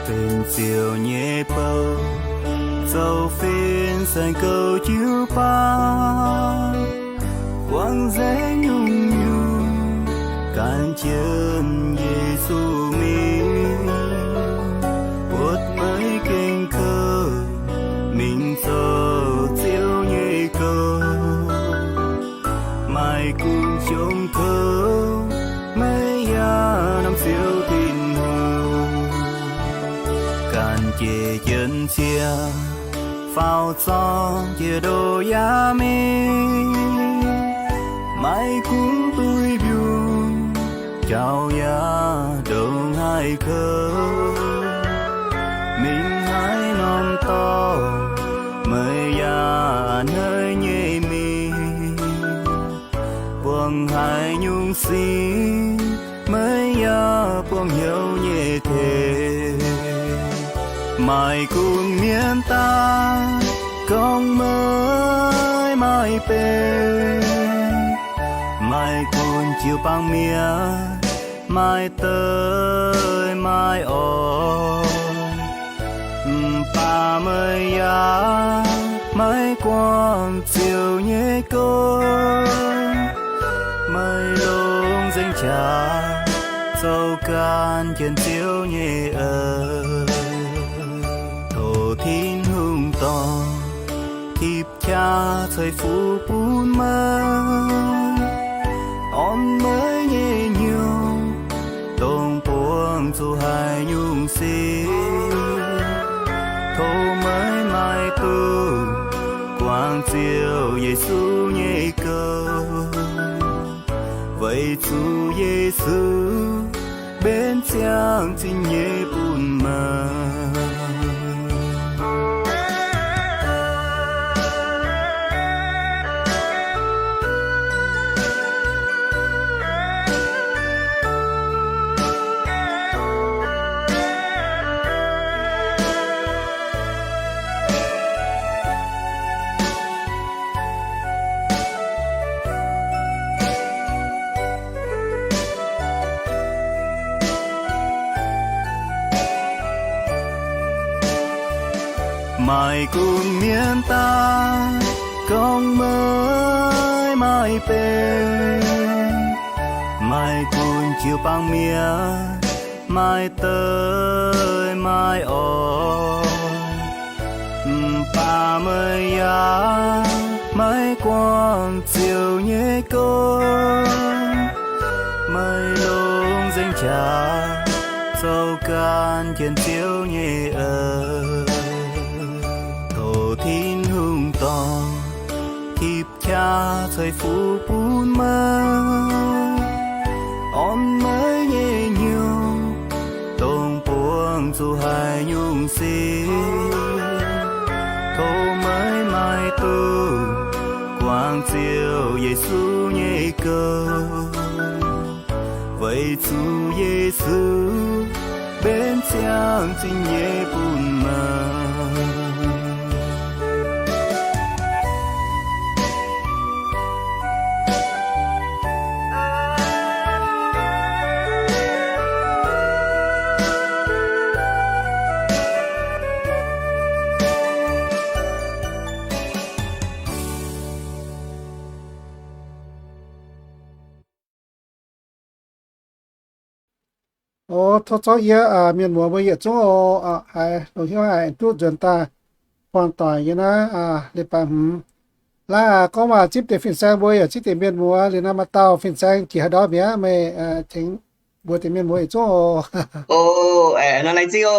Benx Ziouv nyei bou, zoux fin-saeng goux jiu-baang, buangv nzengc nyungc-nyungc, gan jienv Yesu mingh, buatc maiv gaengh kouv, mingh zoux Ziouv nyei gouv. Maaih gunv jomc kouv, maiv yaac norm Ziouv Tin-Hungh. Ganh jiex jienv cie, faaux zorng jiex ndoh yaac mingh. Maaih gunv duih mbiungc, jauv yaac ndongc haaix kouv. Mingh haaix norm dorngx, maiv yaac a'hneiv nyei mingh. Buangh haaix nyungc sic, maiv yaac buangh hnyouv nyei tengx. Maaih gunv mienh daaih gorngv meih maaih benx, maaih gunv jiu-baang mienh maaih deic maaih orn, mv baac meih yaac maiv guangc Ziouv nyei gouv. Meih longc nzengc qaqv zoux gan jienv Ziouv nyei eix. Tov Tin-Hungh Dorn tipv qaqv ceix fuqv bun meih, orn meih nyei hnyouv, dongh buangh zuqc haaix nyungc sic. Tov meih maiv dungx guangc Ziouv Yesu nyei gouv, weic zuqc Yesu mbenc ziangh zingh nyei bun meih. Maaih gunv mienh daaih gorngv meih maaih benx, maaih gunv jiu-baang mienh maaih deic maaih orn, mv baac meih yaac maiv guangc Ziouv nyei gouv. Meih longc nzengc qaqv zoux gan jienv Ziouv nyei eix. Tov Tin-Hungh Dorn tipv qaqv ceix fuqv bun meih, orn meih nyei hnyouv, dongh buangh zuqc haaix nyungc sic. Tov meih maiv dungx guangc Ziouv Yesu nyei gouv, weic zuqc Yesu mbenc ziangh zingh nyei bun meih. O, tov zorqv yie mienh muoz mbuo yietc zungv o, haiz longc hnyouv haic duqv nzuonx daaih buangh doic yie naaiv leiz-baaix hmz. Laaix gorngv waac zipv deix fin-saeng mbuo yaac zipv deix mienh muoz liuz naaiv maaih dauh fin-saeng jiex haaix ndorm mi'aqv, meih tengx mbuo deix mienh muoz yietc zungv o. O, laengz zingh o,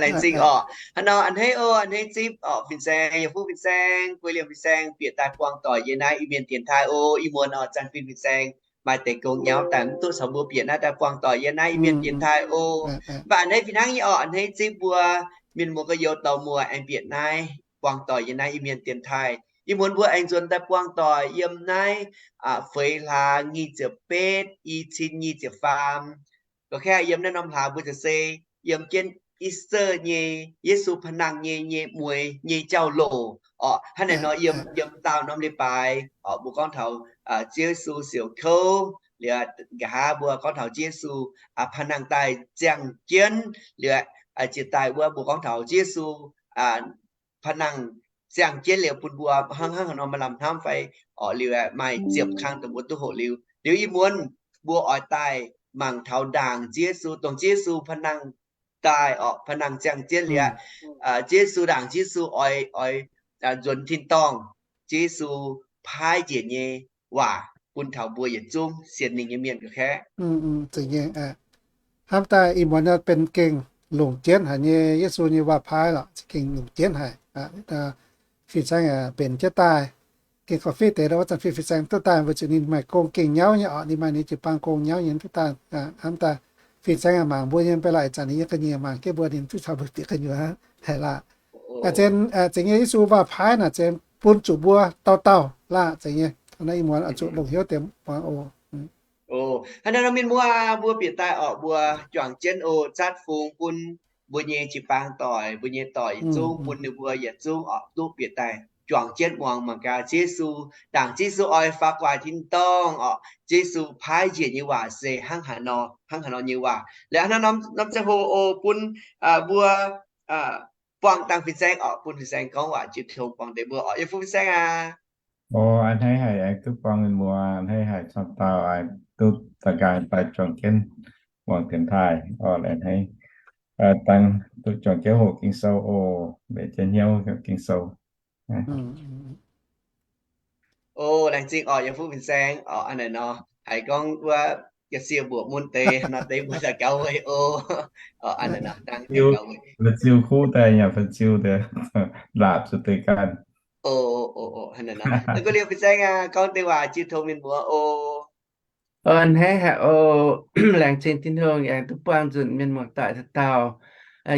laengz zingh orqc. Hnangv nor a'hneiv o, a'hneiv zipv orqc, fin-saeng, yie fuqv fin-saeng, guei liemh fin-saeng bieqc daaih buangh doic yie naaiv Iu-Mienh dienx taaih o. Ih muonz orqc, zanc fin fin-saeng maaih deix gong nyauv daaih mv duqv caux mbuo bieqc naaiv daaih buangh doic yie naaiv Iu-Mienh dienx taaih o. Mv baac a'hneiv fih hnangv nyei orqc, a'hneiv zipv mbuo mienh muoz gorx-youz dorh muoz aengx bieqc naaiv buangh doic yie naaiv Iu-Mienh dienx taaih. Ih muonz mbuo aengx nzuonx daaih buangh doic yiem naaiv feix hlaax nyic ziepc betv, i cin nyic ziepc faam. Gorqv-kaeqv yiem naaiv norm hlaax mbuo ziouc se yiem jienv Easter nyei, Yesu pa'nangh nyei, nyei mueiz nyei jauv-louc orqc. Hnangv naaic nor yiem, yiem daauh norm leiz-baaix orqc, mbuo gorngv taux Ziouv Yesu siouc kouv liuz, nqa'haav mbuo gorngv taux Ziouv Yesu pa'nangh daaih ziangh jienv liuz, jiex daaih wuov mbuo gorngv taux Ziouv Yesu pa'nangh ziangh jienv liuz bun mbuo hnangv, hnangv haaix nor maaih lamh hnamv fai orqc, liuz maaih ziepc kang dongh mbuo duqv hoqc liuz. Liuz ih muonz mbuo oix daaih mangc taux ndaangc Ziouv Yesu, dongh Ziouv Yesu pa'nangh daaih orqc, pa'nangh ziangh jienv liuz aqv, Ziouv Yesu, ndaangc Ziouv Yesu oix, oix nzuonx tin-dorngh, Ziouv Yesu paaiv njiec nyei waac bun taux mbuo yietc zungv sienx ninh nyei mienh ga'kaeqv. Hnamv daaih ih muonz benx gengh longc jienv haic nyei, Yesu nyei waac-paaiv lorqc, gengh longc jienv haic. Fin-saeng benx jienv daaih, gengh korv-fiqv deix wuov zanc fin-, fin-saeng duqv daaih weic zuqc ninh maaih gong gengh nyauv nyei orqc, ninh maaih ninh jiu-baang gong nyauv nyei duqv daaih. Hnamv daaih fin-saeng mangc mbuo nyei, mv baac laaix zanc ninh yiem ga'nyiec mangc jienv mbuo, ninh duqv caux mbuo bieqc gu'nyuoz haic laah. Aa, zen, aa, zeiz nyei Yesu waac-paaiv naaic zenz bun zuqc mbuo dauh dauh laah, zeiz nyei. Naaiv ih muonz oix zuqc longc hnyouv deix muangx oc. Hnangv naaiv nor mienh muoz, mbuo bieqc daaih orqc, mbuo juangc jienv oc, zatv fungx bun mbuo nyei jiu-baang doic, mbuo nyei doic yietc zungv, bun ninh mbuo yietc zungv orqc duqv bieqc daaih juangc jienv muangx mangc gaax Ziouv Yesu, ndaangc Ziouv Yesu oix faaux guaax tin-dorngh orqc, Ziouv Yesu paaiv njiec nyei waac se hnangv haaix nor, hnangv haaix nor nyei waac. Liuz hnangv naaiv norm ziangh hoc oc, bun mbuo buangh dangh fin-saeng orqc, bun fin-saeng gorngv waac jiu tong buangh deix mbuo orqc. Yie fu fin-saeng aac. O, a'hneiv haic, aengx duqv buangh mienh muoz, a'hneiv haic camv dauh, aengx duqv da'nqaang daaih juangc jienv muangx dienx taaih orqc, a'hneiv. Dangh duqv juangc jienv hoqc Ging-Sou oc, mbenc jienv hnyouv Ging-Sou. O, laengz zingh orqc, yie fu fin-saeng orqc, a'hneiv nor, haiz gorngv wuov ga'sie mbuoqc mun deix nor, deix mbuo daaih gauh weic o. A'hneiv nor, dangh ziu, gauh weic. Ziu kuv daaih yaac fan ziu deix, laapc zuqc deix ganh. O, o, o, a'hneiv nor, gu liuz fin-saeng aac, gorngv deix waac jiu tong mienh muoz oc. A'hneiv haic oc. Laengz zingh Tin-Hungh aengx duqv buangh nzunc mienh muoz-doic dauh dauh.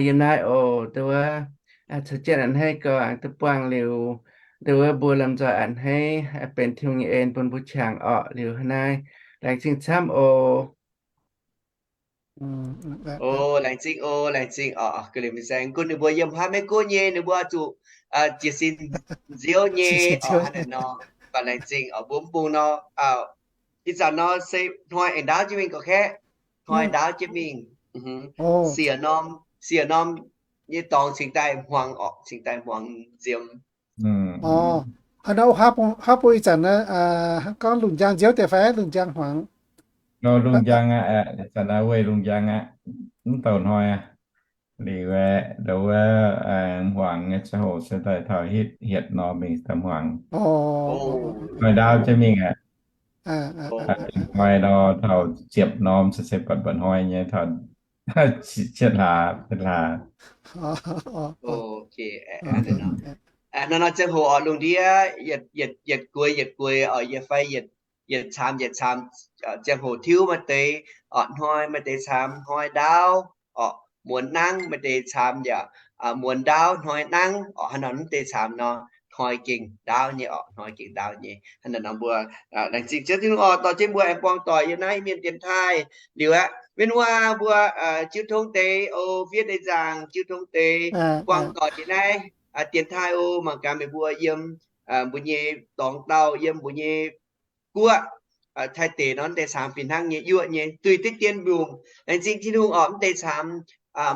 Yiem naaiv oc, dongh wuov, caux jienv a'hneiv gorngv aengx duqv buangh liuz, dongh wuov mbuo lomh nzoih a'hneiv benx Tin-Hungh nyei en bun mbuo qangx orqc. Liuz hnangv naaiv, laengz zingh camv oc. O, laengz zingh o, laengz zingh orqc, gu liuz fin-saeng gunv ninh mbuo yiem haav Meiv Guoqv nyei, ninh mbuo zuqc jiez sin nziouv nyei orqc, hnangv naaic nor. Baac laengz zingh orqc, mbuo mv bung nor, ih zanc nor se hnoi aengx ndaauv jienv mingh gorqv-kaeqv, hnoi ndaauv jienv mingh. Siec norm, siec norm nyei dorngx cingx daaih hmuangx orqc, cingx daaih hmuangx nziemx. Hnangv nor, haav bung ih zanc naaiv gorngv lunc njang nziouv deix fai lunc njang hmuangx? Lunc njang aqv, ih zanc naaiv weih lunc njang aqv, mv douc hnoi aqv. Liuz aeqv, ndau wuov hmuangx nyei ziangh hoc se daaih taux hietv hietc norm mingh daaih hmuangx. Hnoi ndaauv jienv mingh aqv. Hnoi nor taux ziepc norm se se buatc buatc hnoi nyei taux cietv hlaax, cietv hlaax. Hnangv nor ziangh hoc orqc, lungh ndiev yietc gueix yietc gueix orqc, yietc fai yietc caamx yietc caamx ziangh hoc tiuv maaih deix orqc, hnoi maaih deix caamx hnoi ndaauv orqc, muonz nangv maaih deix caamx yaac muonz ndaauv hnoi nangv orqc. Hnangv nor mv deix caamx nor, hnoi gengh ndaauv nyei orqc, hnoi gengh ndaauv nyei. Hnangv naaic nor mbuo laengz zingh Ziouv Tin-Hungh orqc, dorh jienv mbuo aengx buangh doic yiem naaiv mienh dienx taaih liuz aqv. Mienh muoz, mbuo jiu tong deix oc, fiev deix nzaangc jiu tong deix buangh doic yiem naaiv dienx taaih oc. Mangc gaax meih mbuo yiem mbuo nyei dorngx dauh, yiem mbuo nyei guoqv, Taiv deic nor, mv deix caamx fih hnangv nyei, yuoqv nyei, duih diqv dien mbiungc. Laengz zingh Tin-Hungh orqc, mv deix caamx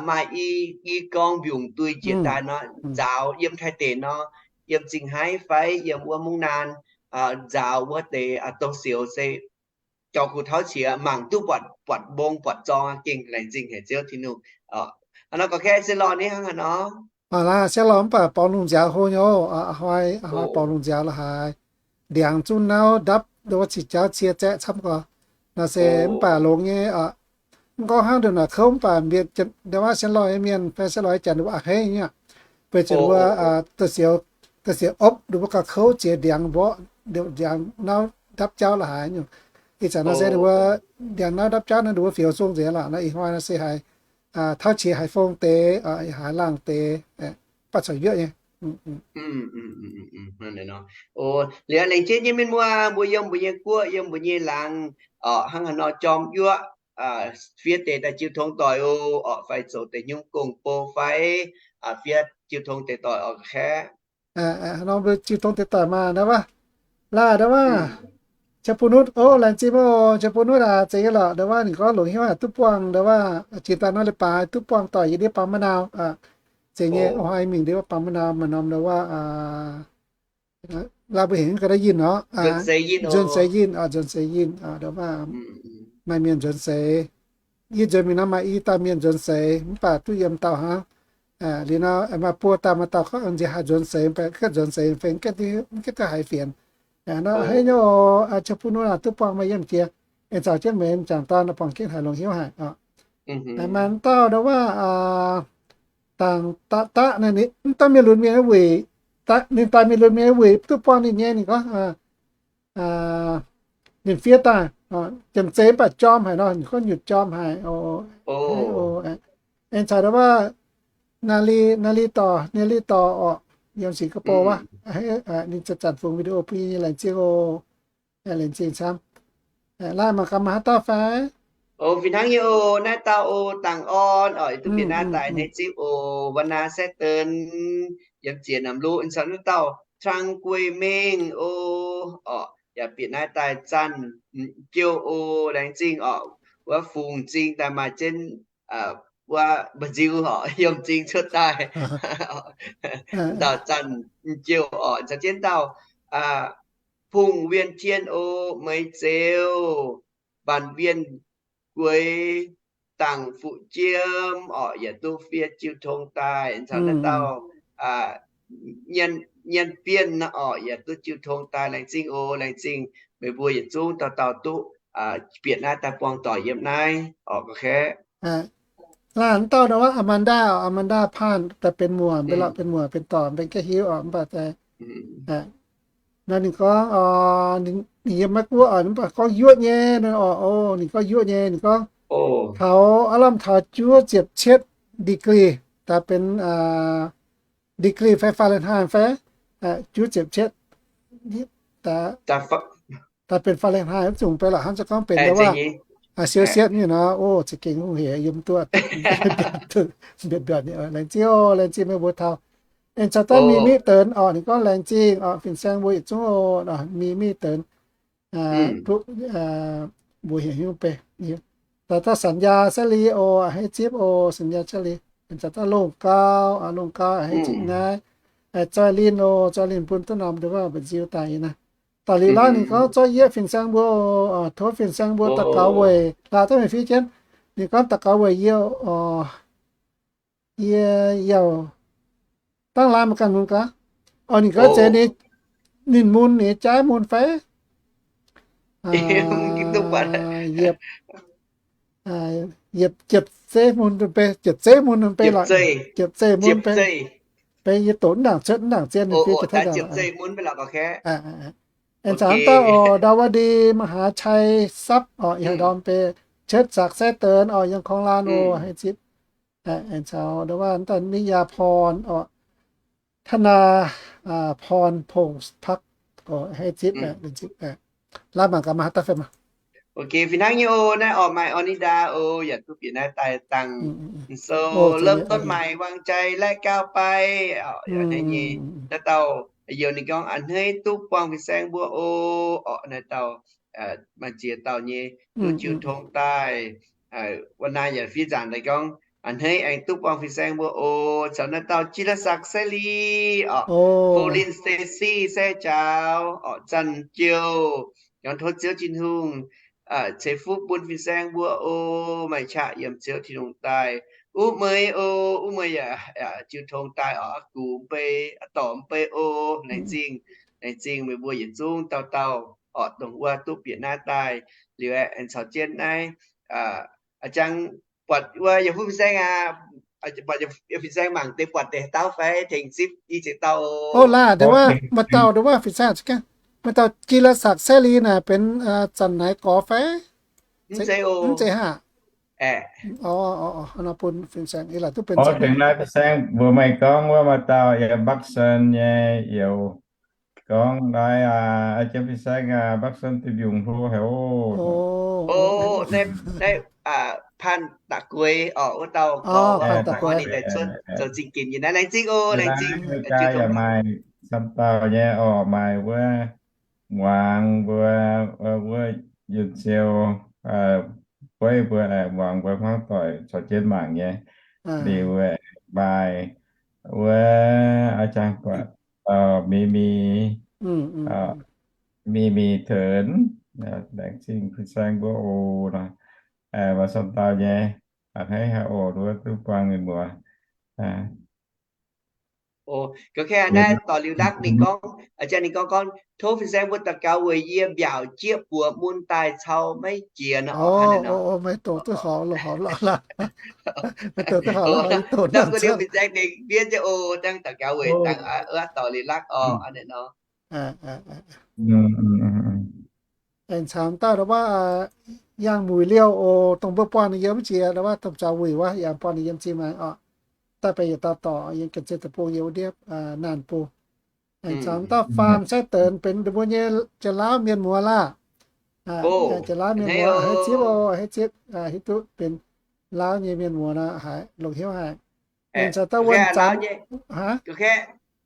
maaih i, i gorng mbiungc duih jiex daaih nor, nzaaux yiem Taiv deic nor, yiem Zingh Haiv fai yiem wuov Mungv Naan, nzaaux wuov deix douz-sioux se jauv-kuv tauv qiex mangc duqv buatc, buatc mbong buatc zorng, gengh laengz zingh haic Ziouv Tin-Hungh. Hnangv nor gorqv-kaeqv se lorh ni hnangv haaix nor? Laaix se lorh mv baac borngz lungh nziaaux hlo nyei oc. A'hnoi, a'hnoi borngz lungh nziaaux la'haaix, ndiangx zungv nauv ndapv, ndongc wuov ziqc jauv cie zaeqv camv gorx. Naaiv se mv baac longx nyei oc. Mv gorngv hnangv ndongc naaic kouv mv baac mienh, ndongc wuov sienx lorh nyei mienh fai sienx lorh nyei janx ninh mbuo a'hneiv nyei. Weic zuqc wuov, da'siec, da'siec opv ninh mbuo gauh kouv ziex ndiangx mborqv, ndiangx nauv ndapv jauv la'haaix nyungc. Ih zanc naaiv se ninh mbuo ndiangx nauv ndapv jauv naaiv ninh mbuo fioux sung nzengc lorqc. Naaiv ih hnoi naaiv se haiz tauv qiex haiz fong deix, haiz laangh deix, baac corc yuoqv nyei. Liuz laengz jienv nyei mienh muoz, mbuo yiem mbuo nyei guoqv, yiem mbuo nyei laangz, hnangv haaix nor jorm yuoqv, fiev deix daaih jiu tong doic oc, fai zoux deix nyungc gong-bou fai fiev jiu tong deix doic oc, kaeqv. Nor mbuo jiu tong deix doic maah, ndau wuov, laaih ndau wuov, Qaqv bun nutv, o, laengz zingh oc, qaqv bun nutv aac, zeiz nyei lorqc. Ndau wuov ninh gorngv longc hnyouv haaix duqv buangh, ndau wuov, jiex daaih nor leiz-baaix duqv buangh doic yie ndiev Baam Ma'nau aac. Zeiz nyei, o, haih mingh ndiev Baam Ma'nau maaih norm ndau wuov, laaix mbuo heuc ga'naaiv yinh nor, nzuonx seix yinh oc, nzuonx seix yinh, ndau wuov, maaih mienh nzuonx seix. Yie nzuonx mingh nor maaih i dauh mienh nzuonx seix, mv baac duqv yiem dauh hnangv. Liuz nor maaih buo dauh, maaih dauh gorngv nziex haih nzuonx seix, mv baac gaeqv nzuonx seix fai gaeqv duqv haiz fienx. Hnangv nor hei nyei oc, qaqv bun nutv aac, duqv buangh meih yiem jiex, aengx caux jienv meih m'jangc dorn buangh jienv haic, longc hnyouv haic oc. Maaih dauh ndau wuov, dangc daqv daqv naaiv, mv dangh mienh lunx mienh wuic, ninh daaih mienh lunx mienh wuic duqv buangh ninh nyei, ninh gorngv ninh fiev daaih, janx-zei mv baac jorm haic nor, ninh gorngv nyutc jorm haic oc. Aengx caux ndau wuov, Nali, Nali Dorc, Nali Dorc oc, yiem Singapore wuov. Ninh zanc-zanc fungx video bun yie nyei, laengz zingh oc. Laengz zingh camv. Laaix mangc gaax maaih haaix dauh fai? O, fih hnangv nyei oc, naaiv dauh oc, Dangc Orn oc, duqv bieqc naaiv daaih hneiv zipv oc, Wa Naa Saeqv Deix, yiem ziex norm luqv. Caux naaiv dauh Trang Guei Mengh oc, oc, yaac bieqc naaiv daaih zanc m'jouh oc, laengz zingh oc. Wuov fungx m'zing daaih maaih jienv wuov mba'nziu oc, yiem m'zing cuotv daaih. Dauh zanc m'jouh oc, caux jienv dauh Phung Wien Jien oc, Meix Zeux, Mbanc Wien Gueix, Dangc Fuqv Jiem oc, yaac duqv fiev jiu tong daaih. Caux naaiv dauh Nyienx Bienh oc, yaac duqv jiu tong daaih. Laengz zingh oc, laengz zingh meih mbuo yietc zungv dauh dauh duqv bieqc naaiv daaih buangh doic yiem naaiv oc, ga'kaeqv. Laanh dauh nor wuov Amanda oc, Amanda Panh daaih benx muoc, benx lorqc benx muoc, benx dorc, benx ga'hiuv oc, mv baac daaih nor ninh gorngv, ninh yiem Meiv Guoqv oc, mv baac gorngv yuoqv nyei nor oc. O, ninh gorngv yuoqv nyei, ninh gorngv taux aav lamh taux juov ziepc cietv degree, daaih benx degree fai Fahrenheit fai juov ziepc cietv, daaih benx Fahrenheit zungv benx lorqc, hnangv za'gengh gorngv benx wuov Celsius nyei nor. O, za'gengh hungh hec yiem duqv mbiaatc mbiaatc nyei. Laengz zingh oc, laengz zingh meih mbuo taux. Aengx caux daaih Mi Mi Deix oc, ninh gorngv laengz zingh oc, fin-saeng mbuo yietc zungv oc, Mi Mi Deix. Duqv mbuo heuc nyungc bei. Daaih dauh สัญญา Saeqv Li oc, a'hneiv zipv oc, สัญญา Saeqv Li. Aengx caux dauh Longh Gau, Longh Gau a'hneiv zipv naaiv. Zoih Linh oc, Zoih Linh bun duqv norm nduov mba'nziu daaih naaiv. Da'liqc lauv ninh gorngv zorqv yie fin-saeng mbuo oc, tov fin-saeng mbuo daux gaux weic, laaix duqv meih fiev jienv. Ninh gorngv daux gaux weic yie oc, yie yaac dangh laaix mangc gaax mun gaax. Oc, ninh gorngv zeiz ninh, ninh mun, ninh jaaix mun fai? Yietc, yietc zeiv mun bei, yietc zeiv mun bei lorqc, yietc zeiv mun bei. Bei yie doqc mv nangc cuotv mv nangc zien ninh fiev jienv taux. Aengx caux dauh oc, Ndau Wuov Ndie, Ma'haav Chai Sapv oc, yie haiz ndorm bei, Cuotv Saqc Saeqv Deix oc, yiem Kong Laan oc, a'hneiv zipv. Aengx caux ndau wuov dauh Ni Yaa Porn oc, ธนา Porn พงษ์พัก oc, a'hneiv zipv. Laaix mangc gaax maaih haaix dauh fai maah. Ok, fih hnangv nyei oc. Naaiv oc, maaih orn ni ndaa oc, yaac duqv bieqc naaiv daaih dangh sou เริ่มต้นใหม่ วางใจและก้าวไป oc, a'hneiv nyei. Naaiv dauh youz ninh gorngv a'hneiv duqv buangh fin-saeng mbuo oc. Oc, naaiv dauh maaih ziex dauh nyei duqv jiu tong daaih. Wuov naaiv yaac fiev nzaangc daaih gorngv a'hneiv aengx duqv buangh fin-saeng mbuo oc. Caux naaiv dauh จิรศักดิ์ เสรี oc, Pauline Stacy แซ่จ๋าว oc, Zanh Jiou, yaac tov Ziouv Tin-Hungh ceix fuqv bun fin-saeng mbuo oc. Maaih qaqv yiem Ziouv Tin-Hungh daaih. Uv Meix oc, Uv Meix yaac jiu tong daaih oc. Aa Gux mbei, Aa Dorc mbei oc. Laengz zingh, laengz zingh meih mbuo yietc zungv dauh dauh oc, dongh wuov duqv bieqc naaiv daaih. Liuz aengx caux jienv naaiv, a'jang buatc wuov yiem huv fin-saeng aqv, buatc yiem fin-saeng mangc deix buatc deix haaix dauh fai tengx zipv i ziex dauh. O, laaix deix wuov maaih dauh, deix wuov fin-saeng, maaih dauh จิรศักดิ์ เสรี naaic benx zanc naaic gorx fai? Mv zeiz oc. Mv zeiz haav. Nor bun fin-saeng, ih laaix duqv benx zanc. Tengx naaiv fin-saeng mbuox meih gorngv wuov maaih dauh yiem Bắc Sơn nyei youz gorngv naaiv, aa, jienv fin-saeng, aa, Bắc Sơn diuh mbiungc hlo haic oc. Naaiv, naaiv, Panh Da'gueix oc, wuov dauh gorx, ninh daaih cuotv zoux zingh ginx nyei naaiv. Laengz zingh oc, laengz zingh. Yaac maaih camv dauh nyei oc, maaih wuov muangx mbuo, wuov yunh siou, bueiv mbuo, muangx mbuo hmuangv doic caux jienv mangc nyei. Liuz maaih wuov a'jang buatc, Mimi, Mimi Tenx, laengz zingh fin-saeng mbuo oc nor. Maaih samv dauh nyei, a'hneiv haic oc, nduov duqv buangh mienh muoz. Oc, ga'kei naaiv dorh liuz lakv ninh gorngv, a'jang ninh gorngv, gorngv tov fin-saeng mbuo daux gaux weic yie mbiaauc jieqv buoz mun daaih cau maiv jiex nor. Maiv doqc duqv horpc, maiv doqc duqv horpc, mv doqc naaiv liuz fin-saeng ninh mbienv jienv oc, dangh daux gaux weic dangh, dorh liuz lakv oc, a'hneiv nor. Aengx camv dauh nda'waav, yangh muic liouh oc, dongh mbuo buangh ninh yiem mv jiex nda'waav, domh zaux wuic wuov yaac buangh ninh yiem zinh maengx oc. Daaih benx yietc dauh dorc yiem ga'zinh deic-bung yiem wuov ndiev naanc bung. Aengx camv dauh faam sai deix benx mbuo nyei Janx-Laauv mienh muoz laah. Janx-Laauv mienh muoz, haiz zipv oc, haiz zipv, hiuv duqv benx Laauv nyei mienh muoz nor, haiz longc hnyouv haic. Aengx camv dauh wuonh zanc,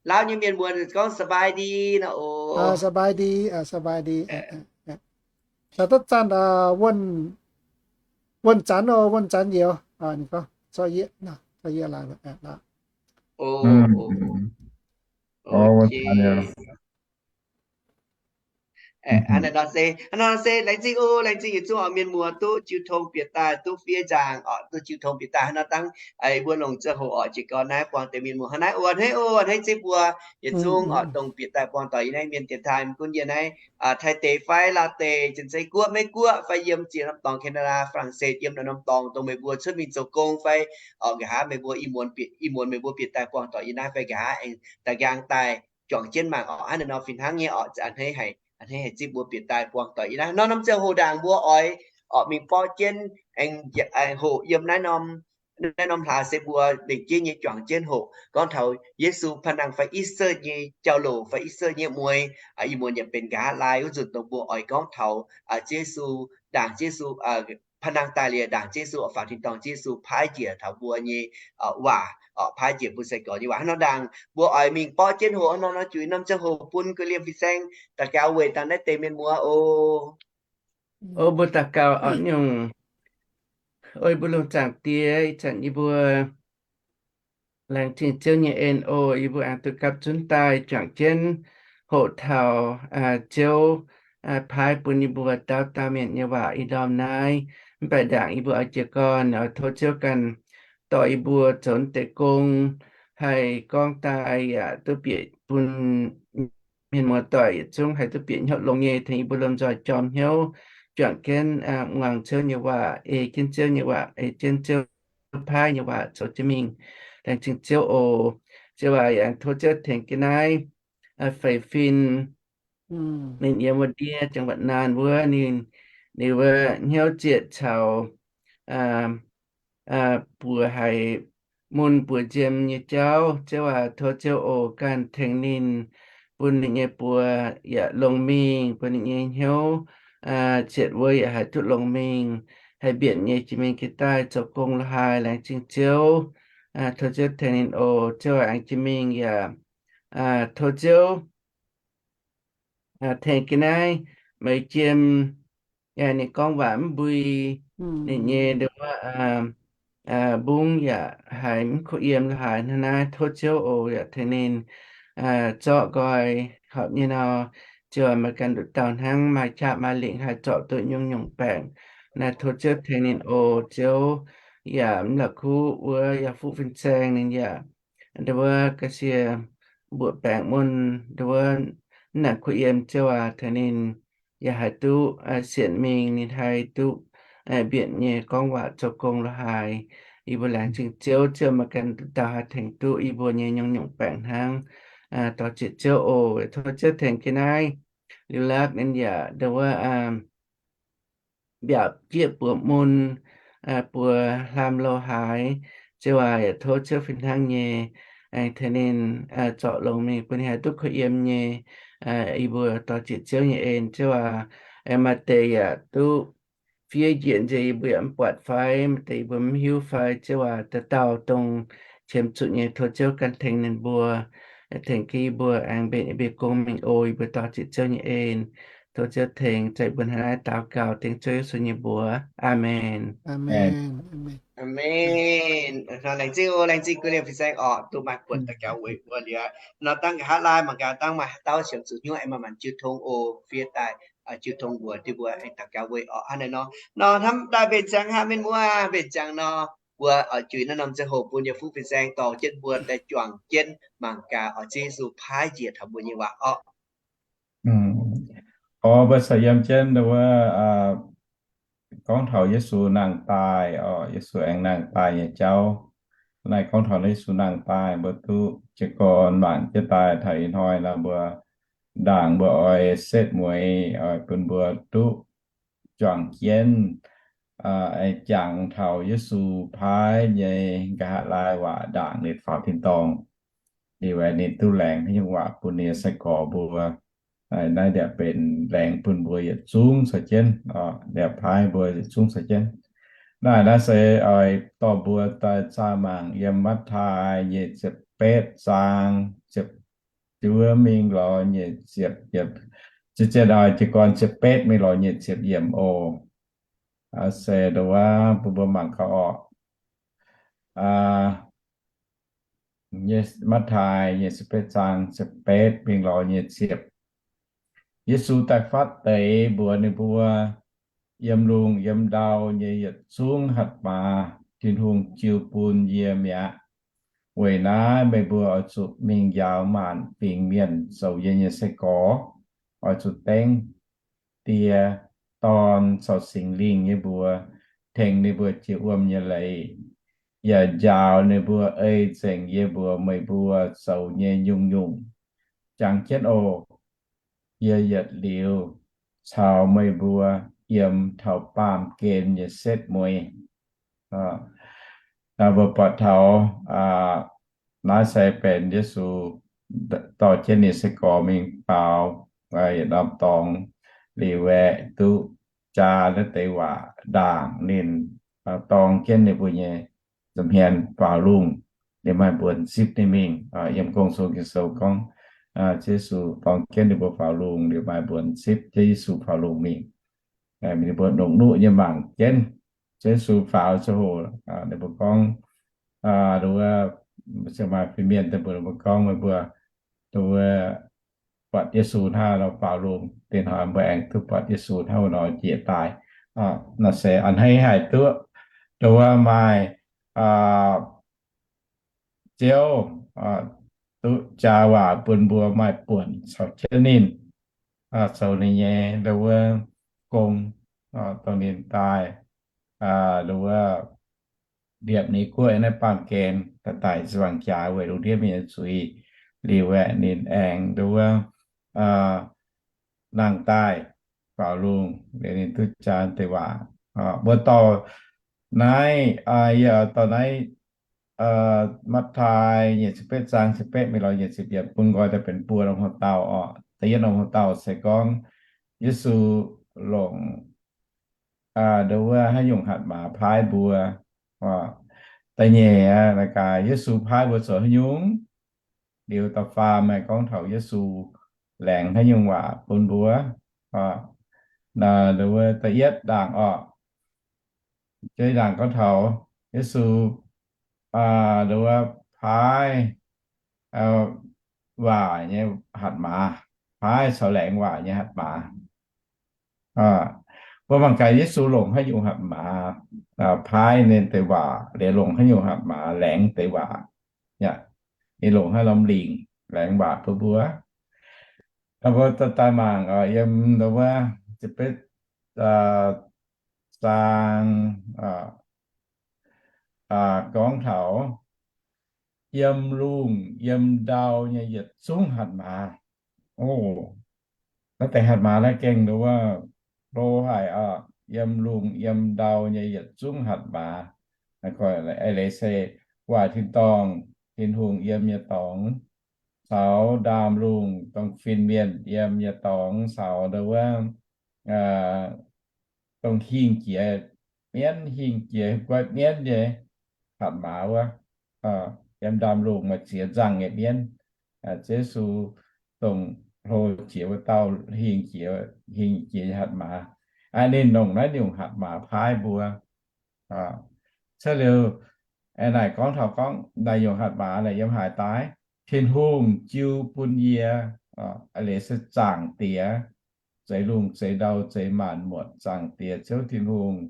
Laauv nyei mienh muoz gorngv ສະບາຍດີ nor oc. ສະບາຍດີ ສະບາຍດີ. Camv dauh zanc, wuonh zanc oc, wuonh zanc youz, ninh gorngv, zorqv yie, zorqv yie laaix. Hnangv naaiv nor se, hnangv nor se laengz zingh oc, laengz zingh yietc zungv oc, mienh muoz duqv jiu tong bieqc daaih duqv fiev nzaangc oc, duqv jiu tong bieqc daaih. Hnangv nor dangh mbuo longc ziangh hoc oc, jiez gorn naaiv buangh deix mienh muoz hnangv naaiv oc, a'hneiv oc, a'hneiv zipv mbuo yietc zungv oc, dongh bieqc daaih buangh doic yiem naaiv mienh dienx taaih, mv gunv yiem naaiv Taiv deic fai Laauh deic, Janx-Zei Guoqv, Meiv Guoqv fai yiem ziex norm dorngx, Canada, ฝรั่งเศส, yiem norm-norm dorngx dongh meih mbuo cuotv mingh zoux gong fai oc, nqa'haav meih mbuo ih muonz, ih muonz meih mbuo bieqc daaih buangh doic yiem naaiv fai nqa'haav aengx daaih nqaang daaih juangc jienv mangc oc. Hnangv naaiv nor fih hnangv nyei oc, a'hneiv haic, a'hneiv haic zipv mbuo bieqc daaih buangh doic yiem naaiv. Nor norm ziangh hoc ndaangc mbuo oix oc mingh borqv jienv aengx hoqc yiem naaiv norm, naaiv norm hlaax se mbuo lengc jeiv nyei juangc jienv hoqc. Gorngv taux Yesu พระนาง fai Easter nyei jauv-louc fai Easter nyei mueiz, ih muonz yaac benx nqa'haav laai wuov nzunc dongh mbuo oix gorngv taux Ziouv Yesu, ndaangc Ziouv Yesu พระนาง daaih liuz, ndaangc Ziouv Yesu oix faaux tin-dorngh, Ziouv Yesu paaiv njiec taux mbuo nyei waac, paaiv njiec mbuo sai-gorx nyei waac. Hnangv nor ndaangc mbuo oix mingh borqv jienv hoqc, hnangv nor nor juix norm ziangh hoc bun ga'liem fin-saeng daux gaux weic dangh naaiv deix mienh muoz oc. O mbuo daux gaux oc nyungc. O yie mbuo lungh zaangc Diex, ih zanc yie mbuo laengz zingh Ziouv nyei en oc, yie mbuo aengx duqv gapv zunv daaih juangc jienv hoqc taux Ziouv paaiv bun yie mbuo dauh dauh mienh nyei waac ih ndorm naaiv. Mv baac ndaangc yie mbuo oix jiez gorn oix tov Ziouv ganh dorh yie mbuo zoux deix gong, haih gorngv daaih yaac duqv bieqc bun mienh muoz doic yietc zungv haih duqv bieqc hnyouv longx nyei tengx yie mbuo lomh nzoih jorm hnyouv juangc jienv muangx Ziouv nyei waac, ei jienv Ziouv nyei waac, ei jienv Ziouv paaiv nyei waac zoux jienv mingh. Laengz zingh Ziouv oc. Ziouv aac, yaac tov Ziouv tengx ga'naaiv feix fin ninh yiem wuov ndiev จังหวัดน่าน wuov, ninh, ninh wuov hnyouv zietc caux buoz haic, mun buoz nziem nyei jauv. Ziouv aac, tov Ziouv oc ganh tengx ninh, bun ninh nyei buoz yaac longx mingh, bun ninh nyei hnyouv zietc wuov yaac haih duqv longx mingh, haih mbienc nyei jiex mingh jiex daaih zoux gong la'haaix. Laengz zingh Ziouv. Tov Ziouv tengx ninh oc. Ziouv aac, aengx jiex mingh yaac tov Ziouv tengx ga'naaiv meix jiem, ninh gorngv waac mv mbui, ninh nyei nduov mbungv yaac haiz mv kuv yiem la'haaix hnangv naaiv. Tov Ziouv oc yaac tengx ninh zorqv nqoi horpc nyei nor, Ziouv aac, meih ganh nduqc dauh hnangv maaih qaqv maaih lingc haih zorpc duqv nyungc-nyungc baengc. Naaiv tov Ziouv tengx ninh oc. Ziouv yaac mv la'kuqv wuov yaac fuqv fin-saeng ninh yaac nduov ga'sie mbuoqc baengc mun, nduov mv nangc kuv yiem. Ziouv aac, tengx ninh yaac haih duqv sienx mingh, ninh haih duqv mbienc nyei gorngv waac zoux gong la'haaix. Yie mbuo laengz zingh Ziouv, Ziouv meih ganh nduqc dauh haih tengx duqv yie mbuo nyei nyungc-nyungc baengc hnangv. Dorh zieqc Ziouv oc. Tov Ziouv tengx ga'naaiv liuz lakv ninh yaac nduov mbiaauc jieqv buoz mun, buoz hlam lo haaix. Ziouv aac, yaac tov Ziouv fih hnangv nyei aengx tengx ninh zorc longx mingh bun ninh haih duqv kuv yiem nyei. Yie mbuo dorh zieqc Ziouv nyei en. Ziouv aac, aengx maaih deix yaac duqv fiev njiec nzengc, yie mbuo yaac mv buatc fai maaih deix yie mbuo mv hiuv fai, Ziouv aac, dauh dauh dongh qiemx zuqc nyei tov Ziouv ganh tengx ninh mbuo. tengx yie mbuo aengx mbenc yie mbuo nyei gong mingh oc. Yie mbuo dau ziec Ziouv nyei en. Tov Ziouv tengx, za'gengh mbuo hnangv naaiv daux gaux dengv Ziouv Yesu nyei mbuox. Aamen. Aamen. Laengz zingh oc, laengz zingh ga'naaiv fin-saeng orqc, duqv maaih buonc daux gaux weic mbuo liuz. Nor dangv nqa'haav laai mangc gaax, dangv maaih haaix dauh siemx zuqc hnyouv aengx maaih maanc jiu tong oc, fiev daaih jiu tong mbuox diuh mbuo aengx daux gaux weic orqc. Hnangv naaiv nor, nor hnamv daaih mbenc ziangx hnangv mienh muoz, mbenc ziangx nor, mbuo oix zuqc naaiv norm ziangh hoc bun yie nyei fuqv fin-saeng dorh jienv mbuo daaih juangc jienv mangc gaax oix Ziouv Yesu paaiv njiec taux mbuo nyei waac orqc. Orqc, mbuo caux yiem jienv wuov gorngv taux Yesu nangh daaih orqc, Yesu aengx nangh daaih nyei jauv. Naaiv gorngv taux Yesu nangh daaih, mbuo duqv jiez gorn mangc jienv daaih taux ih hnoi nor, mbuo ndaangc mbuo oix setv mueiz oix bun mbuo duqv juangc jienv aengx jangx taux Yesu paaiv nyei nqa'haav laai waac ndaangc ninh faaux tin-dorngh. Liuz aengx ninh duqv laengz haaix nyungc waac bun ninh nyei sai-gorx mbuo. Naaiv yaac benx laengz bun mbuo yietc zungv caux jienv, yaac paaiv mbuo yietc zungv caux jienv. Naaiv, naaiv se oix dorh mbuo daaih zaah mangc yiem Matv^taai nyei ziepc betv zaang, ziepc, wuov mingh lorz nyic ziepc, ziepc, ziepc, jiez gorn ziepc betv mingh lorz nyic ziepc yiemc oc. Se nduov bun mbuo mangc gaax orqc. Matv^taai nyic ziepc betv zaang ziepc betv mingh lorz nyic ziepc. Yesu daaih fatv deix mbuox ninh mbuo, Yiem lungh yiem ndau nyei yietc zungv hatc maaz Tin-Hungh jiu bun yie mi'aqv. Weic naaiv meih mbuo oix zuqc mingh njaaux maanc fingx mienh zoux yie nyei sai-gorx. Oix zuqc dengv Die, Dorn caux Singx Lingh nyei mbuox tengx ninh mbuo jiex wuom nyei leiz, yaac njaaux ninh mbuo ei nzengc yie mbuox meih mbuo zoux nyei nyungc-nyungc. Jangx jienv oc. Yie yietc liuz caux meih mbuo yiem taux baamh gen nyei setv mueiz. Mbuo buatc taux naaiv se benx Yesu dorh jienv ninh sai-gorx mingh faaux yietc norm dorngx, liuz aeqv, duqv jaa naaiv deix waac ndaangc ninh dorng jienv ninh mbuo nyei nza'hmien faaux lungh, liuz maaih mbuonx zipv ninh mingh. Yiem Gong-Zoh Ging-Sou gorngv, Ziouv Yesu dorng jienv ninh mbuo faaux lungh, liuz maaih mbuonx zipv Ziouv Yesu faaux lungh mingh. Ninh mbuo longc nuqv nyei mangc jienv Ziouv Yesu faaux ziangh hoc, ninh mbuo gorngv, wuov, maaih fin-mienh daaih mbuox ninh mbuo gorngv, meih mbuo, wuov, buatc Yesu hnangv nor faaux lungh, dinh hnoi mbuo aengx duqv buatc Yesu hnangv nor njiec daaih. Naaiv se a'hneiv haic duqv, wuov, maaih Ziouv duqv jaa waac bun mbuo maaih buonc caux jienv ninh, zoux ninh nyei, wuov, gong, dongh ninh daaih, wuov, liepc ninh guoqv naaiv baamh gen daaih daic se wangc jaax weic lungh ndiev mienh nyei zuiz. Liuz aeqv, ninh aengx, wuov, nangh daaih faaux lungh, liuz ninh duqv jaa deix waac. Mbuo dorh naaiv, yie dorh naaiv Matv^taai nyic ziepc betv zaang ziepc betv mingh lorz nyic ziepc yiemc bun nqoi daaih benx buo norm houx-dauh orqc. Da'yietv norm houx-dauh se gorngv Yesu longc, wuov, haaix nyungc hatc maaz paaiv mbuo. Da'nyeic aqv, naaiv gaax Yesu paaiv mbuo zoux haaix nyungc. Liuz da'faam aeqv, gorngv taux Yesu laengz haaix nyungc waac bun mbuo. Wuov, da'yietv ndaangc orqc, jiex ndaangc gorngv taux Yesu, wuov, paaiv waac nyei hatc maaz, paaiv caux laengz waac nyei hatc maaz. Mbuo mangc gaax Yesu longc haaix nyungc hatc maaz paaiv ninh deix waac, liuz longc haaix nyungc hatc maaz laengz deix waac. Yaac ninh longc haaix norm lingc laengz waac bun mbuo. Mbuo daaih mangc yiem, wuov, ziepc betv zaang gorngv taux yiem lungh yiem ndau nyei yietc zungv hatc maaz. O, naaiv deix hatc maaz naaiv gengh, wuov, hlo haic oc. Yiem lungh yiem ndau nyei yietc zungv hatc maaz. Eix leiz se waaic tin-dorngh Tin-Hungh yiem nyei dorngx, caux ndaamv-lungh dongh fin-mienh yiem nyei dorngx, caux, wuov, dongh hingh jiex mienv, hingh jiex guaiv mienv nyei hatc maaz wuov, yiem ndaamv-lungh maaih ziex nzangh nyei mienv. Ziouv Yesu dongh hlo jiex wuov dauh hingh jiex, hingh jiex nyei hatc maaz. Aa, ninh longc naaiv nyungc hatc maaz paaiv mbuo. Cuotv liuz, naaic gorngv taux gorngv naaic nyungc hatc maaz naaic yiem haaix daaih? Tin-Hungh jiu bun yie, leiz se Zaangc Diex, zeix lungh zeix ndau zeix maanc muotc Zaangc Diex Ziouv Tin-Hungh,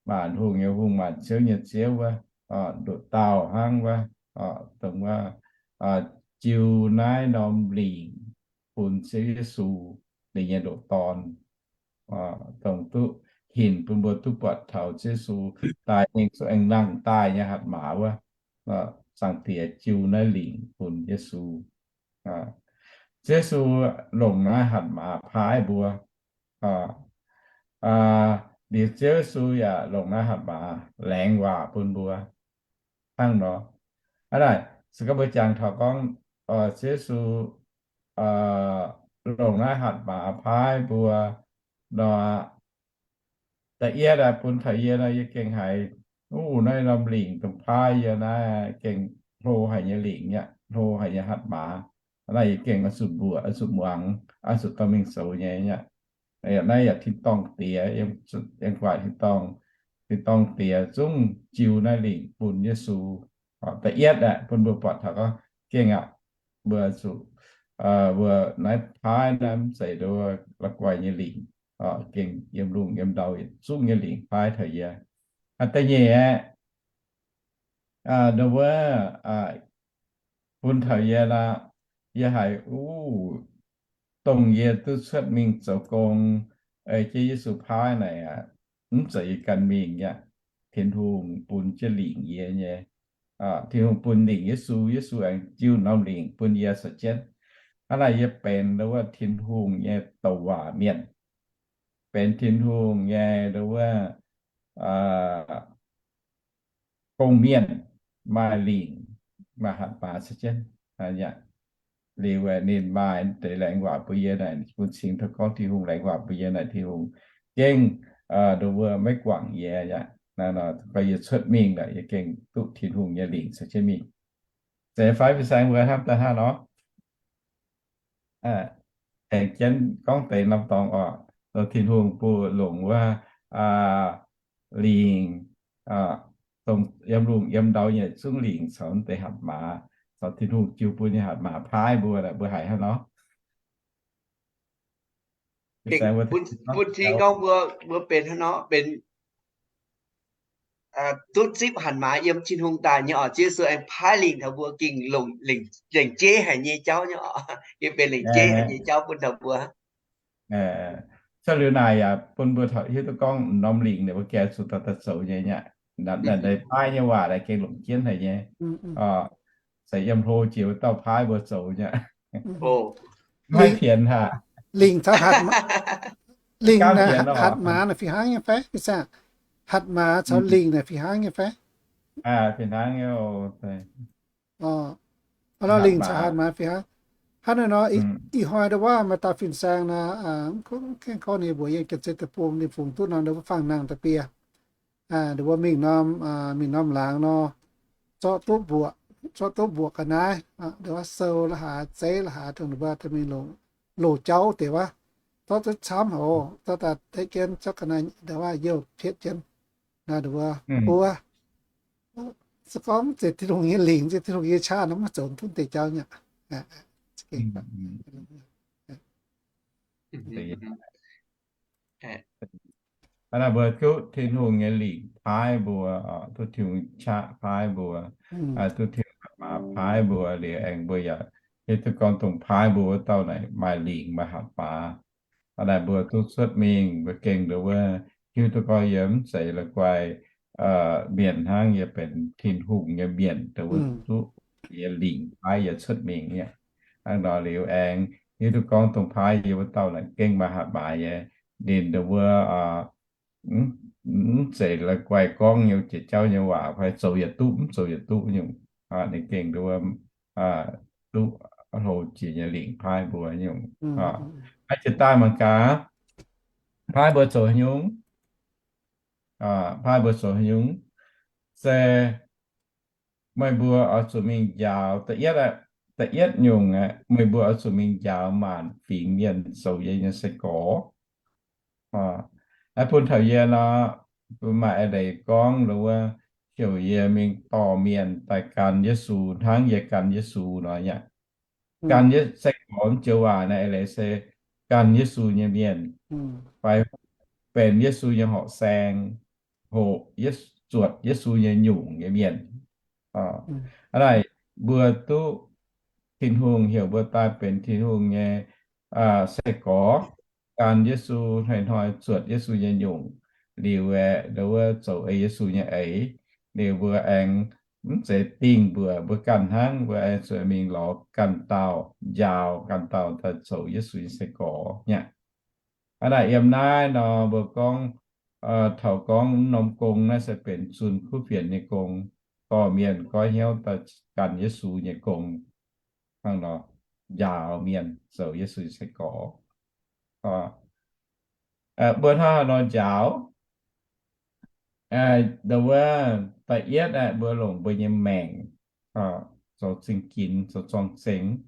maanc hungh nyei Hungh, maanc ziouv nyei Ziouv wuov, nduqc dauh hnangv wuov, dongh wuov, jiu naaiv norm lingc bun Ziouv Yesu, ninh nyei ndoqc Dorn, dongh duqv hinc bun mbuo duqv buatc taux Ziouv Yesu daaih, ninh zuqc aengx nangh daaih nyei hatc maaz wuov, Zaangc Diex jiu naaiv lingc bun Yesu. Ziouv Yesu longc naaiv hatc maaz paaiv mbuo. Liuz Ziouv Yesu yaac longc naaiv hatc maaz laengz waac bun mbuo hnangv nor. Aa, naaic se gorngv mbuo jangx taux gorngv Ziouv Yesu longc naaiv hatc maaz paaiv mbuo nor, da'yietv bun taux yie nor, yie gengh haiz, uv, naaiv norm lingc dongh paaiv yie naaiv gengh hlo haic nyei lingc nyei, hlo haic nyei hatc maaz. Naaiv yie gengh oix zuqc mbuoqc, oix zuqc muangx, oix zuqc dorh mingh zoux nyei nyei. Naaiv yaac tin-dorngh diex, yiem guaaic tin-dorngh, tin-dorngh diex zungv jiu naaiv lingc bun Yesu. Da'yietv aeqv, bun mbuo buatc taux gorngv gengh aqv, mbuo zuqc, mbuo naaiv paaiv naaiv mv zeiz nduov la'guaih nyei lingc, gengh yiem lungh yiem ndau yietc zungv nyei lingc paaiv taux yie. Da'nyeic aeqv, nduov wuov, bun taux yie nor, yie haiz uv, dongh yie duqv cuotv mingh zoux gong, ei jienv Yesu paaiv naaic aqv, mv zeiz yie ganh mingh aqv. Tin-Hungh bun jienv lingc yie nyei. Tin-Hungh bun lingc Yesu, Yesu aengx jiu norm lingc bun yie caux jienv. Hnangv naaic yie benx nduov wuov Tin-Hungh nyei douc waac mienh, benx Tin-Hungh nyei nduov wuov gong-mienh, maaih lingc, maaih hatc maaz caux jienv. Liuz ninh maaih deix laengz waac bun yie naaic, bun cingx taux gorngv Tin-Hungh laengz waac bun yie naaic, Tin-Hungh gengh nduov wuov maiv guangc yie aqv. Gorngv yie cuotv mingh naaic, yie gengh duqv Tin-Hungh nyei lingc caux jienv mingh. Zeiz fai fin-saeng mbuo hnamv daaih hnangv nor. Aengx jienv gorngv deix norm dorngx oc, Tin-Hungh bun longc wuov lingc, dongh yiem lungh yiem ndau nyei zungv lingc caux deix hatc maaz, caux Tin-Hungh jiu bun nyei hatc maaz paaiv mbuo, mbuo haiz hnangv nor. Bun cing gorngv mbuo, mbuo benx hnangv nor, benx duqv zipv hatc maaz yiem Tin-Hungh daaih nyei oc. Ziouv Yesu aengx paaiv lingc taux mbuo gengh longc lengc jeiv haic nyei jauv nyei oc. Yie benx lengc jeiv haic nyei jauv bun taux mbuo. Cuotv liuz naaic yaac bun mbuo taux hiuv duqv gorngv norm lingc naaic mbuo gengh zuqc daaih zoux nyei aqv. Naaic paaiv nyei waac naaic gengh longc jienv haic nyei. Se yiem hlo jiex wuov dauh paaiv mbuo zoux nyei aqv. Maiv tienx haic. Lingc caux hatc, lingc naaic hatc maaz naaic fih hnangv nyei fai? Hatc maaz caux lingc naaic fih hnangv nyei fai? Fih hnangv nyei. Lingc caux hatc maaz fih hnangv. Hnangv naaic nor, ih hnoi nduov waac maaih dauh fin-saeng nor, mv gorngv ninh mbuox yie ganh zeiv deic-bung ninh fungx duqv nor, nduov wuov fangx nangh da'bie, nduov wuov mingh norm, mingh norm laangz nor, zorqv duqv mbuoqc, zorqv duqv mbuoqc ga'naaiv, nduov wuov sou la'haaix, zeiv la'haaix, dongh nduov wuov mingh loz jauv deix wuov, zorqv duqv camv oc, zorqv daaih deix jienv, zorqv ga'naaiv nduov wuov youh pietv jienv, naaiv nduov wuov buov. Se gorngv mv zeiz Tin-Hungh nyei lingc, mv zeiz Tin-Hungh nyei qaqv nor, maiv zoux duqv deix jauv nyei. Hnangv naaic mbuo duqv Tin-Hungh nyei lingc paaiv mbuo, duqv Tin-Hungh qaqv paaiv mbuo, duqv Tin-Hungh hatc maaz paaiv mbuo liuz aengx mbuo yaac hiuv duqv gorngv dongh paaiv mbuo wuov dauh naaic maaih lingc maaih hatc maaz. Hnangv naaic mbuo duqv cuotv mingh, mbuo gengh nduov wuov hiuv duqv gorngv yie mv zeiz la'guaih mienh hnangv, yie benx Tin-Hungh nyei mienh, nduov wuov duqv yie lingc paaiv yie cuotv mingh nyei. Hnangv nor liuz aengx hiuv duqv gorngv dongh paaiv yie wuov dauh naaic gengh maaih hatc maaz nyei. Ninh nduov wuov mv zeiz la'guaih gorngv nyei jiex jauv nyei waac fai zoux yietc duqv mv zoux yietc duqv nyungc. Ninh gengh nduov wuov duqv hlo jiex nyei lingc paaiv mbuo nyungc. Naaiv jiex daaih mangc gaax, paaiv mbuo zoux haaix nyungc? Paaiv mbuo zoux haaix nyungc? Se meih mbuo oix zuqc mingh njaaux da'yietv aeqv, da'yietv nyungc aeqv, meih mbuo oix zuqc mingh njaaux maanc fingx mienh zoux yie nyei sai-gorx. Aa, bun taux yie nor, bun maaih eix leiz gorngv nduov, heuc yie mingh dorh mienh daaih gan Yesu hnangv yie gan Yesu nor yaac gan Ye-, sai-gorx joux waac naaiv eix leiz se gan Yesu nyei mienh, fai benx Yesu nyei horqc saeng, hoqc Ye-, zuotc Yesu nyei nyungc nyei mienh. Aa, hnangv naaic mbuo duqv Tin-Hungh heuc mbuo daaih benx Tin-Hungh nyei, aa, sai-gorx, gan Yesu, hnoi-hnoi zuotc Yesu nyei nyungc, liuz aeqv, nduov, zoux ei Yesu nyei eix, liuz mbuo aengx mv zeiz dingh mbuoqc mbuo ganh hnangv, mbuo aengx zuqc mingh lorz ganh dauh njaaux, ganh dauh daaih zoux Yesu nyei sai-gorx nyei. Hnangv naaic yiem naaiv nor mbuo gorngv, taux gorngv norm gong naaiv se benx zunh kuv fienx nyei gong, dorh mienh goiv hnyouv daaih gan Yesu nyei gong. Hnangv nor njaaux mienh zoux Yesu nyei sai-gorx. Mbuo hnangv haaix nor njaaux? Nduov, da'yietv aeqv, mbuo longc mbuo nyei maengc zoux zingh ginx, zoux zorng-zengx,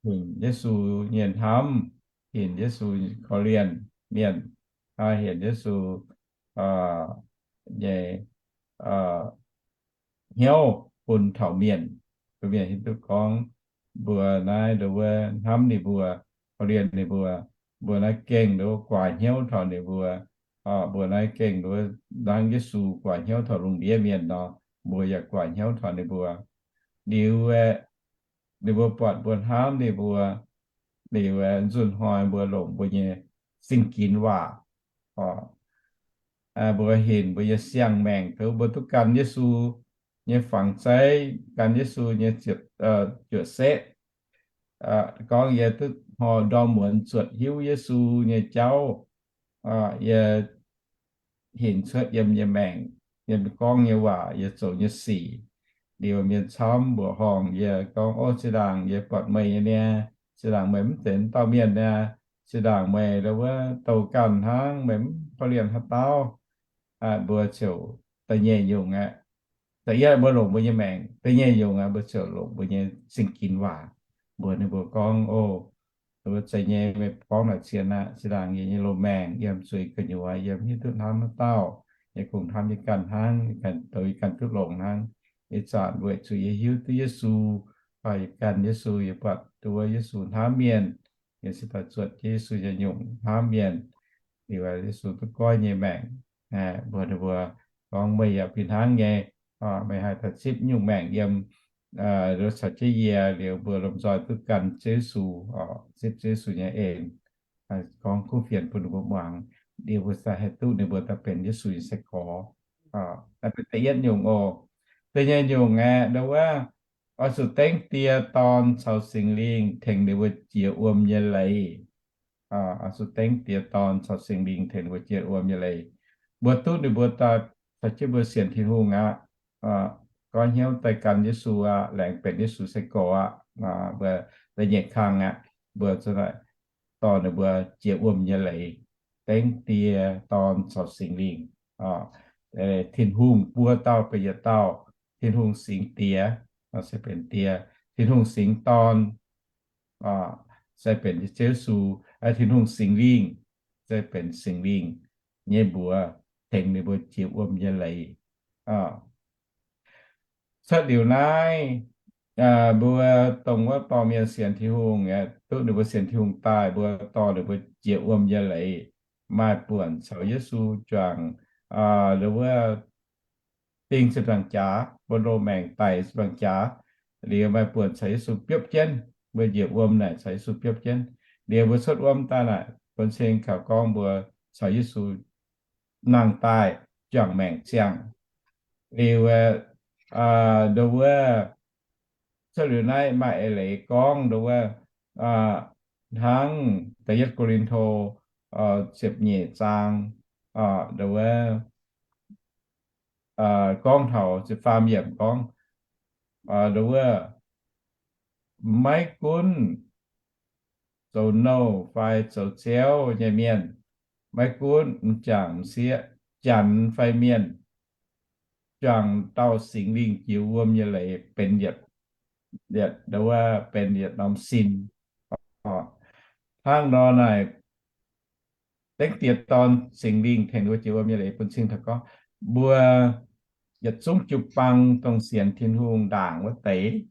hinc Yesu nyei hnamv, hinc Yesu korv-lienh mienh, hinc Yesu nyei hnyouv bun taux mienh. Bun mienh hiuv duqv gorngv mbuo naaiv nduov hnamv ninh mbuo, korv-lienh ninh mbuo, mbuo naaiv gengh nduov guaax hnyouv taux ninh mbuo, mbuo naaiv gengh nduov hnangv Yesu guaax hnyouv taux lungh ndiev mienh nor, mbuo yaac guaax hnyouv taux ninh mbuo. Liuz aeqv, ninh mbuo buatc mbuo hnamv ninh mbuo, liuz aeqv, nzunh hnoi mbuo longc mbuo nyei zingh ginx waac, mbuo hinc mbuo nyei siang-maengc, tov mbuo duqv gan Yesu nyei fangx zeiv, gan Yesu nyei ziepc, juoqc setv, gorngv yie duqv hnoi ndorm muonz zuotc hiuv Yesu nyei jauv, yie hinc cuotv yiem yie maengc, yiem gorngv nyei waac, yie zoux nyei sic, liuz mienh camv mbuoqc horngh yie gorngv, O, zinh ndaangc yie buatc meih nyei niaa, zinh ndaangc meih mv zeiz dauh mienh niaa, zinh ndaangc meih nduov douh ganh hnangv, meih mv korv-lienh haaix dauh. Mbuo ziouc da'nyeic nyungc aeqv, da'yietv mbuo longc mbuo nyei maengc, da'nyeic nyungc aeqv, mbuo ziouc longc mbuo nyei zingh ginx waac mbuox ninh mbuo gorngv, O, nduov, zeiz nyei, meih gorngv naaic cien aqv. Zinh ndaangc yie nyei loz-maengc yiem zuiz gu'nyuoz, yie mv hiuv duqv hnamv haaix dauh, yie kungx hnamv yie ganh hnangv, yie ganh, douc yie ganh duqv longx hnangv. Ih zanc weic zuqc yie hiuv duqv Yesu, yie ganh Yesu, yie buatc nduov Yesu hnamv mienh, yie se daaih zuotc jienv Yesu nyei nyungc hnamv mienh. Liuz Yesu duqv goiv nyei maengc, mbuox ninh mbuo gorngv, Meih yaac fih hnangv nyei, meih haih daaih zipv nyungc maengc yiem, caux jienv yie. Liuz mbuo lomh nzoih duqv gan Ziouv Yesu, zipv Ziouv Yesu nyei en, gorngv kuv fienx bun ninh mbuo muangx, liuz mbuo se haih duqv ninh mbuo daaih benx Yesu nyei sai-gorx. Naaiv benx da'yietv nyungc oc. Da'nyeic nyungc aeqv, nduov, oix zuqc dengv Die, Dorn caux Singx Lingh tengx ninh mbuo jiex wuom nyei leiz. Oix zuqc dengv Die, Dorn caux Singx Lingh tengx ninh mbuo jiex wuom nyei leiz. Mbuo duqv ninh mbuo daaih caux jienv mbuo sienx Tin-Hungh aqv, goiv hnyouv daaih gan Yesu aqv, laengz benx Yesu sai-gorx aqv, mbuo da'nyeic kang aqv, mbuo dorh ninh mbuo jiex wuom nyei leiz, dengv Die, Dorn caux Singx Lingh. Tin-Hungh buo dauh benx yietc dauh. Tin-Hungh Singx Diex se benx Die, Tin-Hungh Singx Dorn se benx Ziouv Yesu, Tin-Hungh Singx Lingh se benx Singx Lingh nyei mbuox tengx ninh mbuo jiex wuom nyei leiz. Cuotv liuz naaiv, mbuo dongh wuov dorh mienh sienx Tin-Hungh, duqv ninh mbuo sienx Tin-Hungh daaih, mbuo dorh ninh mbuo jiex wuom nyei leiz, maaih buonc caux Yesu juangc, wuov ding ziepc nzaangc jaax, bun loz-maengc daic ziepc nzaangc jaax, liuz maaih buonc caux Yesu biopv jienv, mbuo njiec wuom naaic caux Yesu biopv jienv. Liuz mbuo cuotv wuom daaih naaic, bun cing kaux gorngv mbuo caux Yesu nangh daaih juangc maengc ziangh. Liuz, nduov, cuotv liuz naaiv maaih eix leiz gorngv nduov, hnangv da'yietv Ko^lin^to ziepc nyeic zaang, nduov, gorngv taux ziepc faam yiemc gorngv, nduov, maiv gunv zoux nouh fai zoux ziouv nyei mienh, maiv gunv m'jangc m'sieqv, janx fai mienh, juangc dauh Singx Lingh jiex wuom nyei leiz benx yietc, yietc, wuov benx yietc norm sin. Hnangv nor naaic, dengv Diex, Dorn, Singx Lingh tengx wuov jiex wuom nyei leiz bun cing taux gorngv, mbuo yietc zungv jiu-baang dongh sienx Tin-Hungh ndaangc wuov deix,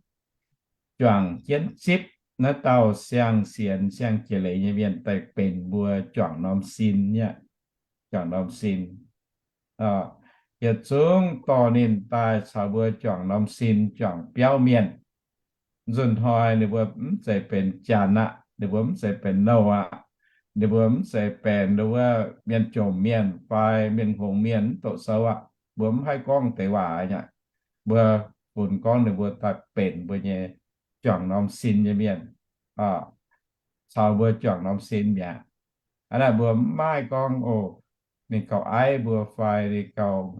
juangc jienv zipv naaiv dauh siang-sienx siang-jiex leiz nyei mienh daaih benx mbuo juangc norm sin nyei, juangc norm sin. Yietc zungv dorh ninh daaih caux mbuo juangc norm sin, juangc biauv mienh. Nzunc hnoi ninh mbuo mv zeiz benx janx aqv, ninh mbuo mv zeiz benx nouh aqv, ninh mbuo mv zeiz benx wuov mienh jomc mienh fai mienh hngongx mienh mv doqc sou aqv. Mbuo mv haih gorngv deix waac aqv. Mbuo funx gorngv ninh mbuo daaih benx mbuo nyei juangc norm sin nyei mienh, caux mbuo juangc norm sin mi'aqv. Hnangv naaic mbuo mv maaih gorngv, o, ninh gauh aiv mbuo fai ninh gauh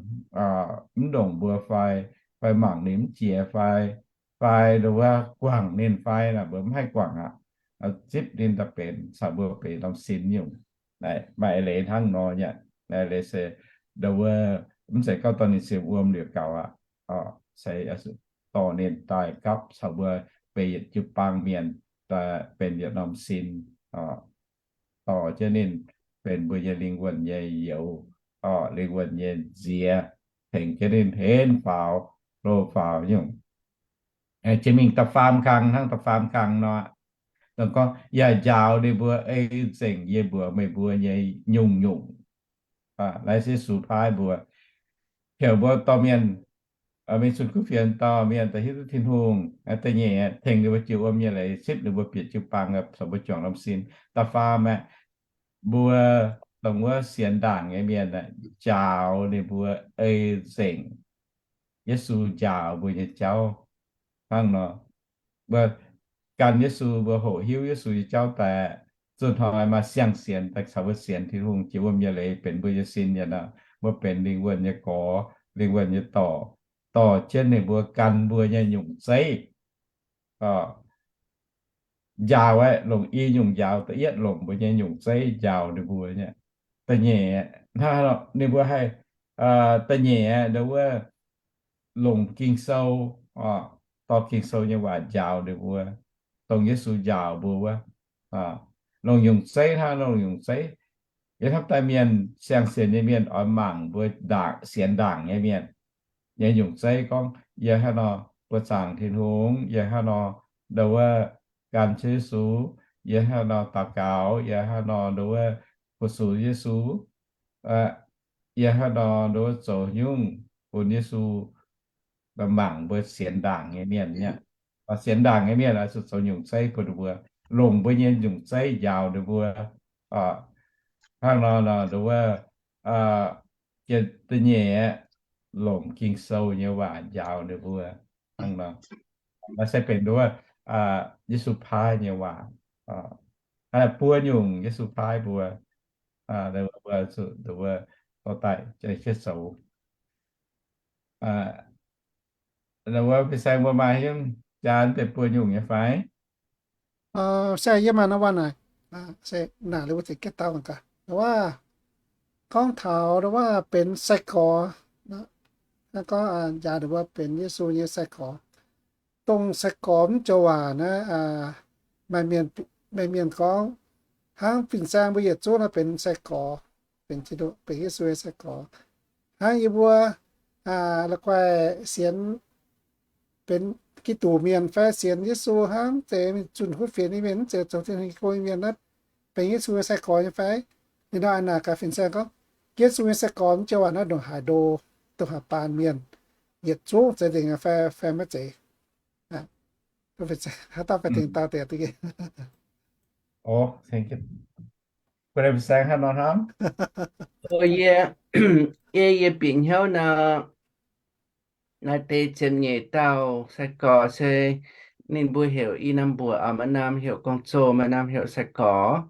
mv ndongc mbuo fai, fai mangc ninh mv jiex fai, fai nduov guangc ninh fai, naaic mbuo mv haih guangc aqv. Zipv ninh daaih benx caux mbuo benx norm sin nyungc. Maaih eix leiz hnangv nor nyei. Eix leiz se nduov mv zeiz gorngv dorh ninh sienx wuom liuz gaux aqv. Se dorh ninh daaih gapv caux mbuo benx yietc jiu-baang mienh, benx yietc norm sin, dorh jienv ninh benx mbuo nyei lingh wuonh nyei youz, lingh wuonh nyei nziex, tengx jienv ninh henv faaux, hlo faaux nyungc. Jiex mingh da'faam kang, hnangv da'faam kang nor, dongh gorngv yaac njaaux ninh mbuo ei nzengc yie mbuox meih mbuo nyei nyungc-nyungc. Laaic Yesu paaiv mbuo, heuc mbuo dorh mienh, mingh zunh kuv fienx dorh mienh daaih hiuv duqv Tin-Hungh. Da'nyeic, tengx ninh mbuo jiu wuom nyei leiz, zipv ninh mbuo bieqc jiu-baang, caux mbuo juangc norm sin. Da'faam aeqv, mbuo dongh wuov sienx ndaangc nyei mienh aeqv, njaaux ninh mbuo ei nzengc Yesu njaaux mbuo nyei jauv. Hnangv nor, mbuo gan Yesu, mbuo hoqc hiuv Yesu nyei jauv daaih, zunh hnoi maaih siang-sienx daaih caux mbuo sienx Tin-Hungh jiu wuom nyei leiz benx mbuo nyei sin nyei nor, mbuo benx lingh wuonh nyei gorx, lingh wuonh nyei dorc, dorh jienv ninh mbuo gan mbuo nyei nyungc zeiv. Njaaux aeqv, longc i nyungc njaaux. Da'yietv, longc mbuo nyei nyungc zeiv njaaux ninh mbuo nyei. Da'nyeic, ninh mbuo haih, da'nyeic aeqv, nduov wuov longc Ging-Sou, dorh Ging-Sou nyei waac njaaux ninh mbuo, dongh Yesu njaaux mbuo wuov. Longc nyungc zeiv hnangv, longc nyungc zeiv. Yie hnamv daaih mienh, siang-sienx nyei mienh oix mangc mbuo ndaangc, sienx ndaangc nyei mienh nyei nyungc zeiv gorngv, yie hnangv nor buoqc zaangc Tin-Hungh, yie hnangv nor nduov wuov gan Ziouv Yesu, yie hnangv nor daux gaux, yie hnangv nor nduov wuov fu-sux Yesu, yie hnangv nor nduov wuov zoux nyungc bun Yesu. Mangc mbuo sienx ndaangc nyei mienh nyei. Sienx ndaangc nyei mienh oix zuqc zoux nyungc zeiv bun ninh mbuo, longc mbuo nyei nyungc zeiv njaaux ninh mbuo. Hnangv nor nor nduov wuov, da'nyeic aeqv, longc Ging-Sou nyei waac njaaux ninh mbuo. Hnangv nor, naaiv se benx nduov wuov Yesu paaiv nyei waac. Buo nyungc Yesu paaiv mbuo, mbuo zuqc nduov wuov dorh daaih jai cietv zoux. Wuov fin-saeng mbuo maaih haaix nyungc jaa deix buo nyungc nyei fai? Se yie maaih naaiv waac naaic, se naaic liuz wuov ziex jienv dau gaax. Wuov gorngv taux wuov benx sai-gorx, gorngv njaaux wuov benx Yesu nyei sai-gorx. Dongh sai-gorx mv joux waac naaiv, maaih mienh, maaih mienh gorngv hnangv fin-saeng mbuo yietc zungv naaiv benx sai-gorx, benx Yesu nyei sai-gorx. Hnangv yie mbuo la'guaih sienx benx Giduc mienh fai sienx Yesu hnangv deix mingh zunh kuv fienx nyei mienh, mv zeiz zoux Tin-Hungh nyei gong nyei mienh naaiv, benx Yesu nyei sai-gorx nyei fai? Ninh nor naaic gaax fin-saeng gorngv, Yesu nyei sai-gorx mv joux waac naaiv ndongc haaix ndo, ndongc haaix baan mienh, yietc zungv zeiz dingc fai, fai maiv zeiz? Haaix dauh fai dingc dau deix duqv. Yie, yie, yie bieqc hnyouv nor, naaiv deix ziepc nyeic dauh sai-gorx se ninh mbuo heuc i norm mbuoqc, maaih norm heuc gong-zoh, maaih norm heuc sai-gorx.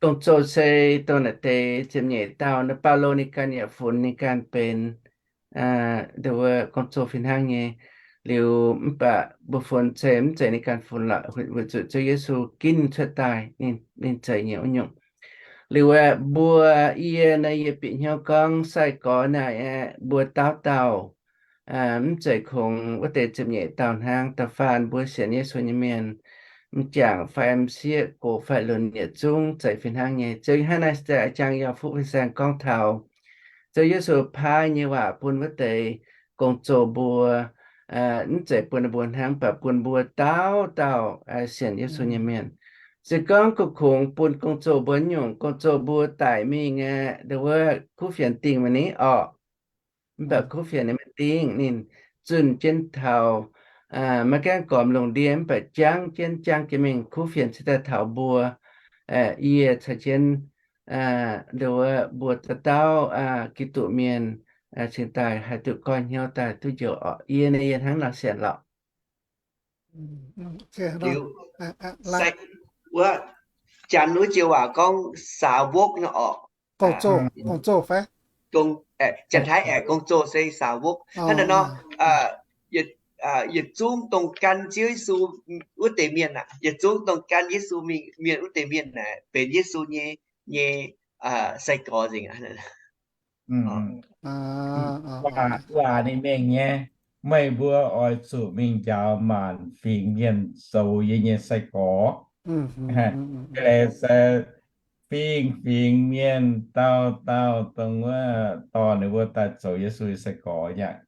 Gong-zoh se dongh naaiv deix ziepc nyeic dauh naaiv, Baulo ninh ganh yaac funx ninh ganh benx nduov wuov gong-zoh fih hnangv nyei. Liuz mv baac mbuo funx se mv zeiz ninh ganh funx lorqc, weic zuqc Ziouv Yesu ginv cuotv daaih, ninh zeiz nyei wuov nyungc. Liuz aeqv, mbuo, yie naaiv yie bieqc hnyouv gorngv sai-gorx naaic aeqv, mbuo dauh dauh mv zeiz kungx wuov deix ziepc nyeic dauh hnangv. Da'faanh mbuo sienx Yesu nyei mienh, m'jangc fai m'sieqv, gox fai lunx, yietc zungv zeiz fih hnangv nyei. Ziouc ih hnangv naaiv se jangx yaac fuqv fin-saeng gorngv taux Ziouv Yesu paaiv nyei waac bun wuov deix gong-zoh mbuo, mv zeiz bun ninh mbuo hnangv, mv baac bun mbuo dauh dauh sienx Yesu nyei mienh. Se gorngv kungx bun gong-zoh mbuo nyungc, gong-zoh mbuo daic mingh aeqv, ndau wuov kuv fienx dingh mingh ni orqc. Mv baac kuv fienx ninh maiv dingh, ninh zunh jienv taux, maiv gaengh gormx lungh ndiev, mv baac jangv jienv, jangv jienv mingh. Kuv fienx cingx daaih taux mbuo, yie caux jienv, ndau wuov mbuo dauh dauh Giduc mienh cingx daaih haih duqv goiv hnyouv daaih duqv njoux orqc. Yie naaiv yie hnangv nor sienx lorqc. Wuov, Janx wuov joux waac gorngv สาวก nor orqc. Gong-zoh fai? Janx-Taiv aengx gong-zoh se สาวก. Hnangv naaiv nor, yietc zungv dongh gan Ziouv Yesu wuov deix mienh aqv, yietc zungv dongh gan Yesu mienh wuov deix mienh naaic benx Yesu nyei, nyei sai-gorx nzengc aqv. Waac ninh mengh nyei, meih mbuo oix zuqc mingh njaaux maanc fingx mienh zoux yie nyei sai-gorx. Leiz se fingx-fingx mienh dauh dauh dongh wuov dorh ninh mbuo daaih zoux Yesu nyei sai-gorx aqv.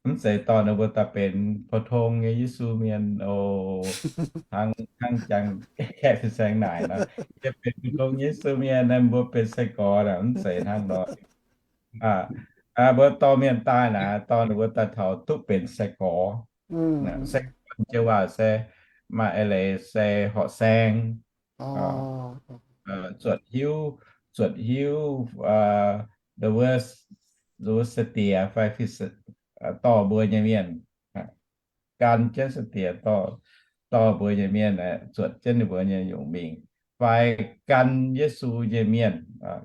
Mv zeiz dorh ninh mbuo daaih benx pou-tong nyei Yesu mienh oc. Hnangv, hnangv jangx kaeqv fin-saeng naaic nor, yie benx pou-tong Yesu mienh, ninh mbuo benx sai-gorx naaic, mv zeiz hnangv nor. Mbuo dorh mienh daaih naaic, dorh ninh mbuo daaih taux duqv benx sai-gorx. Sai-gorx joux waac se maaih eix leiz se horqc saeng, zuotc hiuv, zuotc hiuv, ndau wuov, ndau wuov sai-diex fai dorh mbuo nyei mienh, gan jienv sai-diex dorh mbuo nyei mienh, zuotc jienv ninh mbuo nyei nyungc mingh, fai gan Yesu nyei mienh,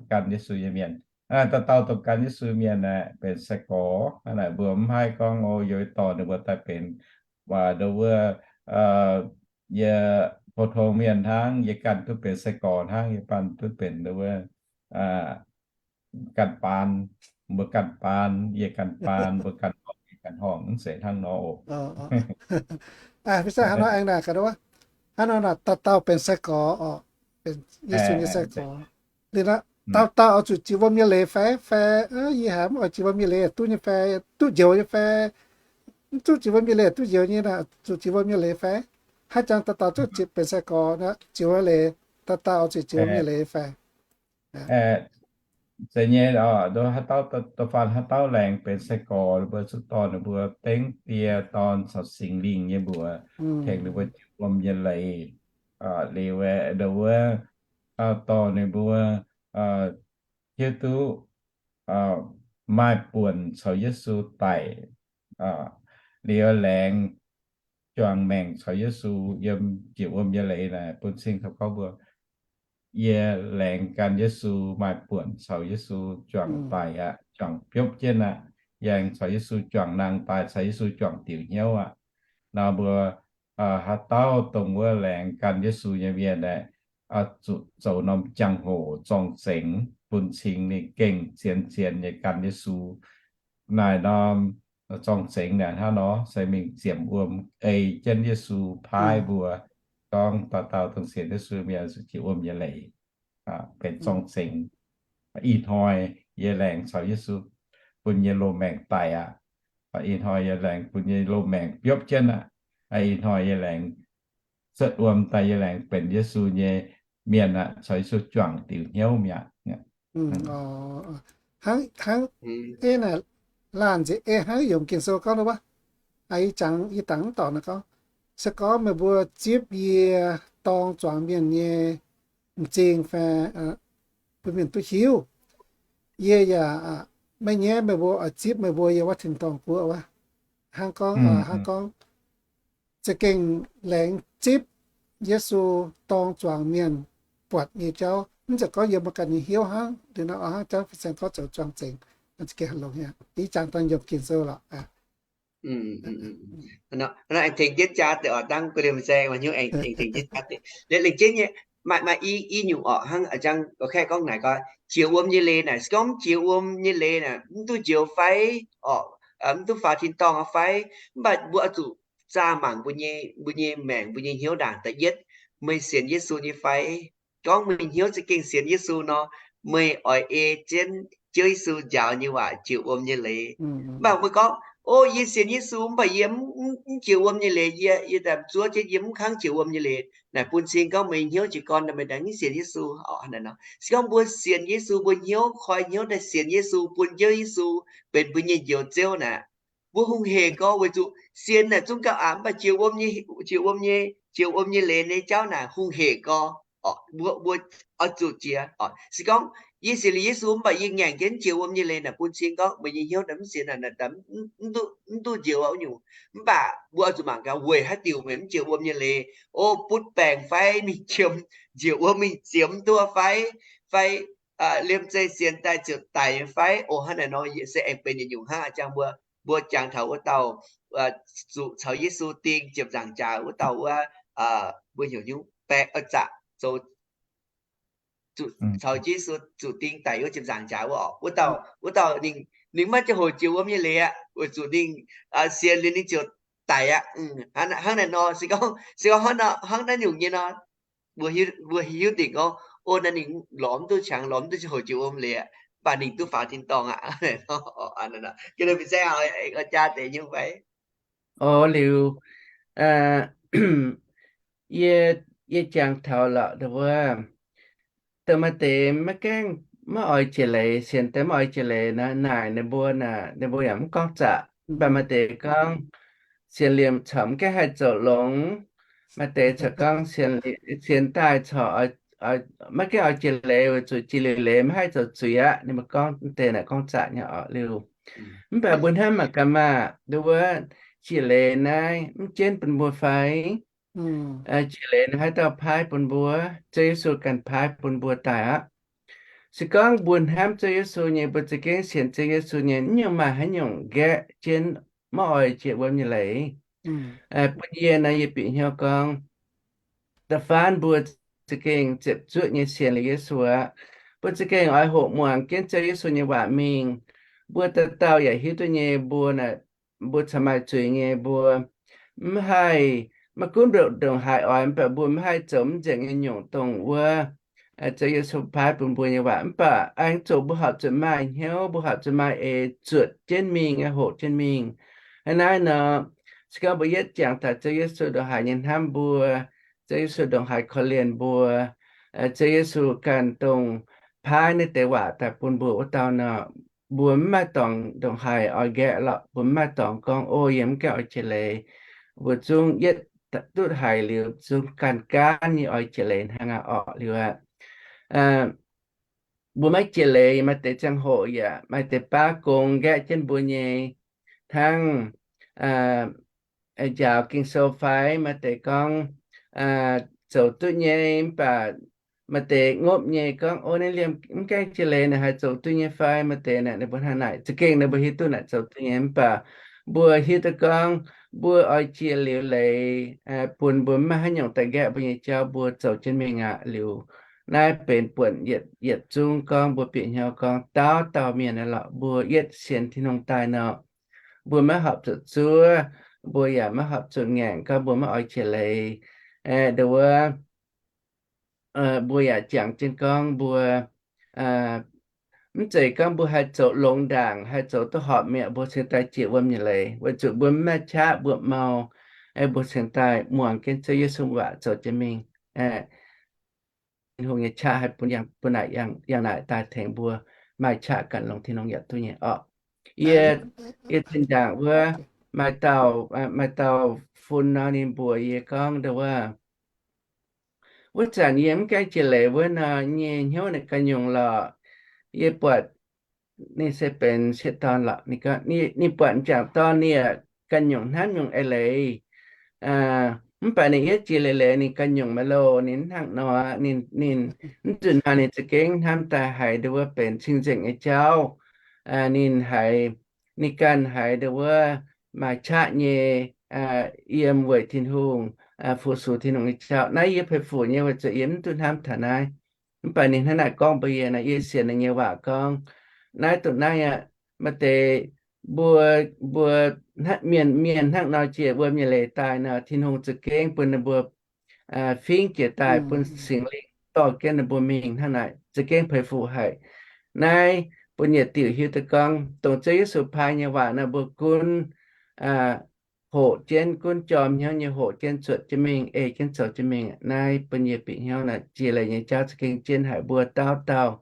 gan Yesu nyei mienh. Dauh dauh dongh gan Yesu mienh aeqv, benx sai-gorx. Hnangv naaic mbuo mv haih gorngv, o, yie dorh ninh mbuo daaih benx, ndau wuov, yie pou-tong mienh hnangv, yie ganh duqv benx sai-gorx hnangv, yie banh duqv benx ndau wuov, ganh baan, mbuo ganh baan, yie ganh baan, mbuo ganh horngh, yie ganh horngh, mv zeiz hnangv nor oc. Hnangv nor naaic, dauh dauh benx sai-gorx oc, benx Yesu nyei sai-gorx. Liuz naaic, dauh dauh oix zuqc jiex wuom nyei leiz fai? Fai yie haiz mv oix jiex wuom nyei leiz duqv nyei fai, duqv njoux nyei fai? Mv zuqc jiex wuom nyei leiz duqv njoux nyei naaic, zuqc jiex wuom nyei leiz fai? Haaix zanc dauh dauh zuqc jiex benx sai-gorx, jiex wuom leiz, dauh dauh oix zuqc jiex wuom nyei leiz fai? Zeiz nyei, haaix dauh, da'faanh haaix dauh laengz benx sai-gorx, mbuo zuqc dorh ninh mbuo dengv Die, Dorn caux Singx Lingh nyei mbuox tengx ninh mbuo jiex wuom nyei leiz. Liuz aeqv, ndau wuov, dorh ninh mbuo hiuv duqv maaih buonc caux Yesu daic, liuz laengz juangc maengc caux Yesu yiem jiex wuom nyei leiz naaic, bun cing taux gorngv mbuo, yie laengz gan Yesu, maaih buonc caux Yesu juangc daic aqv, juangc biopv jienv aqv. Yie aengx caux Yesu juangc nangh daaih, caux Yesu juangc diuc hnyouv aqv. Nor mbuo haaix dauh dongh wuov laengz gan Yesu nyei mienh aeqv, zuqc zoux norm jangx-hoc zorng-zengx bun cing ninh gengh zien-zien nyei gan Yesu. Naaic norm zorng-zengx naaic hnangv nor se mingh ziepc wuom ei jienv Yesu paaiv mbuo, gorngv dauh dauh dongh sienx Yesu mienh zuqc jiex wuom nyei leiz, benx zorng-zengx. Ih hnoi yie laengz caux Yesu bun yie loz-maengc daic aqv. Ih hnoi yie laengz bun yie loz-maengc biopv jienv aqv. Ih hnoi yie laengz cuotv wuom daaih, yie laengz benx Yesu nyei mienh aqv, caux Yesu juangc diuc hnyouv mi'aqv. Hnangv, hnangv, ei naaic, laanh nziex ei hnangv yiem Ging-Sou gorngv wuov, ih jangx yie dangx mv dorngc naaiv gorngv, se gorngv meih mbuo zipv yie dorng zuangx mienh nyei m'zing fai, bun mienh duqv hiuv, yie yaac maiv nyaiv meih mbuo oix zipv meih mbuo yiem wuov tin-dorngh guoqv wuov. Hnangv gorngv, hnangv gorngv za'gengh laengz zipv Yesu dorng zuangx mienh buatc nyei jauv, mv zeiz gorngv yiem meih ganh nyei hnyouv hnangv, liuz nor hnangv jangv fin-saeng gorngv zoux zorng-zengx, za'gengh longx nyei. Ih jangx dangh yiem Ging-Sou lorqc. Tengx jienv jaax deix oix dangh gu'nyuoz se hnyouv aengx tengx jienv jaax deix. Liuz lengc jienv nyei, maaih, maaih i, i nyungc orqc hnangv a'jang gorx-kaeqv gorngv naaic gorx, jiex wuom nyei leiz naaic, se gorngv jiex wuom nyei leiz naaic mv duqv njoux fai orqc, mv duqv faaux tin-dorngh aqv fai? Mv baac mbuo oix zuqc zaah mangc mbuo nyei, mbuo nyei maengc, mbuo nyei hnyouv ndaangc. Da'yietv, meih sienx Yesu nyei fai? Gorngv meih hnyouv za'gengh sienx Yesu nor, meih oix ei jienv Ziouv Yesu njaaux nyei waac jiex wuom nyei leiz. Mv baac meih gorngv, O, yie sienx Yesu, mv baac yie mv jiex wuom nyei leiz, yie, yie daaih zuov jienv, yie mv kangv jiex wuom nyei leiz. Naaic bun cing gorngv meih hnyouv jiez gorn daaih meih daaih mv sienx Yesu. Se gorngv mbuo sienx Yesu, mbuo hnyouv koi hnyouv daaih sienx Yesu, bun Ziouv Yesu benx mbuo nyei Njoux Ziouv naaic, mbuo hungh hec gorx weic zuqc sienx naaic zungv gauh aqc, mv baac jiex wuom nyei, jiex wuom nyei, jiex wuom nyei leiz nyei jauv naaic hungh hec gorx. Mbuo, mbuo oix zuqc jiex. Se gorngv yie sienx liuz Yesu mv baac yie ngaengc jienv jiex wuom nyei leiz naaic bun cing gorngv meih nyei hnyouv naaic mv sienx naaic, mv duqv, mv duqv njoux wuov nyungc. Mv baac mbuo oix zuqc mangc gaax weic haaix diuc meih mv jiex wuom nyei leiz. O, butv baengc fai mingh qiemx, njoux wuom mingh qiemx duqv fai, fai liemh zeih sienx daaih ziouc daic nyei fai? O, hnangv naaic nor yie se aengx benx yietc nyungc hnangv. A'jang mbuo, mbuo jangx taux wuov dauh zuqc caux Yesu ding ziepc nzaangc jaax wuov dauh wuov, mbuo heuc nyungc baeqc oix zaqc zoux, zuqc caux Yesu zuqc ding daic wuov ziepc nzaangc jaax wuov oc. Wuov dauh, wuov dauh ninh, ninh maiv ziangh hoc jiex wuom nyei leiz aqv, weic zuqc ninh sienx liuz ninh ziouc daic aqv. Hnangv naaic nor, se gorngv, se gorngv hnangv naaiv nyungc nyei nor, mbuo hiuv, mbuo hiuv dingc gorngv, o, naaiv ninh lorz mv duqv qangx, lorz mv duqv ziangh hoc jiex wuom leiz aqv, mv baac ninh duqv faaux tin-dorngh aqv. Ga'naaiv mbic-saeng oix jaa deix nyungc fai? O, liuz, yie, yie jangx taux lorqc ndau wuov, dongh maaih deix maiv gaengh, maiv oix jiex leiz, sienx daaih maiv oix jiex leiz naaic, naaic ninh mbuo, ninh mbuo yaac mv gorngv zaqc. Mv baac maaih deix gorngv sienx liemh corc mv gaengh haih zoux longx. Maaih deix corc gorngv sienx, sienx daaih corc maiv gaengh oix jiex leiz, weic zuqc jiex liuz leiz maiv haih zoux zuiz aqv. Ninh mbuo gorngv deix naaic gorngv zaqc nyei oc liuz. Mv baac mbuo hnamv mangc gaax maah, ndau wuov, jiex leiz naaiv mv jienv bun mbuo fai? Jiex leiz naaiv haaix dauh paaiv bun mbuo? Ziouv Yesu ganh paaiv bun mbuo daaih aqv. Se gorngv mbuo hnamv Ziouv Yesu nyei, mbuo za'gengh sienx Ziouv Yesu nyei, mv nyungc maaih haaix nyungc nqaeqv jienv maiv oix jiex wuom nyei leiz. Bun yie naaiv, yie bieqc hnyouv gorngv, da'faanh mbuo za'gengh ziepc zuoqv nyei sienx liuz Yesu aqv, mbuo za'gengh oix hoqc muangx jienv Ziouv Yesu nyei waac mingh. Mbuo dauh dauh yaac hiuv duqv nyei, mbuo, mbuo corc maaih zuiz nyei, mbuo mv haih, maiv gunv ndongc haaix oix, mv baac mbuo mv haih zoux mv nzengc nyei nyungc dongh wuov Ziouv Yesu paaiv bun mbuo nyei waac. Mv baac aengx zuqc mbuo horpc zuqc maaih hnyouv, mbuo horpc zuqc maaih eix zuotc jienv mingh, hoqc jienv mingh. Hnangv naaiv nor, se gorngv mbuo yietv jangx taux Ziouv Yesu ndongc haaix nyei hnamv mbuo, Ziouv Yesu ndongc haaix korv-lienh mbuo, Ziouv Yesu ganh dongh paaiv naaiv deix waac daaih bun mbuo wuov dauh nor, mbuo mv maaih dorngx ndongc haaix oix nqaeqv lorqc. Mbuo mv maaih dorngx gorngv, O, yie mv gaengh oix jiex leiz. Mbuo zungv yietv duqv haiz liuz zungv ganh gaanv nyei oix jiex leiz hnangv aqv orqc liuz aqv. Mbuo maiv jiex leiz, maaih deix ziangh hoc yaac maaih deix baav gong nqaeqv jienv mbuo nyei, hnangv njaaux Ging-Sou fai maaih deix gorngv zoux duqv nyei, mv baac maaih deix ngopv nyei gorngv, O, naaiv liemh mv gaengh jiex leiz naaic haih zoux duqv nyei fai? Maaih deix naaic ninh mbuo hnangv naaic, za'gengh ninh mbuo hiuv duqv naaic zoux duqv nyei, mv baac mbuo hiuv duqv gorngv mbuo oix jiex liuz leiz bun mbuo mv maaih haaix nyungc daaih nqaeqv mbuo nyei jauv, mbuo zoux jienv mingh aqv liuz. Naaiv benx buonc yietc zungv gorngv mbuo bieqc hnyouv gorngv dauh dauh mienh naaiv lorqc, mbuo yietv sienx Tin-Hungh daaih nor, mbuo maiv horpc zuqc zuov, mbuo yaac maiv horpc zuqc ngaengc gorngv mbuo maiv oix jiex leiz. Ndongc wuov, mbuo yaac jangx jienv gorngv mbuo mv zeiz gorngv mbuo haih zoux longx ndaangc, haih zoux duqv horpc mi'aqv, mbuo cingx daaih jiex wuom nyei leiz, weic zuqc mbuo mv maaih qaqv mbuo mau, mbuo cingx daaih muangx jienv Ziouv Yesu waac zoux jienv mingh. Tin-Hungh nyei qaqv haih bun, bun naaic, yangh naaic daaih tengx mbuo maaih qaqv ganh longx Tin-Hungh yaac duqv nyei orqc. Yie, yie zinh ndaangc wuov maaih dauh, maaih dauh fun nor ninh mbuox yie gorngv ndongc wuov, wuov zanc yie mv gaengh jiex leiz wuov nor, nyei hnyouv naaic ganh nyungc lorqc. Yie buatc ninh se benx sieqv dorn lorqc. Ninh buatc m'jangc dorn ninh yaac ganh nyungc hnamv nyungc eix leiz. Mv baac ninh yietv jiex leiz leiz ninh ganh nyungc maiv loz, ninh mv hnangv nor, ninh, ninh mv zuqc hnangv, ninh za'gengh hnamv daaih haiz ndongc wuov benx cing-nzengc nyei jauv. Ninh haiz, ninh ganh haiz ndongc wuov maaih qaqv nyei yiem weic Tin-Hungh, fu-sux Tin-Hungh nyei jauv. Naaiv yie peix fuc nyei weic zuqc yie mv duqv hnamv taux naaiv. Mv baac ninh hnangv naaic gorngv mbuox yie nor, yie sienx ninh nyei waac gorngv, naaiv dongh naaiv aqv, maaih deix mbuo, mbuo mienh, mienh hnangv nor jiex wuom nyei leiz daaih nor, Tin-Hungh za'gengh bun ninh mbuo fingv jiex daaih, bun Singx Lingh dorh jienv ninh mbuo mingh hnangv naaic, za'gengh peix fuc haic. Naaiv bun yietc diuc hiuv duqv gorngv dongh Ziouv Yesu paaiv nyei waac nor, mbuo gunv hoqc jienv, gunv jorm hnyouv nyei hoqc jienv zuotc jienv mingh, ei jienv zoux jienv mingh. Naaiv bun yie bieqc hnyouv naaic, jiex leiz nyei jauv za'gengh zien haic, mbuo dauh dauh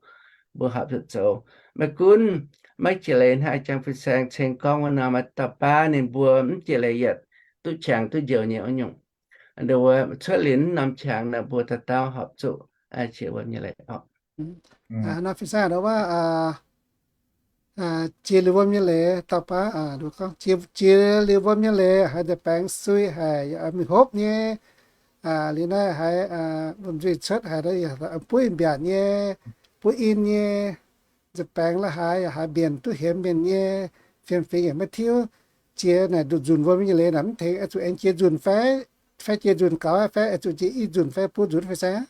mbuo horpc zuqc zoux. Maiv gunv maiv jiex leiz hnangv jang fin-saeng ceng gorngv wuov nor, maaih dauh baav ninh mbuo mv jiex leiz yietc duqv qangx duqv njoux nyei wuov nyungc. Nduov cuotv liuz norm qangx naaic, mbuo dauh dauh horpc zuqc qiex wuom nyei leiz oc. Nor fin-saeng nduov wuov, jiex liuz wuom nyei leiz, dauh baav nduov gorngv, jiex liuz wuom nyei leiz haiz nza'baengx sui haic, yaac mingh hopv nyei. Liuz naaiv haiz lomh nzoih cuotv haic, buov mbiaatc nyei, buov in nyei, nza'baengx la'haaix yaac haiz mbienc duqv hiemx mienh nyei, fiem-fingx yaac maiv tiuv. Jiex naaic nduqc nzunc wuom nyei leiz naaic mv tengx, oix zuqc aengx jiex nzunc fai, fai jiex nzunc gaux fai oix zuqc jiex i nzunc fai buo nzunc fai saeng?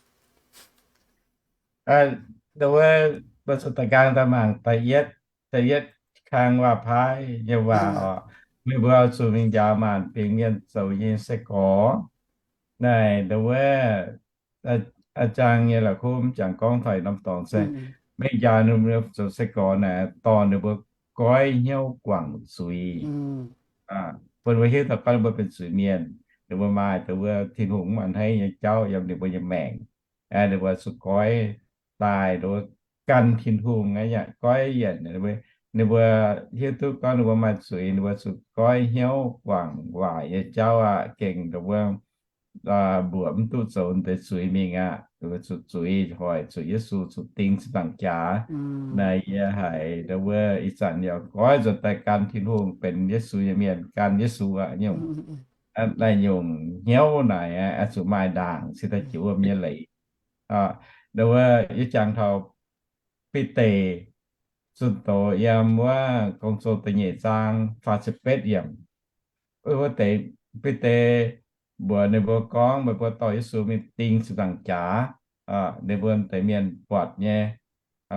Wuov, mbuo zuqc daaih nqaang daaih mangc da'yietv, da'yietv kang waac-paaiv nyei waac oc. Meih mbuo zuqc mingh njaaux maanc fingx mienh zoux nyei sai-gorx. Naaic nduov wuov, a'jang nyei la'kuqv mv jangx gorngv taux norm dorngx se, mingh njaaux ninh mbuo zoux sai-gorx naaic, dorh ninh mbuo goiv hnyouv guangc zuiz. Bun mbuo hiuv duqv gorngv ninh mbuo benx zuiz-mienh, ninh mbuo maaih dongh wuov Tin-Hungh mv a'hneiv nyei jauv yiem ninh mbuo nyei maengc. Ninh mbuo zuqc goiv daaih nduov gan Tin-Hungh aqv, yaac goiv yienc ninh mbuo hiuv duqv gorngv ninh mbuo maaih zuiz, ninh mbuo zuqc goiv hnyouv guangc waaic nyei jauv aqv, gengh dongh wuov mbuoqc mv duqv zoux deix zuiz mingh aqv. Ninh mbuo zuqc zuiz hoic, zuqc Yesu zuqc ding zinh ndaangc jaax. Naaiv yie haiz dongh wuov ih zanc yaac goiv nzuonx daaih gan Tin-Hungh, benx Yesu nyei mienh, gan Yesu aqv nyungc. Naaiv nyungc hnyouv naaic oix zuqc maaih ndaangc cingx daaih jiex wuom nyei leiz. Dongh wuov yie jangx taux Bide zunh doz yiem wuov Gong-Zoh da'nyeic zaang faah ziepc betv yiemc. Wuov deix Bide mbuox ninh mbuo gorngv, meih mbuo dorh Yesu mingh ding zinh ndaangc jaax. Ninh mbuo deix mienh buatc nyei,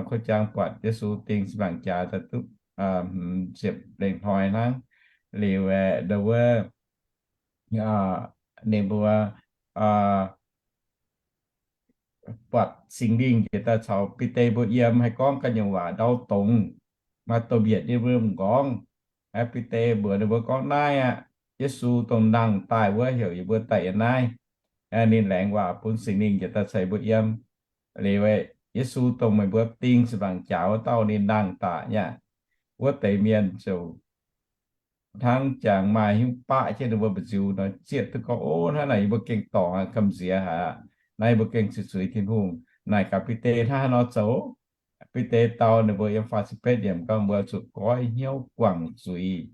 kuv jangx buatc Yesu ding zinh ndaangc jaax daaih duqv ziepc lengh hnoi hnangv. Liuz aeqv, dongh wuov ninh mbuo buatc Singx Lingh njiec daaih caux Bide mbuo yiem, haih gorngv ganh nyungc waac ndau dongz, maaih domh yietc nyei mbuo m'nqorngv. Bide mbuox ninh mbuo gorngv, naaiv aqv, Yesu dongh nangh daaih wuov heuc yie mbuo daaih yiem naaiv. Ninh laengz waac bun Singx Lingh njiec daaih ceix mbuo yiem. Liuz, Yesu dongh meih mbuo ding zinh ndaangc jaax wuov dauh ninh nangh daaih nyei. Wuov deix mienh ziouc hnangv jangx maaih hiuv baqv jienv ninh mbuo mba'nziu nor, zieqv duqv gorngv, o, hnangv naaic yie mbuo gengh dorngc aqv, gamh nziex haic aqv. Naaiv yie mbuo gengh zuqc zuiz Tin-Hungh. Naaic gaax Bide, hnangv haaix nor zoux? Bide dau ninh mbuo yiem faah ziepc betv yiemc gorngv, mbuo zuqc goiv hnyouv guangc zuiz,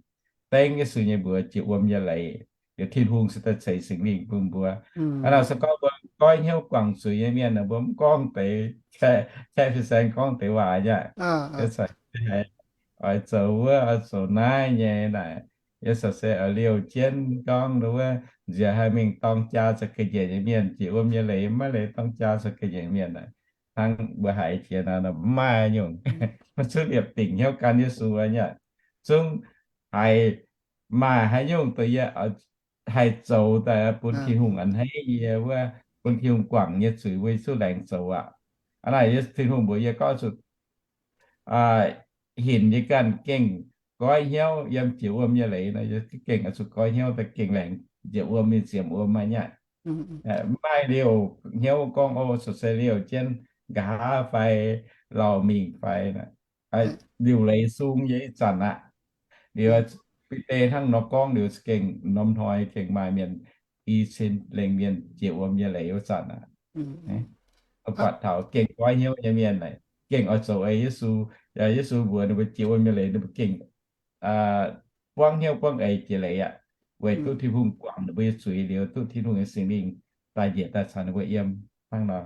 dengv Yesu nyei mbuox jiex wuom nyei leiz, liuz Tin-Hungh se daaih ceix Singx Lingh bun mbuo. Hnangv naaic se gorngv mbuo goiv hnyouv guangc zuiz nyei mienh, mbuo mv gorngv deix, kaeqv fin-saeng gorngv deix waac nyei. Oix zoux wuov, oix zoux naaiv nyei naaic, yie se oix liouh jienv gorngv wuov, nziex haih mingh dorng jaa caux ga'nyiec nyei mienh jiex wuom nyei leiz, maiv leiz dorng jaa caux ga'nyiec mienh naaic. Hnangv mbuo haiz jiex nor, mv maaih nyungc, maiv cuotv liepc dingc hnyouv gan Yesu nyei. Zungv haiz maaih haaix nyungc dongh yie haih zoux daaih bun Tin-Hungh a'hneiv yie wuov, bun Tin-Hungh guangc nyei zuiz, mbuo zuqc laengz zoux aqv. Hnangv naaic Tin-Hungh mbuox yie gorngv zuqc hinc yie ganh gengh goiv hnyouv yiem jiex wuom nyei leiz nor, yie gengh oix zuqc goiv hnyouv daaih gengh laengz jiex wuom nyei ziemx wuom maiv nyaiv. Mv maaih liouh hnyouv gorngv, o, se liouh jienv nqa'haav fai lauh mingh fai, liuc leiz sung yie ih zanc aqv. Liuz Bide hnangv nor gorngv liuz, gengh norm hnoi gengh maaih mienh i cin lengh mienh jiex wuom nyei leiz wuov zanc aqv. Buatc taux gengh goiv hnyouv nyei mienh naaic, gengh oix zoux ei Yesu. Yesu mbuox ninh mbuo jiex wuom nyei leiz ninh mbuo gengh buangv hnyouv buangv eix jiex leiz aqv, weic duqv Tin-Hungh guangc ninh mbuo nyei zuiz liuz, duqv Tin-Hungh nyei Singx Lingh daaih njiec daaih caux ninh mbuo yiem hnangv nor.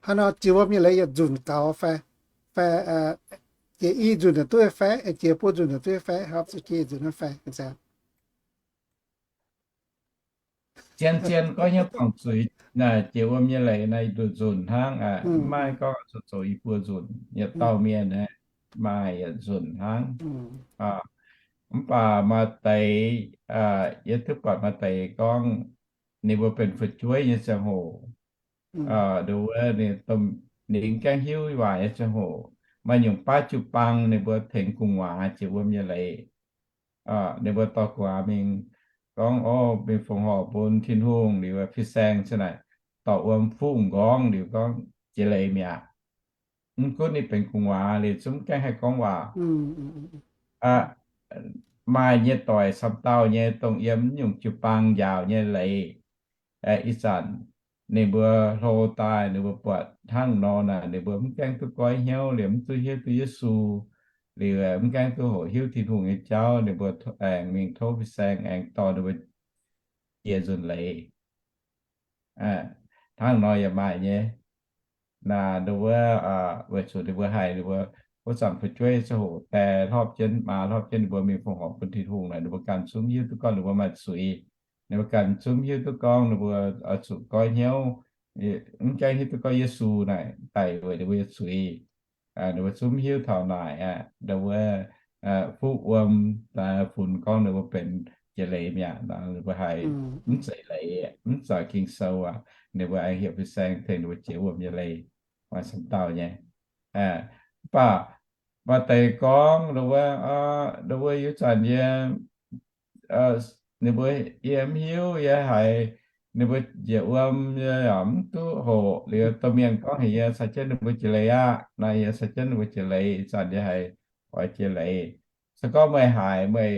Hnangv nor jiex wuom nyei leiz yietc nzunc gaux fai, fai jiex i nzunc duqv fai, jiex buo nzunc duqv fai, horpc zuqc jiex nzunc fai? Zien-zien goiv hnyouv guangc zuiz naaic jiex wuom nyei leiz naaic nduqc nzunc hnangv aqv. Mv maaih gorngv zuqc zoux i buo nzunc. Yietc dauh mienh aeqv, maaih yietc nzunc hnangv. Mv baac maaih deix, yie duqv buatc maaih deix gorngv ninh mbuo benx fu'jueiv nyei ziangh hoc, nduov ninh, ninh mv gaengh hiuv waac nyei ziangh hoc, maaih nyungc baav jiu-baang ninh mbuo tengx gu'nguaaz jiex wuom nyei leiz. Ninh mbuo dorh gu'nguaaz mingh gorngv, o, mingh fongc horc bun Tin-Hungh liuz, fin-saeng ziouc naaic dorh wuom fuqv m'nqorngv liuz gorngv jiex leiz mi'aqv. Mv gunv ninh benx gu'nguaaz liuz zungv mv gaengh haih gorngv waac. Maaih nyei doic camv dauh nyei dongh yiem nyungc jiu-baang njaaux nyei leiz. Ih zanc ninh mbuo hlo daaih, ninh mbuo buatc hnangv nor naaic, ninh mbuo mv gaengh duqv goiv hnyouv liuz, mv duqv hiuv duqv Yesu liuz, mv gaengh duqv hoqc hiuv Tin-Hungh nyei jauv, ninh mbuo aengx mingh tov fin-saeng aengx dorh ninh mbuo jiex nzunc leiz. Hnangv nor yaac maaih nyei. Naaic nduov, weic zuqc ninh mbuo haiz ninh mbuo wuov zanc fu'jueiv ziouc hoqc die hlorpv jienv, maa hlorpv jienv, ninh mbuo mingh fongc horc bun Tin-Hungh naaic, ninh mbuo ganh zungv hiuv duqv gorngv ninh mbuo maaih zuiz. Ninh mbuo ganh zungv hiuv duqv gorngv ninh mbuo oix zuqc goiv hnyouv, mv gaengh hiuv duqv gorngv Yesu naaic daic weic ninh mbuo nyei zuiz. Ninh mbuo zungv hiuv taux naaic aqv, nduov, fuqv wuom, funx gorngv ninh mbuo benx jiex leiz mi'aqv. Ninh mbuo haiz mv zeiz leiz, mv zeiz Ging-Sou aqv. Ninh mbuo aengx heuc fin-saeng tengx ninh mbuo jiex wuom nyei leiz, maaih camv dauh nyei. Mv baac maaih deix gorngv nduov, nduov yie zanc yie, ninh mbuo, yie mv hiuv, yie haiz ninh mbuo njiec wuom, yie yaac mv duqv hoqc. Liuz domh mienh gorngv heuc yie caux jienv ninh mbuo jiex leiz aqv. Naaiv yie caux jienv ninh mbuo jiex leiz, ih zanc yie haiz oix jiex leiz. Se gorngv meih haiz meih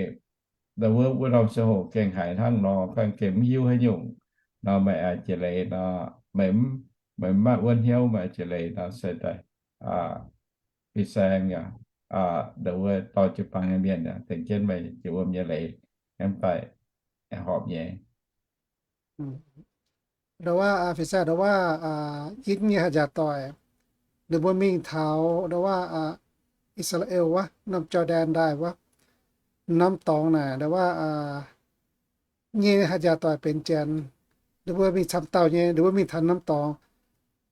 nduov wuov norm ziangh hoc gengh haiz hnangv nor, gengh mv hiuv haaix nyungc nor, meih jiex leiz nor, meih mv, meih mv maaih wuonv hnyouv, meih jiex leiz nor, se daaih fin-saeng yaac, nduov wuov dorh jiu-baang nyei mienh yaac tengx jienv meih jiex wuom nyei leiz, hnamv daaih horpc nyei. Nduov wuov, fin-saeng nduov wuov, yie nyei haaix njaaux doic, ninh mbuo mingh taux nduov wuov, I^saa^laa^en wuov, norm Jor^ndaen Ndaaih wuov, norm dorngx naaic nduov wuov, nyei haaix njaaux doic benx janx, ninh mbuo mingh camv dauh nyei, ninh mbuo mingh taux norm dorngx,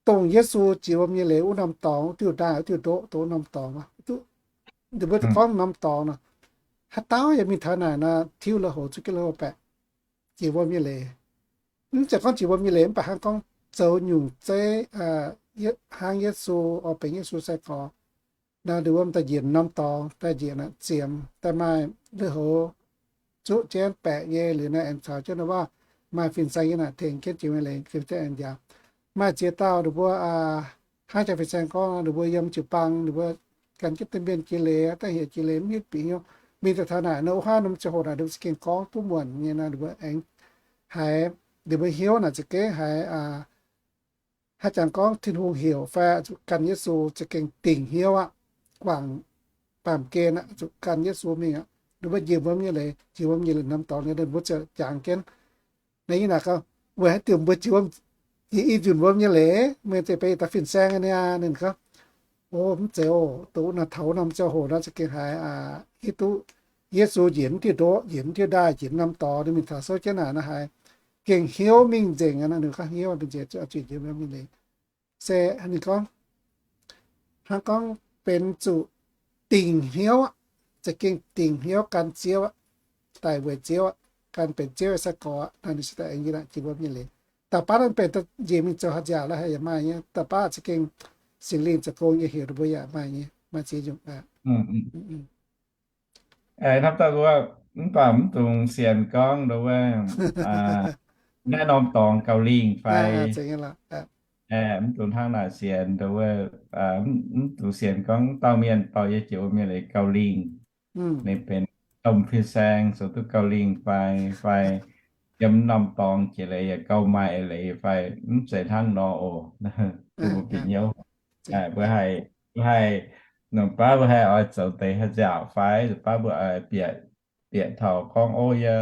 dongh Yesu jiex wuom nyei leiz wuov norm dorngx, wuov diuh ndaaih, wuov diuh ndoqv, dongh wuov norm dorngx, ninh mbuo gorngv norm dorngx nor, haaix dauh yaac mingh taux naaic nor, tiuv lui-houx, zuqv jienv lui-houx baeqc, jiex wuom nyei leiz. Mv zeiz gorngv jiex wuom nyei leiz mv baac hnangv gorngv zoux nyungc zeiv, hnangv Yesu, oix benx Yesu sai-gorx. Naaiv ndongc wuom daaih njiec norm dorngx, daaih njiec naaic ziemx, daaih maaih lui-houx zuqv jienv baeqc nyei liuz naaiv aengx caux jienv wuov maaih fin-saeng nyei naaic tengx jienv jiex nyei leiz, fin-saeng aengx njaaux. Maaih ziex dauh ninh mbuo hnangv jaa fin-saeng gorngv, ninh mbuo yiem jiu-baang, ninh mbuo gan jienv domh mienh jiex leiz, daaih heuc jiex leiz mv hiuv bieqc hnyouv. Mingh daaih taux naaic nor, wuov haav norm ziangh hoc naaic ninh mbuo za'gengh gorngv duqv muonc nyei nor, ninh mbuo aengx haiz, ninh mbuo hnyouv naaic za'gengh haiz haaix jangx gorngv Tin-Hungh heuc fai zuqc gan Yesu za'gengh dingc hnyouv aqv, guangc baamh gen aqv, zuqc gan Yesu mingh aqv. Ninh mbuo njiec wuom nyei leiz, njiec wuom nyei leiz norm dorngx, ninh mbuo ziouc jangx jienv. Naaiv yie naaic gau, weic haaix diuc mbuo njiec wuom, njiec i nzunc wuom nyei leiz, meih zeiz benx daaih fin-saeng nyei aqv? Ninh gorngv, o, mv zeiz oc, dongh naaiv taux norm ziangh hoc nor za'gengh haiz hiuv duqv Yesu njiec mv diuh ndoqv, njiec mv diuh ndaaih, njiec norm dorngx, ninh mingh taux souv jienv naaic nor haiz gengh hnyouv mingh nzengc aqv. Ninh gorngv hnyouv mingh nzengc, zuqc njiec wuom nyei leiz. Se ninh gorngv, hnangv gorngv benx zuqc dingc hnyouv aqv, za'gengh dingc hnyouv gan Ziouv aqv, daic weic Ziouv aqv, gan benx Ziouv nyei sai-gorx aqv. Naaiv ninh se daaih aengx njiec wuom nyei leiz. Da'baav naaiv benx njiec mingh zoux haaix nziaauc la'haic yaac maaih nyei. Da'baav za'gengh Singx Lingh zoux gong nyei heuc ninh mbuo yaac maaih nyei, maaih ziex nyungc aqv. Hnamv daaih wuov, mv baac mv dungx sienx gorngv nduov wuov, naaiv norm dorngx gauh lingh fai, mv dungx hnangv naaic sienx nduov wuov, mv dungx sienx gorngv dauh mienh dorh yie jiex wuom nyei leiz gauh lingh. Ninh benx domh fin-saeng zoux duqv gauh lingh fai, fai yiem norm dorngx jiex leiz yaac gauh maaih eix leiz fai, mv zeiz hnangv nor oc. Bun mbuo bieqc hnyouv. Mbuo haih, mbuo haih, nzunc baav mbuo haih oix zoux deix haaix nziaauc fai, nzunc baav mbuo oix bieqc, bieqc taux gorngv, o, yie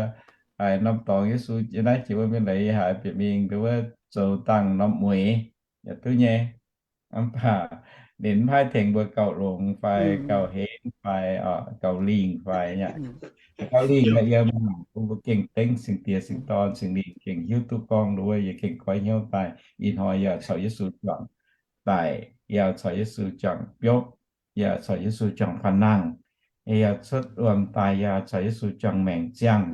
haiz norm dorngx Yesu yiem naaiv jiex wuom nyei leiz, yie haiz bieqc mingh nduov wuov zoux dangh norm mueiz yaac duqv nyei. Mv baac ninh mv haih tengx mbuo gauh longx fai gauh henv fai gauh lingh fai nyei. Gauh lingh naaic yiem bun mbuo gengh dengv Singx Diex Singx Dorn Singx Lingh gengh hiuv duqv gorngv nduov wuov yie gengh goiv hnyouv daaih, ih hnoi yaac caux Yesu juangc daic, yaac caux Yesu juangc biopv, yaac caux Yesu juangc faanv nangh. yaac cuotv wuom daaih yaac caux Yesu juangc maengc ziangh.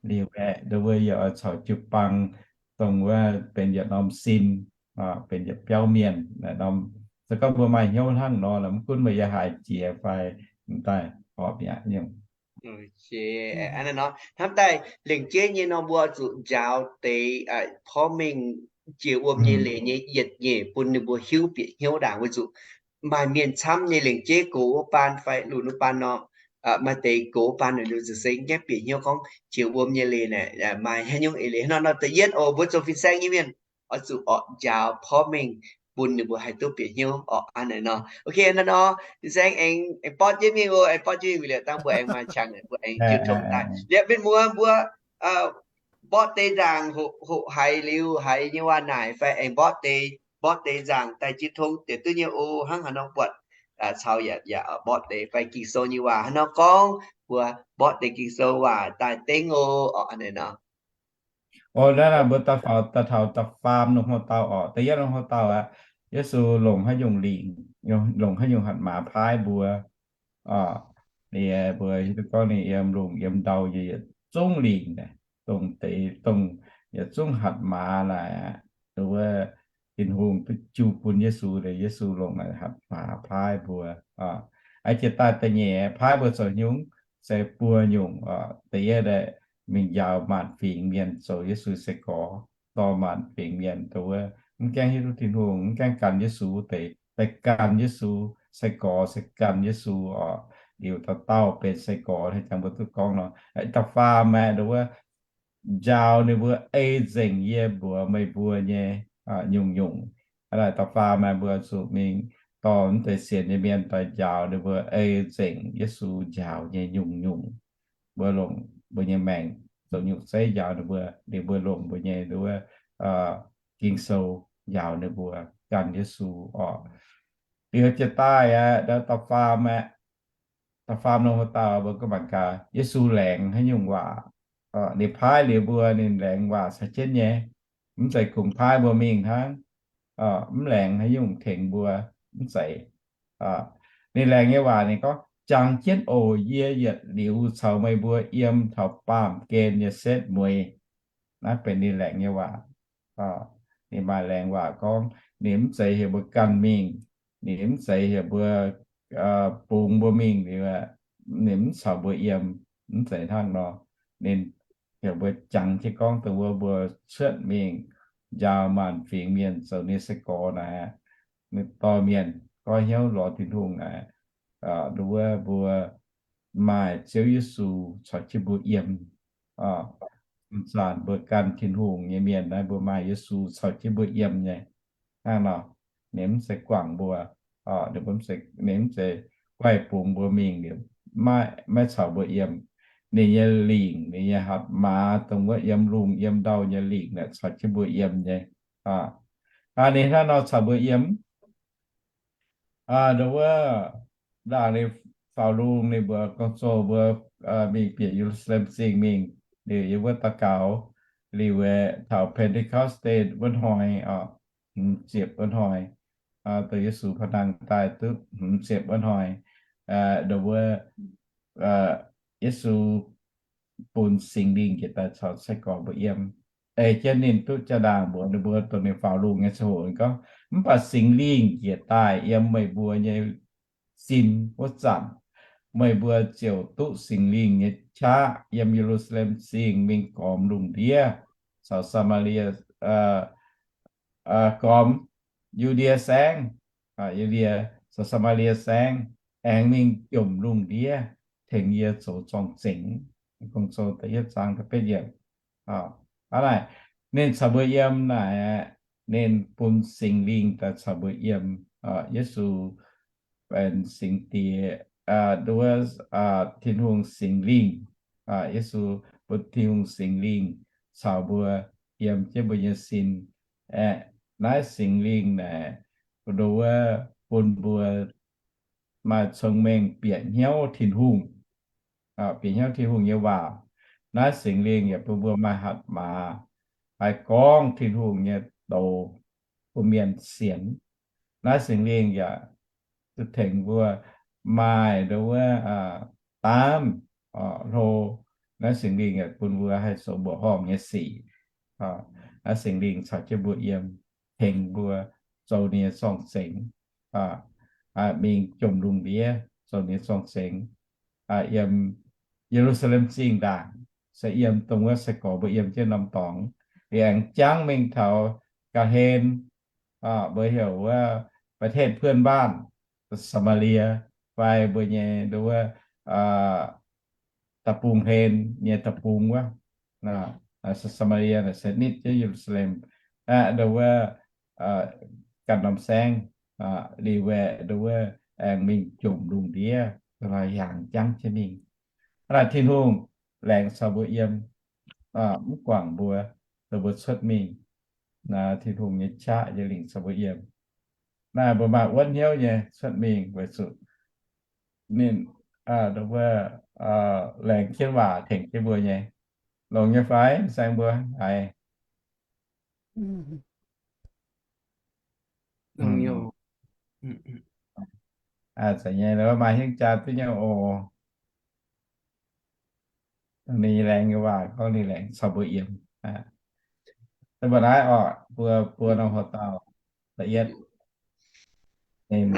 Liuz aeqv, nduov wuov yaac oix caux jiu-baang dongh wuov benx yietc norm sin, benx yietc biauv mienh naaic norm. Se gorngv mbuo maaih hnyouv hnangv nor, mv gunv meih yaac haiz jiex fai m'daaih horpc mi'aqv nyungc. Hnamv daaih lengc jeiv nyei nor, mbuo zuqc njaaux deix porv mengh jiex wuom nyei leiz nyei yietc nyeic bun ninh mbuo hiuv bieqc hnyouv ndaangc. Weic zuqc maaih mienh camv nyei lengc jeiv gox wuov baan fai lunx wuov baan nor, maaih deix gox wuov baan ninh mbuo zuqc se gaengh bieqc hnyouv gorngv jiex wuom nyei leiz naaic maaih haaix nyungc eix leiz hnangv nor. Da'yietv oc, mbuo zoux fin-saeng nyei mienh oix zuqc orqc njaaux porv mengh bun ninh mbuo haih duqv bieqc hnyouv orqc. Hnangv naaic nor, ok, hnangv nor, fin-saeng aengx, aengx bortv jienv mingh oc, aengx bortv jienv mingh liuz dangh mbuo aengx maaih qangx naaic mbuo aengx jiu tong daaih. Liuz mienh muoz mbuo mborqv deix nzaangc hoqc haiz liuz haiz nyei waac naaic fai aengx mborqv deix, mborqv deix nzaangc daaih jiu tong deix duqv nyei oc. Hnangv haaix nor buatc caux yaac mborqv deix fai Ging-Sou nyei waac hnangv nor gorngv, mbuo mborqv deix Ging-Sou waac daaih dengv oc. Orqc, hnangv naaic nor. Orqc, naaiv mbuo daaih faaux daaih taux da'faam norm hlo dauh orqc. Da'yietv norm hlo dauh aqv, Yesu longc haaix nyungc lingc, longc haaix nyungc hatc maaz paaiv mbuo. Orqc, ninh mbuo hiuv duqv gorngv ninh yiem lungh yiem ndau nyei yietc zungv lingc, dongh deix dongh yietc zungv hatc maaz naaic aqv, wuov Tin-Hungh duqv jiu bun Yesu, Yesu longc naaic hatc maaz paaiv mbuo. Aa, jiex daaih da'nyeic paaiv mbuo zoux nyungc se buo nyungc. Da'yietv mingh njaaux maanc fingx mienh zoux Yesu sai-gorx, dorh maanc fingx mienh dongh wuov mv gaengh hiuv duqv Tin-Hungh, mv gaengh gan Yesu deix, daaih gan Yesu, sai-gorx se gan Yesu orqc. Liuz dauh dauh benx sai-gorx, jangx mbuo duqv gorngv nor. Da'faam aeqv, dongh wuov njaaux ninh mbuo ei nzengc yie mbuox meih mbuo nyei nyungc-nyungc. Aa, da'faam aeqv, mbuo zuqc mingh dorh mv deix sienx nyei mienh daaih njaaux ninh mbuo ei nzengc Yesu njaaux nyei nyungc-nyungc. Mbuo longc mbuo nyei maengc zoux nyungc zeiv njaaux ninh mbuo, liuz mbuo longc mbuo nyei wuov Ging-Sou njaaux ninh mbuo gan Yesu orqc. Liuz jiex daaih aeqv, da'faam aeqv, da'faam norm hlo dauh mbuo gunv mangc gaax Yesu laengz haaix nyungc waac. Ninh paaiv liuz mbuo ninh laengz waac caux jienv nyei. Mv zeiz kungx paaiv mbuo mingh hnangv. Mv laengz haaix nyungc tengx mbuo, mv zeiz. Ninh laengz nyei waac ninh gorngv, Jangx jienv oc. Yie yietc liuz caux meih mbuo yiem taux baamh gen nyei setv mueiz. Naaiv benx ninh laengz nyei waac. Ninh maaih laengz waac gorngv ninh mv zeiz heuc mbuo ganh mingh, ninh mv zeiz heuc mbuo bungx mbuo mingh, ninh mv caux mbuo yiem, mv zeiz hnangv nor. Ninh heuc mbuo jangx jienv gorngv dongh wuov mbuo cuotv mingh njaaux maanc fingx mienh zoux ninh sai-gorx naaic, ninh dorh mienh goiv hnyouv lorz Tin-Hungh naaic, wuov mbuo maaih Ziouv Yesu caux jienv mbuo yiem. Zanc mbuo ganh Tin-Hungh nyei mienh naaiv mbuo maaih Yesu caux jienv mbuo yiem nyei. Hnangv nor, ninh mv zeiz guangc mbuo, ninh mv zeiz guaih bungx mbuo mingh liuz maiv caux mbuo yiem. Ninh nyei lingc, ninh nyei hatc maaz dongh wuov yiem lungh yiem ndau nyei lingc naaic caux jienv mbuo yiem nyei. Ninh hnangv nor caux mbuo yiem. Dongh wuov ndaangc ninh faaux lungh ninh mbuo gong-zoh mbuo mingh bieqc Ye^lu^saa^lem Zingh mingh, liuz yiem wuov daux gaux, liuz taux Pentecost Day wuov hnoi, hmz ziepc wuov hnoi, dongh Yesu paa nangh daaih duqv hmz ziepc wuov hnoi, dongh wuov Yesu bun Singx Lingh njiec daaih caux sai-gorx mbuo yiem. Ei jienv ninh duqv jaa-ndaangc mbuox ninh mbuo dongh ninh faaux lungh nyei ziangh hoc ninh gorngv, Mv baac Singx Lingh njiec daaih yiem meih mbuo nyei sin wuov zanc, meih mbuo ziouc duqv Singx Lingh nyei qaqv yiem Ye^lu^saa^lem Zingh mingh gormx lungh ndiev, caux Saa^maa^lie, gormx Yu^ndie Saengv, Yu^ndie caux Saa^maa^lie Saengv, aengx mingh jomc lungh ndiev tengx yie zoux zorng-zengx. Gong-Zoh da'yietv zaang da'betv yiemc. Hnangv naaic, ninh caux mbuo yiem naaic, ninh bun Singx Lingh daaih caux mbuo yiem. Yesu benx Singx Diex, nduov, Tin-Hungh Singx Lingh. Yesu bun Tin-Hungh Singx Lingh caux mbuo yiem jienv mbuo nyei sin. Aeqv, naaiv Singx Lingh naaic, nduov, bun mbuo maaih cong-mengh bieqc hnyouv Tin-Hungh, bieqc hnyouv Tin-Hungh nyei waac. Naaiv Singx Lingh yaac bun mbuo maaih hatc maaz haih gorngv Tin-Hungh nyei doz bun mienh sienx. Naaiv Singx Lingh yaac tengx mbuo maaih nduov, baamv, hlo, naaiv Singx Lingh bun mbuo haih zoux mbuoqc horngh nyei sic. Naaiv Singx Lingh caux jienv mbuo yiem, tengx mbuo zoux ninh nyei zorng-zengx, mingh jomc lungh ndiev zoux ninh nyei zorng-zengx. Yiem Ye^lu^saa^lem Zingh ndaangc, se yiem dongh wuov sai-gorx mbuo yiem jienv norm dorngx, liuz aengx jangv mingh taux ga'hlen, mbuo heuc wuov ประเทศเพื่อนบ้าน Saa^maa^lie, fai mbuo nyei nduov wuov da'bung hlen nyei da'bung wuov. Saa^maa^lie naaic se nitv jienv Ye^lu^saa^lem, nduov wuov ganh norm saengv, liuz aeqv, nduov wuov aengx mingh jomc lungh ndiev, hiaangx jangv jienv mingh. Hnangv naaic Tin-Hungh laengz caux mbuo yiem, mv guangc mbuo, dongh mbuo cuotv mingh, naaiv Tin-Hungh nyei qaqv nyei lingc caux mbuo yiem. Naaiv mbuo maaih wuonv hnyouv nyei cuotv mingh weic zuqc ninh wuov laengz jienv waac tengx jienv mbuo nyei. Longx nyei fai, saeng mbuo haiz? Za'gengh maaih hiuv jaa duqv nyei oc. Ninh laengz nyei waac gorngv ninh laengz caux mbuo yiem. Mbuo naaiv oc, mbuo, mbuo norm hoc dauh da'yietv, ninh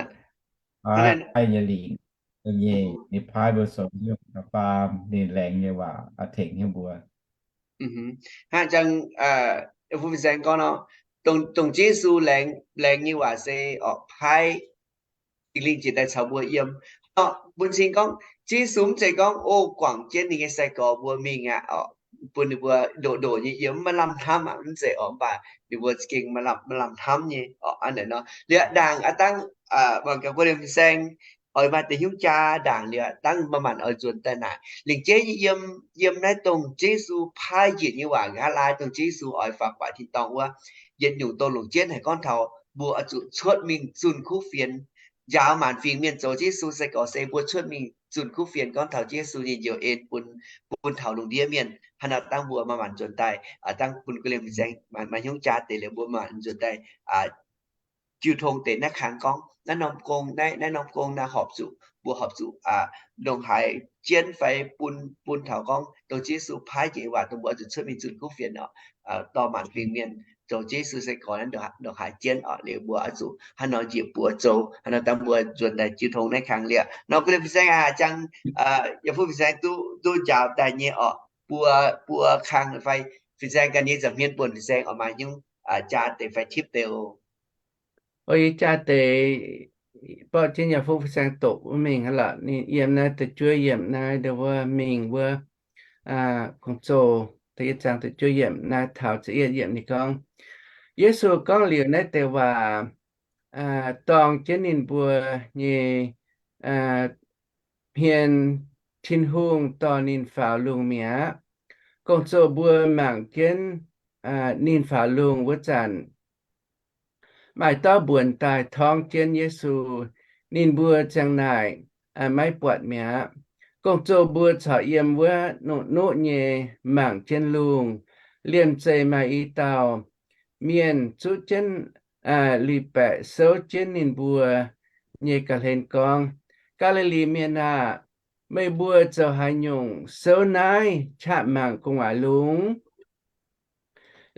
paaiv nyei lingc, nyei, ninh paaiv mbuo zoux hnyouv da'faam, ninh laengz nyei waac tengx hnyouv mbuo. Hnangv jang fu fin saeng gorngv nor, dongh, dongh Yesu laengz, laengz nyei waac se oc paaiv Singx Lingh jiex daaih caux mbuo yiem. Bun cing gorngv Yesu mv zeiz gorngv o guangc jienv ninh nyei sai-gorx mbuo mingh aqv oc, bun ninh mbuo ndoqc ndoqc nyei yiem maiv lamh hnamv aqv, mv zeiz oc, mv baac ninh mbuo za'gengh maaih lamh, maaih lamh hnamv nyei oc. Hnangv naaic nor, liuz ndaangc aav dangv mangc gaax guon fin saeng oix maaih deix hnyouv jaa ndaangc liuz aqv dangv maaih maanc oix nzuonx daaih naaic. Lingc jeiv nyei yiem, yiem naaiv dongh Yesu paaiv njiec nyei waac nqa'haav laai, dongh Yesu oix faaux guaax tin-dorngh wuov, yietc nyungc dongh longc jienv haiz gorngv taux mbuo oix zuqc cuotv mingh zunh kuv fienx, njaaux maanc fingx mienh zoux Yesu sai-gorx se mbuo cuotv mingh zunh kuv fienx gorngv taux Yesu nyei njoux en bun, bun taux lungh ndiev mienh. Hnangv nor dangv mbuo maaih maanc nzuonx daaih, dangv bun guon fin saeng maaih, maaih hnyouv jaa deix liuz mbuo maaih maanc nzuonx daaih jiu tong deix naaiv kangx gorngv naaiv norm gong, naaiv, naaiv norm gong naaiv horpc zuqc, mbuo horpc zuqc ndongc haaix jienv fai bun, bun taux gorngv dongh Yesu paaiv njiec waac dongh mbuo oix zuqc cuotv mingh zunh kuv fienx oc, dorh maanc fingx mienh zoux Yesu sai-gorx naaiv ndongc haaix jienv oc, liuz mbuo oix zuqc hnangv nor njiec buoz zoux. Hnangv nor dangv mbuo nzuonx daaih jiu tong naaiv kangx liuz nor guon fin saeng aac jang, yaac fu fin saeng duqv, duqv njaaux daaih nyei oc, buo, buo kangx fai fin saeng ganh nyei nza'hmien buonc fin saeng oix maaih hnyouv jaa deix fai tipv deix oc. O, yie jaa deix borqv jienv yaac fu fin saeng doqc wuov mingh hnangv lorqc. Ninh yiem naaiv da'juov yiemc naaiv ndongc wuov mingh wuov, Gong-Zoh da'yietv zaang da'juov yiemc naaiv taux ziepc yietv yiemc ninh gorngv, Yesu gorngv liuz naaiv deix waac, dorng jienv ninh mbuo nyei hmien, Tin-Hungh dorh ninh faaux lungh mi'aqv. Gong-zoh mbuo mangc jienv ninh faaux lungh wuov zanc, maaih dauh mbuonx daaih torngv jienv Yesu. Ninh mbuo ziang naaic, maiv buatc mi'aqv. Gong-zoh mbuo corc yiem wuov nuqv-nuqv nyei mangc jienv lungh. Liemh zeih maaih i dauh mienh zuqv jienv li-baeqc souv jienv ninh mbuo nyei ga'hlen gorngv, Gaa^li^li Mienh aah! Meih mbuo zoux haaix nyungc souv naaiv qaqv mangc gu'nguaaic lungh?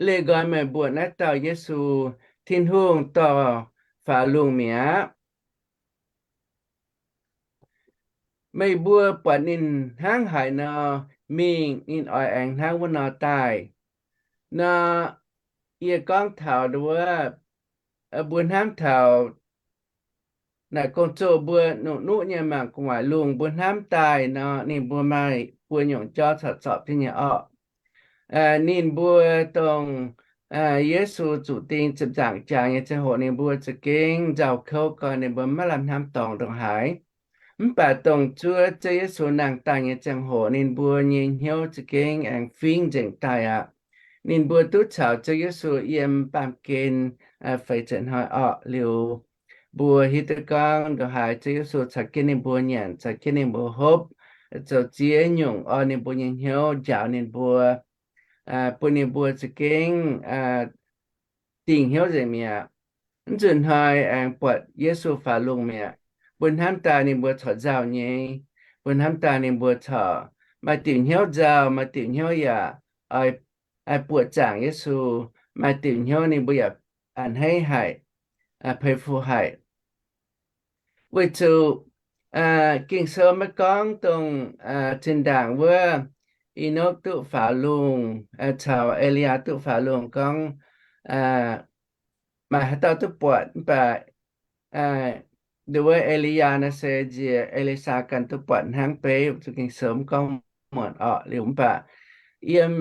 Leih nqoi meih mbuoqc naaiv dauh Yesu, Tin-Hungh dorh faaux lungh mi'aqv. Meih mbuo buatc ninh hnangv haaix nor mingh, ninh oix aengx hnangv wuov nor daaih. Nor, yie gorngv taux wuov, mbuo hnamv taux naaic gong-zoh mbuo nuqv-nuqv nyei mangc gu'nguaaic lungh, mbuo hnamv daaih nor, ninh mbuo maaih buo nyungc jauv corc zorpc jienv nyei orqc. Ninh mbuo dongh Yesu zuqc ding ziepc nzaangc jaax nyei ziangh hoc ninh mbuo za'gengh nzauh kouv gau, ninh mbuo maiv lamh hnamv dorngc ndongc haaix. Mv baac dongh zuov Ziouv Yesu nangh daaih nyei ziangh hoc ninh mbuo nyei hnyouv za'gengh aengx fingx nzengc daaih aqv. Ninh mbuo duqv caux Ziouv Yesu yiem baamh gen feix ziepc hnoi orqc liuz, mbuo hiuv duqv gorngv ndongc haaix Ziouv Yesu caux jienv ninh mbuo nyanc, caux jienv ninh mbuo hopv, zoux ziex nyungc orn ninh mbuo nyei hnyouv, njaaux ninh mbuo, bun ninh mbuo za'gengh dingh hnyouv nzengc mi'aqv. Mv nzunc hnoi aengx buatc Yesu faaux lungh mi'aqv. Mbuo hnamv daaih ninh mbuo corc nzauh nyei. mbuo hnamv daaih ninh mbuo corc maaih diuc hnyouv nzauh, maaih diuc hnyouv yaac oix buoqc zaangc Yesu, maaih diuc hnyouv ninh mbuo yaac a'hneiv haic, peix fu haic. Weic zuqc Ging-Sou maiv gorngv dongh zinh ndaangc wuov Enokv duqv faaux lungh caux Elia duqv faaux lungh gorngv maaih haaix dauh duqv buatc, mv baac nduov wuov Elia naaiv se nziex Elisaa ganh duqv buatc hnangv beiv, zuqc Ging-Sou mv gorngv muonc orqc. Liuz mv baac yiem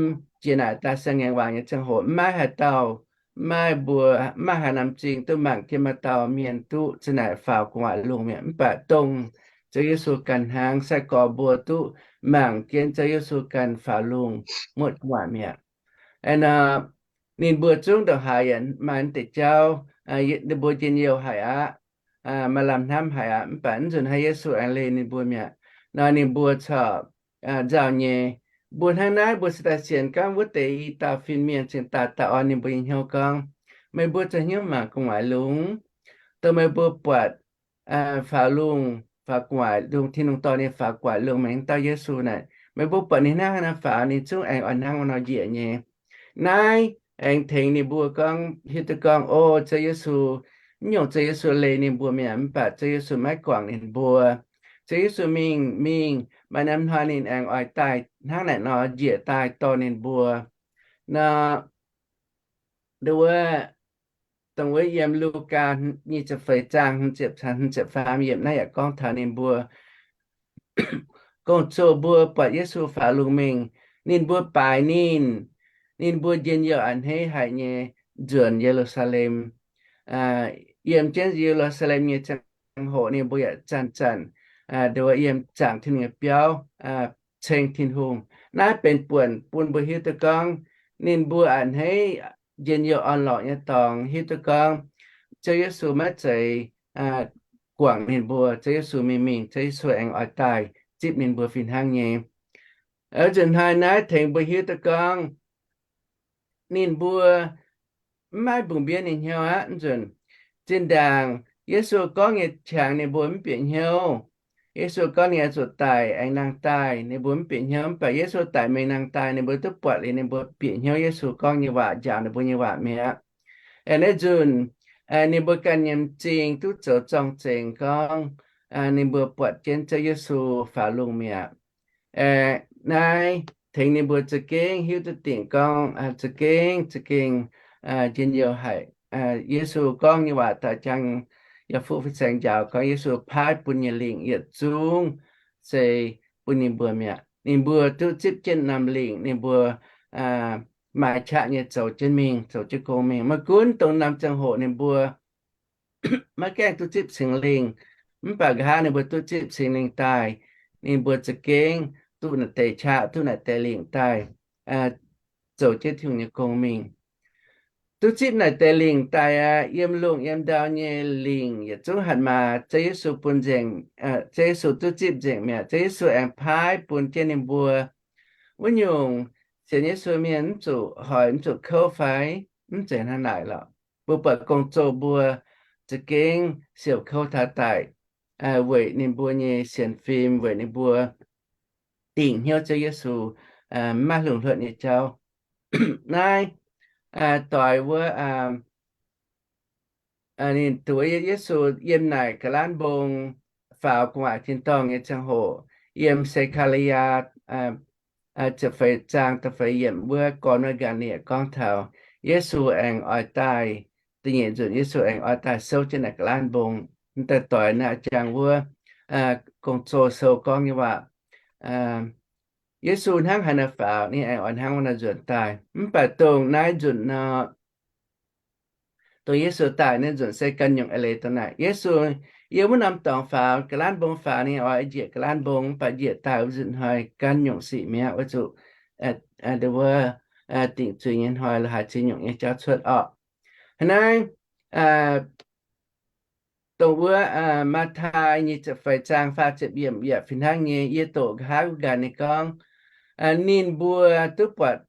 jiex naaic daaih siang-ngaengc waac nyei ziangh hoc maiv maaih haaix dauh, maiv maaih mbuo, maiv maaih haaix norm zingh duqv mangc jienv maaih dauh mienh duqv zinh naaic faaux gu'nguaaic lungh mi'aqv. Mv baac dongh Ziouv Yesu ganh hnangv. Sai-gorx mbuo duqv mangc jienv Ziouv Yesu ganh faaux lungh muotv gu'nguaaic mi'aqv. Aa, ninh mbuo zungv ndongc haaix yaac maaih deix jauv, ninh mbuo njien-youh haic aqv, maaih lamh hnamv haic aqv, mv baac mv nzunc haaix Yesu aengx leih ninh mbuo mi'aqv. Nor ninh mbuo corc nzauh nyei. Mbuo hnangv naaiv mbuo se daaih sienx gorngv wuov deix i dauh fin-mienh cingx daaih daaih orn ninh mbuo nyei hnyouv gorngv, meih mbuo zoux hnyouv mangc gu'nguaaic lungh, dongh meih mbuo buatc faaux lungh, faaux gu'nguaaic lungh, Tin-Hungh dorh ninh faaux gu'nguaaic lungh mingh dauh Yesu naaic, meih mbuo buatc ninh hnangv haaix nor faaux, ninh zungv aengx oix hnangv wuov nor njiec nyei. Naaiv aengx tengx ninh mbuo gorngv, hiuv duqv gorngv, o, Ziouv Yesu, mv nyungc Ziouv Yesu leih ninh mbuo mi'aqv, mv baac Ziouv Yesu maiv guangc ninh mbuo. Ziouv Yesu mingh, mingh maaih norm hnoi ninh aengx oix daaih hnangv naaic nor njiec daaih dorh ninh mbuo. Nor, nduov wuov, dongh wuov yiem Lugaa nyic ziepc feix zaang hmz ziepc, hmz ziepc faam yiemc naaiv yaac gorngv taux ninh mbuo gong-zoh mbuo buatc Yesu faaux lungh mingh, ninh mbuo baaix ninh, ninh mbuo njien-youh a'hneiv haic nyei nzuonx Ye^lu^saa^lem. Yiem jienv Ye^lu^saa^lem nyei ziangh hoc ninh mbuo yaac zanc-zanc nduov yiem zaangc Tin-Hungh nyei biauv ceng Tin-Hungh. Naaiv benx buonc bun mbuo hiuv duqv gorngv ninh mbuo a'hneiv njien-youh orn-lorqc nyei dorngx hiuv duqv gorngv Ziouv Yesu maiv zeiz guangc ninh mbuo. Ziouv Yesu mingh mingh, Ziouv Yesu aengx oix daaih zipv ninh mbuo fih hnangv nyei. Nzunc hnoi naaiv tengx mbuo hiuv duqv gorngv ninh mbuo mv maaih mbungh mbienv nyei hnyouv aqv. Nzunc zinh ndaangc Yesu gorngv nyei qangx ninh mbuo mv bieqc hnyouv. Yesu gorngv ninh oix zuqc daic aengx nangh daaih, ninh mbuo mv bieqc hnyouv. Mv baac Yesu daic mingh nangh daaih, ninh mbuo duqv buatc liuz ninh mbuo bieqc hnyouv Yesu gorngv nyei waac, njaaux ninh mbuo nyei waac mi'aqv. Aengx naaiv nzunc ninh mbuo ganh nyei m'zing duqv zoux zorng-zengx gorngv ninh mbuo buatc jienv Ziouv Yesu faaux lungh mi'aqv. Naaiv tengx ninh mbuo za'gengh hiuv duqv dingc gorngv za'gengh, za'gengh njien-youh haic. Yesu gorngv nyei waac daaih jangx yaac fuqv fin-saeng njaaux gorngv Yesu paaiv bun nyei lingc yietc zungv se bun ninh mbuo mi'aqv. Ninh mbuo duqv zipv jienv norm lingc, ninh mbuo maaih qaqv nyei zoux jienv mingh, zoux jienv gong mingh. Maiv gunv dongh norm ziangh hoc ninh mbuo maiv gaengh duqv zipv Singx Lingh, mv baac nqa'haav ninh mbuo duqv zipv Singx Lingh daaih, ninh mbuo za'gengh duqv naaic deix qaqv, duqv naaic deix lingc daaih zoux jienv Tin-Hungh nyei gong mingh. Duqv zipv naaic deix lingc daaih aqv, yiem lungh yiem ndau nyei lingc yietc zungv hatc maaz Ziouv Yesu bun nzengc, Ziouv Yesu duqv zipv nzengc mi'aqv. Ziouv Yesu aengx paaiv bun jienv ninh mbuo. Wuov nyungc sienx Yesu mienh mv zuqc hoic, mv zuqc kouv fai? Mv zeiz hnangv naaic lorqc. Mbuo buatc gong-zoh mbuo za'gengh siouc kouv taux daic weic ninh mbuo nyei sienx fim, weic ninh mbuo dingc hnyouv Ziouv Yesu maiv lungh hluotv nyei jauv. Naaiv doix wuov ninh duqv Yesu yiem naaic ga'laanv mbong faaux gu'nguaaic tin-dorngh nyei ziangh hoc, yiem Se^kaa^li^yaa ziepc feix zaang da'feix yiemc wuov gorn wuov nqanx ninh gorngv taux Yesu aengx oix daaih, da'nyeic nzunc Yesu aengx oix daaih souv jienv naaic ga'laanv mbong. M'daaih doix naaiv jangx wuov gong-zoh sou gorngv nyei waac. Yesu hnangv haaix nor faaux, ninh aengx oix hnangv wuov nor nzuonx daaih. Mv baac dongh naaiv nzunc nor, dongh Yesu daaih naaiv nzunc se ganh nyungc eix leiz dongh naaic. Yesu yiem wuov norm dorngx faaux, ga'laanv mbong faaux, ninh oix njiec ga'laanv mbong, mv baac njiec daaih wuov nzunc hnoi ganh nyungc sic mi'aqv, weic zuqc wuov dingc zuiz nyei hnoi la'haaix ziex nyungc nyei jauv cuotv orqc. Hnangv naaiv dongh wuov Matv^tai nyic ziepc feix zaang faah ziepc yiemc yaac fih hnangv nyei. Yie doqc nqa'haav wuov nqanx ninh gorngv, ninh mbuo duqv buatc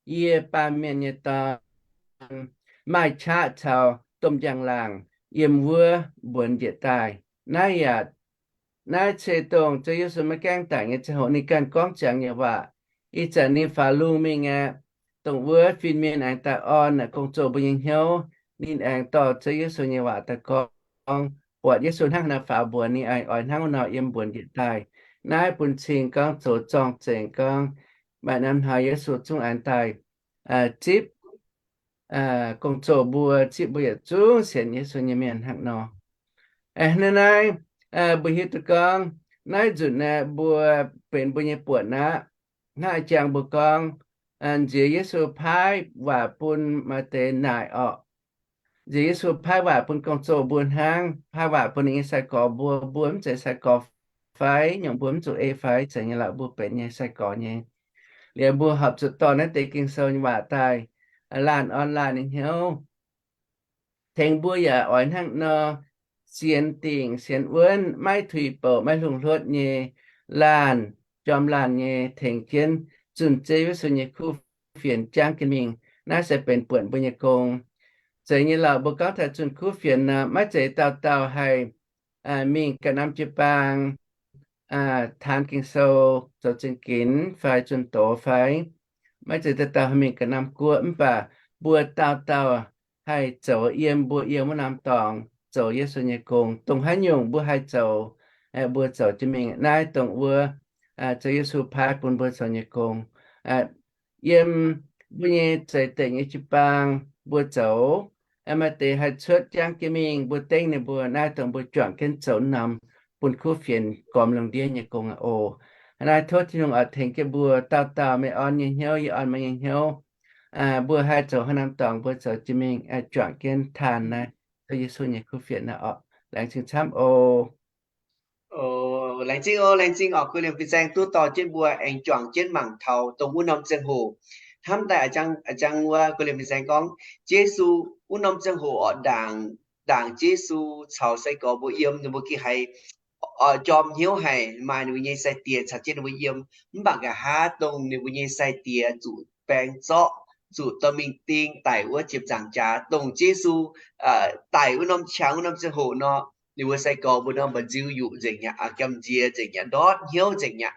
yie, Baamh Mienh nyei Dorn, maaih qaqv caux domh njang-laangc yiem wuov mbuonx njiec daaih. Naaiv yaac Naaiv ceix dongh Ziouv Yesu maiv gaengh daic nyei ziangh hoc ninh ganh gorngv ziangx nyei waac. Ih zanc ninh faaux lungh mingh aqv, dongh wuov fin-mienh aengx daaih orn naaic gong-zoh mbuo nyei hnyouv. Ninh aengx dorh Ziouv Yesu nyei waac daaih gorngv, buatc Yesu hnangv haaix nor faaux mbuox ninh, aengx oix hnangv wuov nor yiem mbuonx njiec daaih. Naaiv bun cing gorngv zoux zorng-zengc gorngv maaih norm hnoi Yesu zungv aengx daaih zipv gong-zoh mbuo, zipv mbuo yietc zungv sienx Yesu nyei mienh hnangv nor. Hnangv naaiv, mbuo hiuv duqv gorngv naaiv nzunc aeqv, mbuo benx mbuo nyei buonc aqv. Hnangv jangx mbuo gorngv, nziex Yesu paaiv waac bun maaih deix naaic orqc. Nziex Yesu paaiv waac bun gong-zoh mbuo hnangv, paaiv waac bun ninh nyei sai-gorx mbuo. Mbuo mv zeiz sai-gorx fai? Nyungc mbuo mv zuqc ei fai? Zeiz nyei lorqc, mbuo benx nyei sai-gorx nyei. Liuz mbuo horpc zuqc dorh naaiv deix Ging-Sou nyei waac daaih laanh orn laanh nyei hnyouv, tengx mbuo yaac oix hnangv nor sienx dingc sienx wuonv, maiv tuix bouc maiv hlungh hluotv nyei laanh, jorm laanh nyei tengx jienv zunh Ziouv Yesu nyei kuv fienx jangv jienv mingh. Naaiv se benx buonc mbuo nyei gong. Zeiz nyei lorqc, mbuo gorngv taux zunh kuv fienx nor, maiv zeiz dauh dauh haih mingh ganh norm jiu-baang taan Ging-Sou zoux zingx ginx fai zunh doz fai, maiv zeiz dauh dauh haih mingh ganh norm guoqv. Mv baac mbuo dauh dauh haih zoux yiem mbuo yiem wuov norm dorngx zoux Yesu nyei gong. Dongh haaix nyungc mbuo haih zoux, mbuo zoux jienv mingh. Naaiv dongh wuov zoux Yesu paaiv bun mbuo zoux nyei gong. Yiem mbuo nyei zeix deic nyei jiu-baang mbuo zoux, maaih deix haih cuotv jangv jienv mingh, mbuo dengv ninh mbuo. Naaiv dongh mbuo juangc jienv zoux norm bun kuv fienx gormx lungh ndiev nyei gong aqv oc. Naaiv tov Tin-Hungh oix tengx jienv mbuo dauh dauh meih orn nyei hnyouv, yie orn meih nyei hnyouv. Mbuo haih zoux haaix norm dorngx mbuo zoux jienv mingh, juangc jienv taan naaiv Ziouv Yesu nyei kuv fienx naaiv orqc. Laengz zingh camv oc. Laengz zingh oc, laengz zingh oc. Guv liemh fin-saeng duqv dorh jienv mbuo aengx juangc jienv mangc taux dongh wuov norm ziangh hoc. Hnamv daaih a'jang wuov guv liemh fin-saeng gorngv, Yesu wuov norm ziangh hoc orqc, ndaangc, ndaangc Yesu caux sai-gorx mbuo yiem, ninh mbuo gengh haiz jorm hnyouv haic, maaih ninh mbuo nyei sai-diex caux jienv ninh mbuo yiem. Mv baac nqa'haav dongh ninh mbuo nyei sai-diex zuqc baeng zorqv, zuqc dorh mingh ding daic wuov ziepc nzaangc jaax, dongh Yesu daic wuov norm qangx wuov norm ziangh hoc nor, ninh mbuo sai-gorx mbuo nor mba'nziu yuqc nzengc mi'aqv, gamh nziex nzengc mi'aqv, ndortv hnyouv nzengc mi'aqv.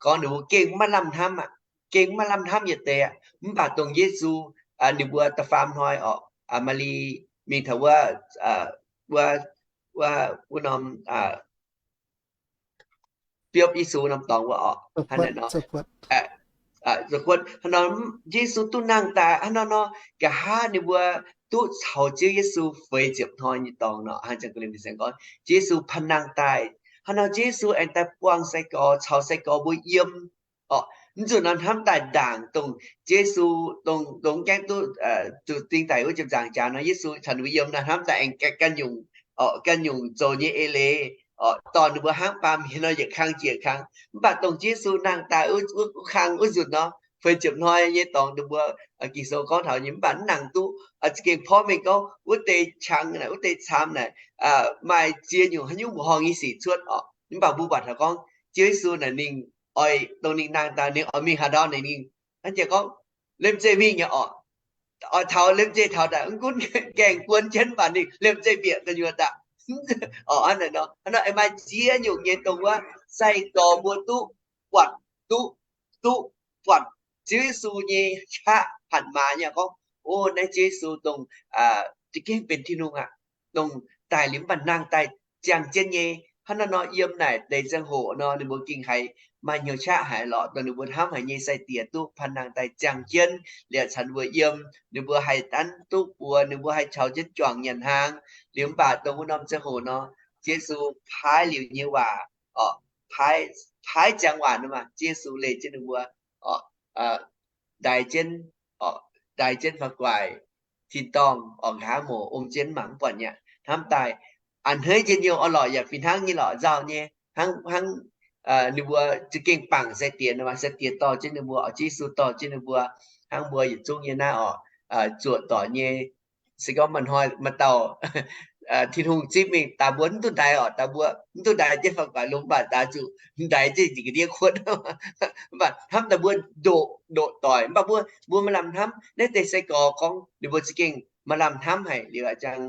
Gorngv ninh mbuo gengh maiv lamh hnamv aqv, gengh maiv lamh hnamv yietc deix aqv. Mv baac dongh Yesu, ninh mbuo da'faam hnoi orqc, Maa^li mingh taux wuov, wuov, wuov norm biopv Yesu norm dorngx wuov orqc, hnangv nor Yesu duqv nangh daaih hnangv nor nor, nqa'haav ninh mbuo duqv caux Ziouv Yesu feix ziepc hnoi nyei dorngx nor, hnangv Yesu pan nangh daaih. Hnangv nor Yesu aengx daaih buangh sai-gorx, caux sai-gorx mbuo yiem. Orqc, mv zuqc nor hnamv daaih ndaangc dongh Yesu, dongh, dongh gaengh duqv zuqc ding daic wuov ziepc nzaangc jaax nor, Yesu caux ninh mbuo yiem nor, hnamv daaih aengx ganh nyungc, orqc, ganh nyungc zoux nyei eix leiz, orqc, dorh ninh mbuo hnangv baamh mienh nor yietc kang jiex kang. Mv baac dongh Yesu nangh daaih wuov kang wuov nzunc nor, feix ziepc hnoi nyei dorngx ninh mbuo, Ging-Sou gorngv taux nyei, mv baac mv nangc duqv, za'gengh porv mengh gorngv wuov deix qangx naaic, wuov deix caamx naaic, maaih ziex nyungc haaix nyungc mbuoqc horngh nyei sic cuotv orqc. Mv baac mbuo buatc taux gorngv Ziouv Yesu naaic ninh oix, dongh ninh nangh daaih ninh oix mingh haaix ndau naaic ninh hnangv jiex gorngv, liemh zeih mingh nyei orqc. Oix taux liemh zeih taux daaih mv gunv gaengh guon jienv mv baac ninh liemh zeih bieqc gu'nyuoz daaih. Orqc, hnangv naaic nor, hnangv nor aengx maaih ziex nyungc nyei dongh wuov sai-gorx mbuo duqv buatc, duqv, duqv buatc Ziouv Yesu nyei qaqv hatc maaz nyei gorngv, o, naaiv Ziouv Yesu dongh za'gengh benx Tin-Hungh aqv, dongh daic liuz mv baac nangh daaih ziangh jienv nyei. Hnangv naaiv nor yiem naaic deix ziangh hoc nor ninh mbuo gengh haiz maaih hnyouv qaqv haic lorqc, dongh ninh mbuo hnamv haic nyei sai-diex duqv pan nangh daaih ziangh jienv liuz caux ninh mbuo yiem, ninh mbuo haih danv duqv buoz, ninh mbuo haih caux jienv juangc nyanc hnaangx. Liuz mv baac dongh wuov norm ziangh hoc nor, Ziouv Yesu paaiv liuz nyei waac, orqc, paaiv, paaiv ziangx waac nor maah, Ziouv Yesu leih jienv ninh mbuo, orqc, ndaix jienv, ndaix jienv fa'guaix tin-dorngh, orqc, nqa'haav moc om jienv mangc mv buatc mi'aqv. Hnamv daaih a'hneiv njien-youh orqc, lorqc yaac fih hnangv nyei lorqc, nzauh nyei, hnangv, hnangv ninh mbuo za'gengh bangc sai-diex nor maah, sai-diex dorh jienv ninh mbuo, orqc, Ziouv Yesu dorh jienv ninh mbuo, hnangv mbuo yietc zungv nyei naaiv orqc, zuoqc doic nyei. Se gorngv maaih hnoi maaih dauh Tin-Hungh zipv mingh daaih mbuo mv duqv ndaix orqc, daaih mbuo mv duqv ndaix jienv fa'guaix lungh, mv baac daaih zuqc ndaix jienv njiec ga'ndiev kuotv. Mv baac hnamv daaih mbuo ndoqc, ndoqc doic, mv baac mbuo, mbuo maaih lamh hnamv. Naaiv deix sai-gorx gorngv ninh mbuo za'gengh maaih lamh hnamv haic. Liuz a'jang,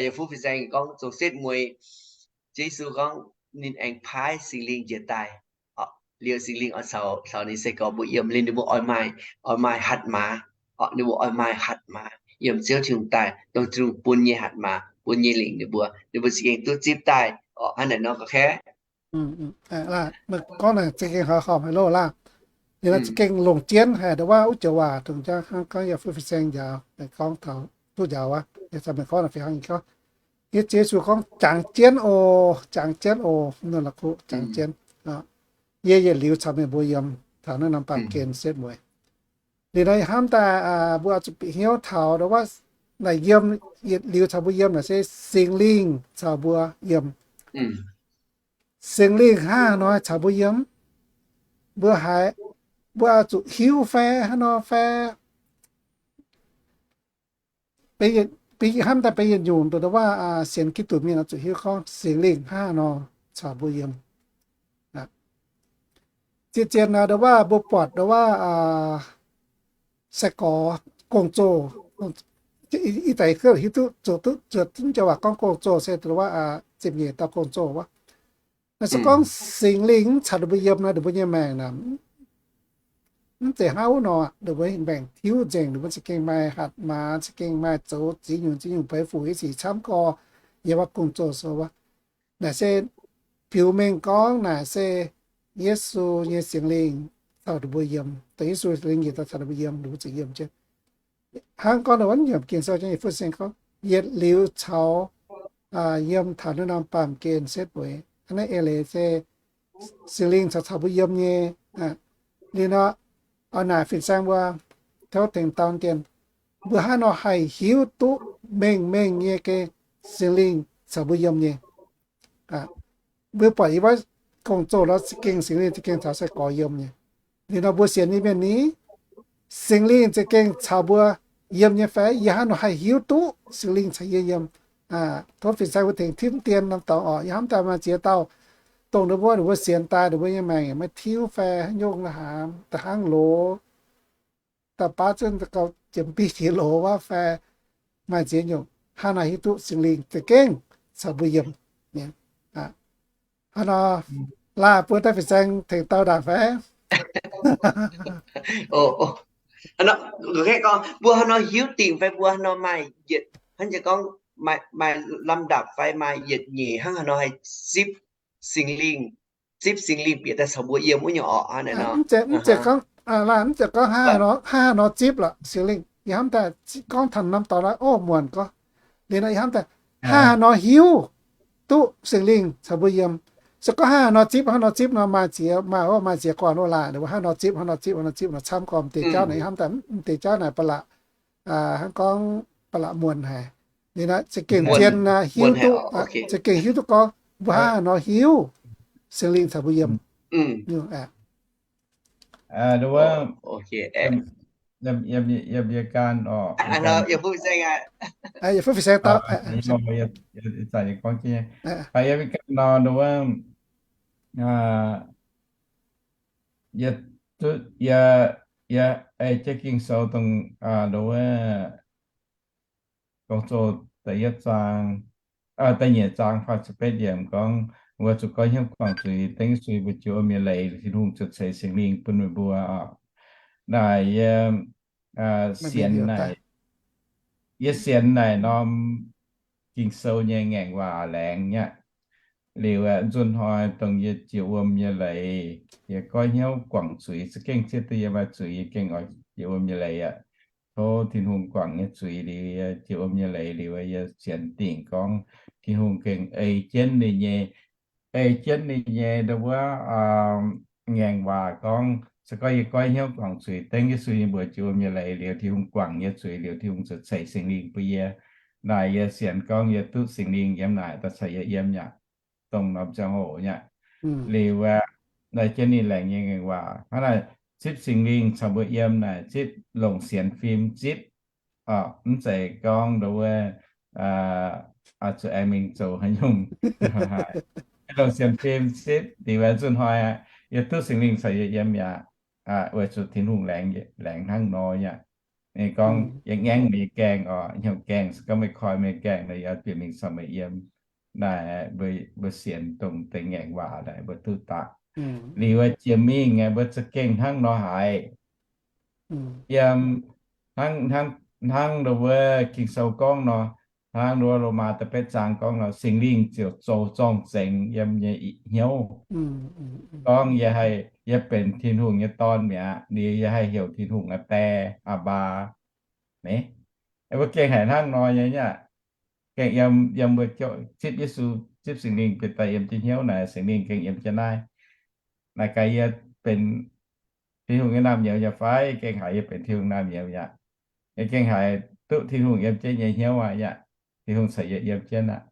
yaac fuqv fin-saeng gorngv zoux setv mueiz. Ziouv Yesu gorngv, ninh aengx paaiv Singx Lingh njiec daaih. Liuz Singx Lingh oix caux, caux ninh sai-gorx mbuo yiem, liuz ninh mbuo oix maaih, oix maaih hatc maaz. Ninh mbuo oix maaih hatc maaz yiem Ziouv Tin-Hungh daaih, dongh Tin-Hungh bun nyei hatc maaz, bun nyei lingc ninh mbuo, ninh mbuo za'gengh duqv zipv daaih. Hnangv naaic nor ga'kaiv. Gorngv naaic za'gengh horpc haic loh laah. Liuz nor za'gengh longc jienv haic ndongc wuov wuov joux waac dongh jangv hnangv gorngv yie fu'fei saeng njaaux, gorngv taux duqv njaaux wuov, yie caux meih gorngv naaic fih hnangv nyei gorngv. Yie Ziouv Yesu gorngv, jangx jienv oc, jangx jienv oc, nor la'kuqv jangx jienv. Yie yietc liuz caux meih mbuo yiem taux naaiv norm baamh gen setv mueiz. Liuz nor ih hnamv daaih mbuo oix zuqc bieqc hnyouv taux ndongc wuov, naaic yiem, yietc liuz caux mbuo yiem naaic se Singx Lingh caux mbuo yiem. Singx Lingh hnangv haaix nor caux mbuo yiem? Mbuo haiz, mbuo oix zuqc hiuv fai hnangv nor fai? Hnamv daaih benx yietc nyungc ndongc wuov sienx Giduc mienh oix zuqc hiuv gorngv Singx Lingh hnangv haaix nor caux mbuo yiem. Zien-zien ndongc wuov mbuo buatc ndongc wuov sai-gorx gong-zoh, ih daaih hiuv duqv zoux duqv zuotc mv joux waac gorngv gong-zoh se ndongc wuov ziepc nyeic dauh gong-zoh wuov. Naaiv se gorngv Singx Lingh mv caux ninh mbuo yiem nor, ninh mbuo nyei maengc naaic mv zeiz hnangv wuov nor, ninh mbuo maengc tiuv nzengc, ninh mbuo za'gengh maaih hatc maaz, za'gengh maaih zoux ziex nyungc ziex nyungc beiv fuc i sic camv gorx yiem wuov gong-zoh sou wuov. Naaic se biux mengh gorngv naaic se Yesu nyei Singx Lingh caux ninh mbuo yiem, dongh Yesu Singx Lingh njiec daaih caux ninh mbuo yiem, ninh mbuo ziouc yiem jienv. Hnangv gorngv ninh wuov nyiemc Ging-Sou nyei fu'fei saeng gorngv, yietc liuz caux yiem taux naaiv norm baamh gen setv mueiz. Hnangv naaiv eix leiz se Singx Lingh caux caux mbuo yiem nyei. Liuz nor, oix naaic fin-saeng mbuo tov tengx dau dien, mbuo hnangv nor haih hiuv duqv mengh mengh nyei gengh Singx Lingh caux mbuo yiem nyei. Mbuo buatc yiem wuov gong-zoh nor za'gengh Singx Lingh za'gengh caux sai-gorx yiem nyei. Liuz nor mbuo sienx nyei mienh ni, Singx Lingh za'gengh caux mbuo yiem nyei fai? Yie hnangv nor haih hiuv duqv Singx Lingh caux yie yiem? Tov fin-saeng mbuo tengx tipv dien norm dorngx orqc. Yie hnamv daaih maaih ziex dauh dongh ninh mbuo, ninh mbuo sienx daaih ninh mbuo nyei maengc yaac maiv tiuv fai haaix nyungc la'hnaangx, da'hnangv loz, da'baav zunv gauh jiem biv jiex loz wuov fai maaih ziex nyungc, hnangv naaic hiuv duqv Singx Lingh za'gengh caux mbuo yiem. Hnangv nor, laah, mbuo daaih fin-saeng tengx dau ndaangc fai? Mbuo hnangv nor hiuv dingc fai mbuo hnangv nor maaih yietc, hnangv nor gorngv maaih, maaih lamh ndapc fai maaih yietc nyeic hnangv haaix nor haih zipv Singx Lingh, zipv Singx Lingh bieqc daaih caux mbuo yiem wuov nyei orqc. Hnangv naaic nor, mv zeiz gorngv, laah, mv zeiz gorngv hnangv haaix nor zipv lorqc Singx Lingh. Yie hnamv daaih gorngv taux norm dorngx naaiv, o, muonc gorngv. Liuz nor yie hnamv daaih hnangv haaix nor hiuv duqv Singx Lingh caux mbuo yiem. Se gorngv hnangv haaix nor zipv, hnangv nor zipv nor maaih ziex, maaih, maaih ziex guanh wuov laah, hnangv nor zipv, hnangv nor zipv, hnangv nor zipv nor camv gormx deix jauv naaic. Yie hnamv daaih mv deix jauv naaic ba'laqc, hnangv gorngv ba'laqc muonc haic. Ninh naaiv za'gengh zien hiuv duqv, za'gengh hiuv duqv gorngv mbuo hnangv haaix nor hiuv Singx Lingh caux mbuo yiem. Yiem yie ganh oc, yie fuqv fi-saeng dau, yie gorngv jienv, yiem yie ganh nor, yie, yie ei jienv Ging-Sou dongh, dongh wuov Gong-Zoh da'yietv zaang, da'nyeic zaang faah ziepc betv yiemc gorngv, mbuo zuqc goiv hnyouv guangc zuiz, dengv Yesu mbuo jiex wuom nyei leiz, Tin-Hungh ziouc ceix Singx Lingh bun meih mbuo oc. Naaic yie sienx naaic, yie sienx naaic norm Ging-Sou nyei ngaengc waac laengz nyei aqv. Liuz aeqv, nzunc hnoi dongh yie jiex wuom nyei leiz, yie goiv hnyouv guangc zuiz, za'gengh zieqv duqv yie maaih zuiz, yie gengh oix jiex wuom nyei leiz aqv. Tov Tin-Hungh guangc nyei zuiz liuz, yie jiex wuom nyei leiz liuz, yie sienx dingc gorngv Tin-Hungh gengh ei jienv ninh nyei, ei jienv ninh nyei ndo wuov ngaengc waac gorngv, se gorngv yie goiv hnyouv guangc zuiz, dengv Yesu nyei mbuox jiex wuom nyei leiz liuz, Tin-Hungh guangc yie zuiz liuz, Tin-Hungh ziouc ceix Singx Lingh bun yie. Naaic yie sienx gorngv yie duqv Singx Lingh yiem naaic daaih caux yie yiem yaac dongh norm ziangh hoc nyei. Liuz aqv, naaic jienv ninh laengz nyei ngaengc waac hnangv naaic, zipv Singx Lingh caux mbuo yiem naaic, zipv longc sienx fim zipv. Mv zeiz gorngv ndo wuov zuqc aengx mingh zoux haaix nyungc. Longc sienx fim zipv liuz aeqv, nzunc hnoi aqv, yie duqv Singx Lingh caux yie yiem yaac weic zuqc Tin-Hungh laengz, laengz hnangv nor yaac. Ninh gorngv, yie ngaengv meih nyei gaengh oc, hnyouv gaengh, se gorngv meih koi meih nyei gaengh nor, yie oix bieqc mingh caux meih yiem. naaic, mbuo sienx dongh deix ngaengc waac naaic mbuo duqv daaih. Liuz jiex mingh aeqv, mbuo za'gengh hnangv nor haiz. Yiem hnangv, hnangv, hnangv nduov wuov Ging-Sou gorngv nor, hnangv nduov Lomaa da'betv zaang gorngv nor, Singx Lingh ziouc zoux zorng-zengx yiem nyei hnyouv. Gorngv yie haih, yie benx Tin-Hungh nyei Dorn mi'aqv, liuz yie haih heuc Tin-Hungh a'Daeh, A'mbaa. Mbuo gengh haiz hnangv nor nyei aqv. Gengh yiem, yiem mbuo zipv Yesu, zipv Singx Lingh bieqc daaih yiem jienv hnyouv naaic, Singx Lingh gengh yiem jienv naaiv. Naaic gaax yie benx Tin-Hungh nyei naamh nyouz nyei fai? Gengh haiz yie benx Tin-Hungh naamh nyouz mi'aqv. Yie gengh haiz duqv Tin-Hungh yiem jienv nyei hnyouv aqv. Tin-Hungh caux yie yiem jienv aqv.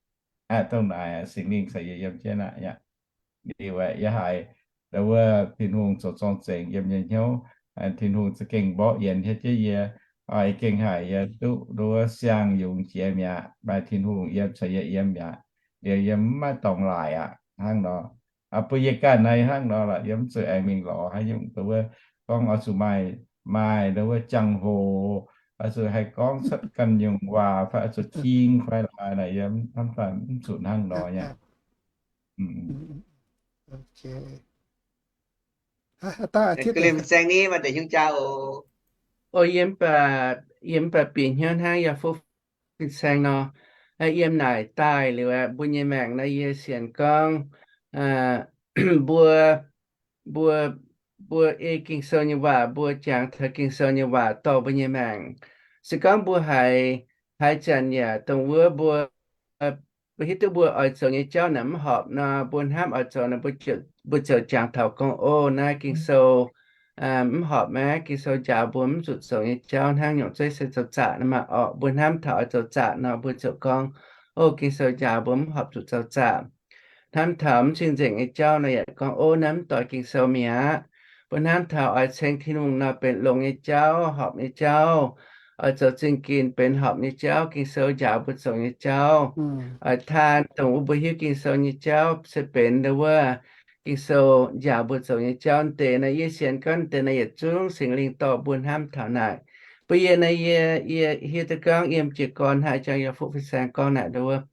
Aqv, dongh naaic Singx Lingh caux yie yiem jienv aqv. Liuz aeqv, yie haiz wuov Tin-Hungh zoux zorng-zengx yiem nyei hnyouv. Tin-Hungh za'gengh mborqv yienx hietv jienv yie. Yie gengh haiz yie duqv nduov siang-yungz jiex mi'aqv, maaih Tin-Hungh yiem caux yie yiem mi'aqv. Liuz yie mv maaih dorngx laaic aqv hnangv nor. Bun yie ganh naaiv hnangv nor lorqc, yie mv zuqc aengx mingh lorz haaix nyungc nduov wuov gorngv oix zuqc maaih, maaih nduov wuov jangx-hoc, oix zuqc haih gorngv cuotv ganh nyungc waac fai oix zuqc king fai laaix naaic, yie mv zuqc hnangv nor nyei. Yie mv baac, yie mv baac bieqc hnyouv hnangv yaac fuqv fin-saeng nor, yiem naaic daaih liuz aeqv, mbuo nyei maengc nor yie sienx gorngv mbuo, mbuo, mbuo ei Ging-Sou nyei waac, mbuo jangx taux Ging-Sou nyei waac dorh mbuo nyei maengc. Se gorngv mbuo haiz, haaix zanc yaac dongh wuov mbuo, mbuo hiuv duqv mbuo oix zoux nyei jauv naaic mv horpc nor, mbuo hnamv oix zoux nor, mbuo ziouc jangx taux gorngv, O, naaiv Ging-Sou mv horpc maah, Ging-Sou njaaux mbuo mv zuqc zoux nyei jauv hnangv nyungc zeiv se zoux zaqc nor maah. Orqc, mbuo hnamv taux oix zoux zaqc nor, mbuo ziouc gorngv, O, Ging-Sou njaaux mbuo mv horpc zuqc zoux zaqc. Hnamv taux mv cing-nzengc nyei jauv nor yaac gorngv, O, naaiv mv doix Ging-Sou mi'aqv. Mbuo hnamv taux oix ceng Tin-Hungh nor benx longx nyei jauv, horpc nyei jauv. Oix zoux zingh ginc benx horpc nyei jauv, Ging-Sou njaaux mbuo zoux nyei jauv. Oix taan dongh wuov mbuo hiuv Ging-Sou nyei jauv se benx nduov wuov Ging-Sou njaaux mbuo zoux nyei jauv deix nor, yie sienx gorngv deix naaiv yietc zungv Singx Lingh dorh mbuo hnamv taux naaic. Bun yie naaiv, yie, yie hiuv duqv gorngv yiem jiez gorn haaix jangx yaac fuqv fin-saeng gorngv naaic nduov wuov,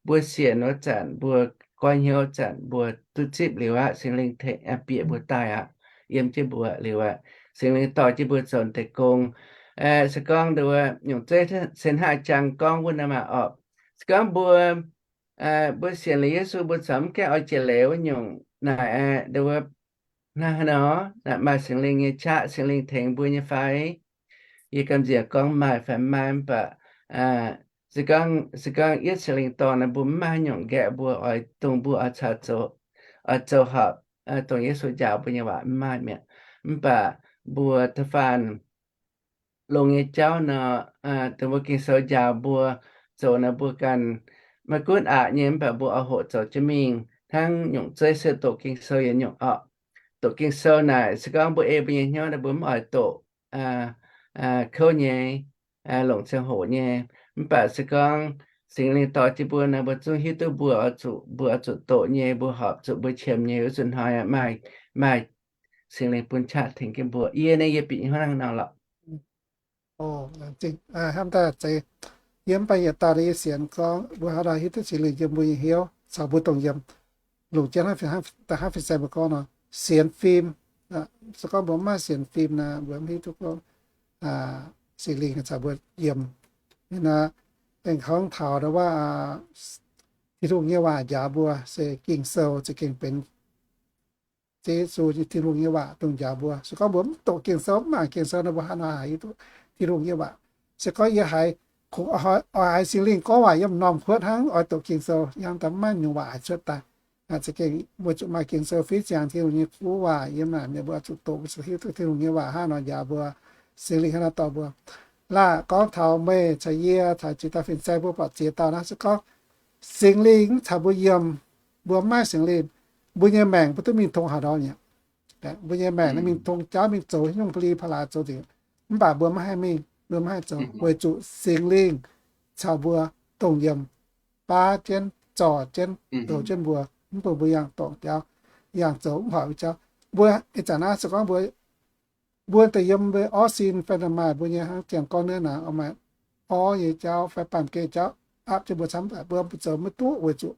mbuo sienx wuov zanc, mbuo goiv hnyouv zanc, mbuo duqv zipv liuz aqv, Singx Lingh tengx bieqc mbuo daaih aqv, yiem jienv mbuo liuz aqv, Singx Lingh dorh jienv mbuo zoux deix gong. Se gorngv nduov nyungc zeiv se hnangv jangx gorngv wuov naaiv maah orqc. Se gorngv mbuo, mbuo sienx liuz Yesu, mbuo corc mv gaengh oix jiex leiz wuov nyungc naaic aqv, nduov wuov, hnangv haaix nor, maaih Singx Lingh nyei qaqv, Singx Lingh tengx mbuo nyei fai? Yie gamh nziex gorngv maaih fai mv maaih, mv baac se gorngv, se gorngv yietv Singx Lingh dorh nor, mbuo mv maaih haaix nyungc nqaeqv mbuo oix, dongh mbuo oix caux zoux, oix zoux horpc dongh Yesu njaaux mbuo nyei waac mv maaih mi'aqv. Mv baac mbuo da'faanh longx nyei jauv nor, dongh mbuo Ging-Sou njaaux mbuo zoux nor, mbuo ganh maiv gunv aqc nyei, mv baac mbuo oix hoqc zoux jienv mingh hnangv nyungc zeiv se doqc Ging-Sou yietc nyungc orqc. Doqc Ging-Sou naaic se gorngv mbuo ei mbuo nyei hnyouv nor, mbuo mv oix doqc kouv nyei, longc ziangh hoc nyei. Mv baac se gorngv Singx Lingh dorh jienv mbuo nor, mbuo zungv hiuv duqv mbuo oix zuqc, mbuo oix zuqc doqc nyei, mbuo horpc zuqc, mbuo qiemx nyei. Wuov zuqc hnoi maaih, maaih Singx Lingh bun qaqv tengx jienv mbuo. Yie naaiv yie bieqc hnyouv hnangv nor lorqc. Hnamv daaih zeiz, yie mv baac yietc dauh yie sienx gorngv mbuo haaix dauh hiuv duqv Singx Lingh yiem mbuo nyei hnyouv caux mbuo dongh yiem. Longc jienv hnangv fin-saeng mbuo gorngv nor, sienx fim. Se gorngv mbuo mv maaih sienx fim nor, mbuo mv hiuv duqv gorngv Singx Lingh caux mbuo yiem. Ninh aengx gorngv taux wuov, Tin-Hungh nyei waac njaaux mbuo se Ging-Sou za'gengh benx Ziouv Yesu, Tin-Hungh nyei waac dongh njaaux mbuo. Se gorngv mbuo mv doqc Ging-Sou, mv mangc Ging-Sou nor, mbuo hnangv haaix hiuv duqv Tin-Hungh nyei waac? Se gorngv yie haiz, kungx oix haiz Singx Lingh gorngv waac yiem m'normh kuotv hnangv oix doqc Ging-Sou, yangh daaih mv maaih nyungc waac haiz cuotv daaih. Za'gengh weic zuqc maaih Ging-Sou fiev ziangx Tin-Hungh nyei guv waac yiem naaic, mbuo zuqc doqc, mbuo zuqc hiuv duqv Tin-Hungh nyei waac hnangv nor njaaux mbuo, Singx Lingh hnangv nor dorh mbuo. Laah gorngv taux meih caux yie caux ziex dauh fin-saeng mbuo buatc ziex dauh naaiv, se gorngv Singx Lingh mv caux mbuo yiem, mbuo mv maaih Singx Lingh, mbuo nyei maengc mbuo duqv mingh tong haaix ndau nyei? Mbuo nyei maengc naaiv mingh tong jauv, mingh zoux nyungc pa'li pa'laaix zoux nzengc, mv baac mbuo maiv haih mingh, mbuo maiv haih zoux, weic zuqc Singx Lingh caux mbuo dongh yiem, baav jienv, zorc jienv, zoux jienv mbuo, mv bun mbuo yangh dorngc jauv, yangh zoux mv horpc nyei jauv. Mbuo ih zanc naaiv se gorngv mbuo, mbuo daaih yiem mbuo orv sin fai maaih mbuo nyei hnangv ziangh gorngv naaiv nor, maaih orv nyei jauv fai baamh gen jauv aapv jienv mbuo camv, mbuo zoux maiv duqv weic zuqc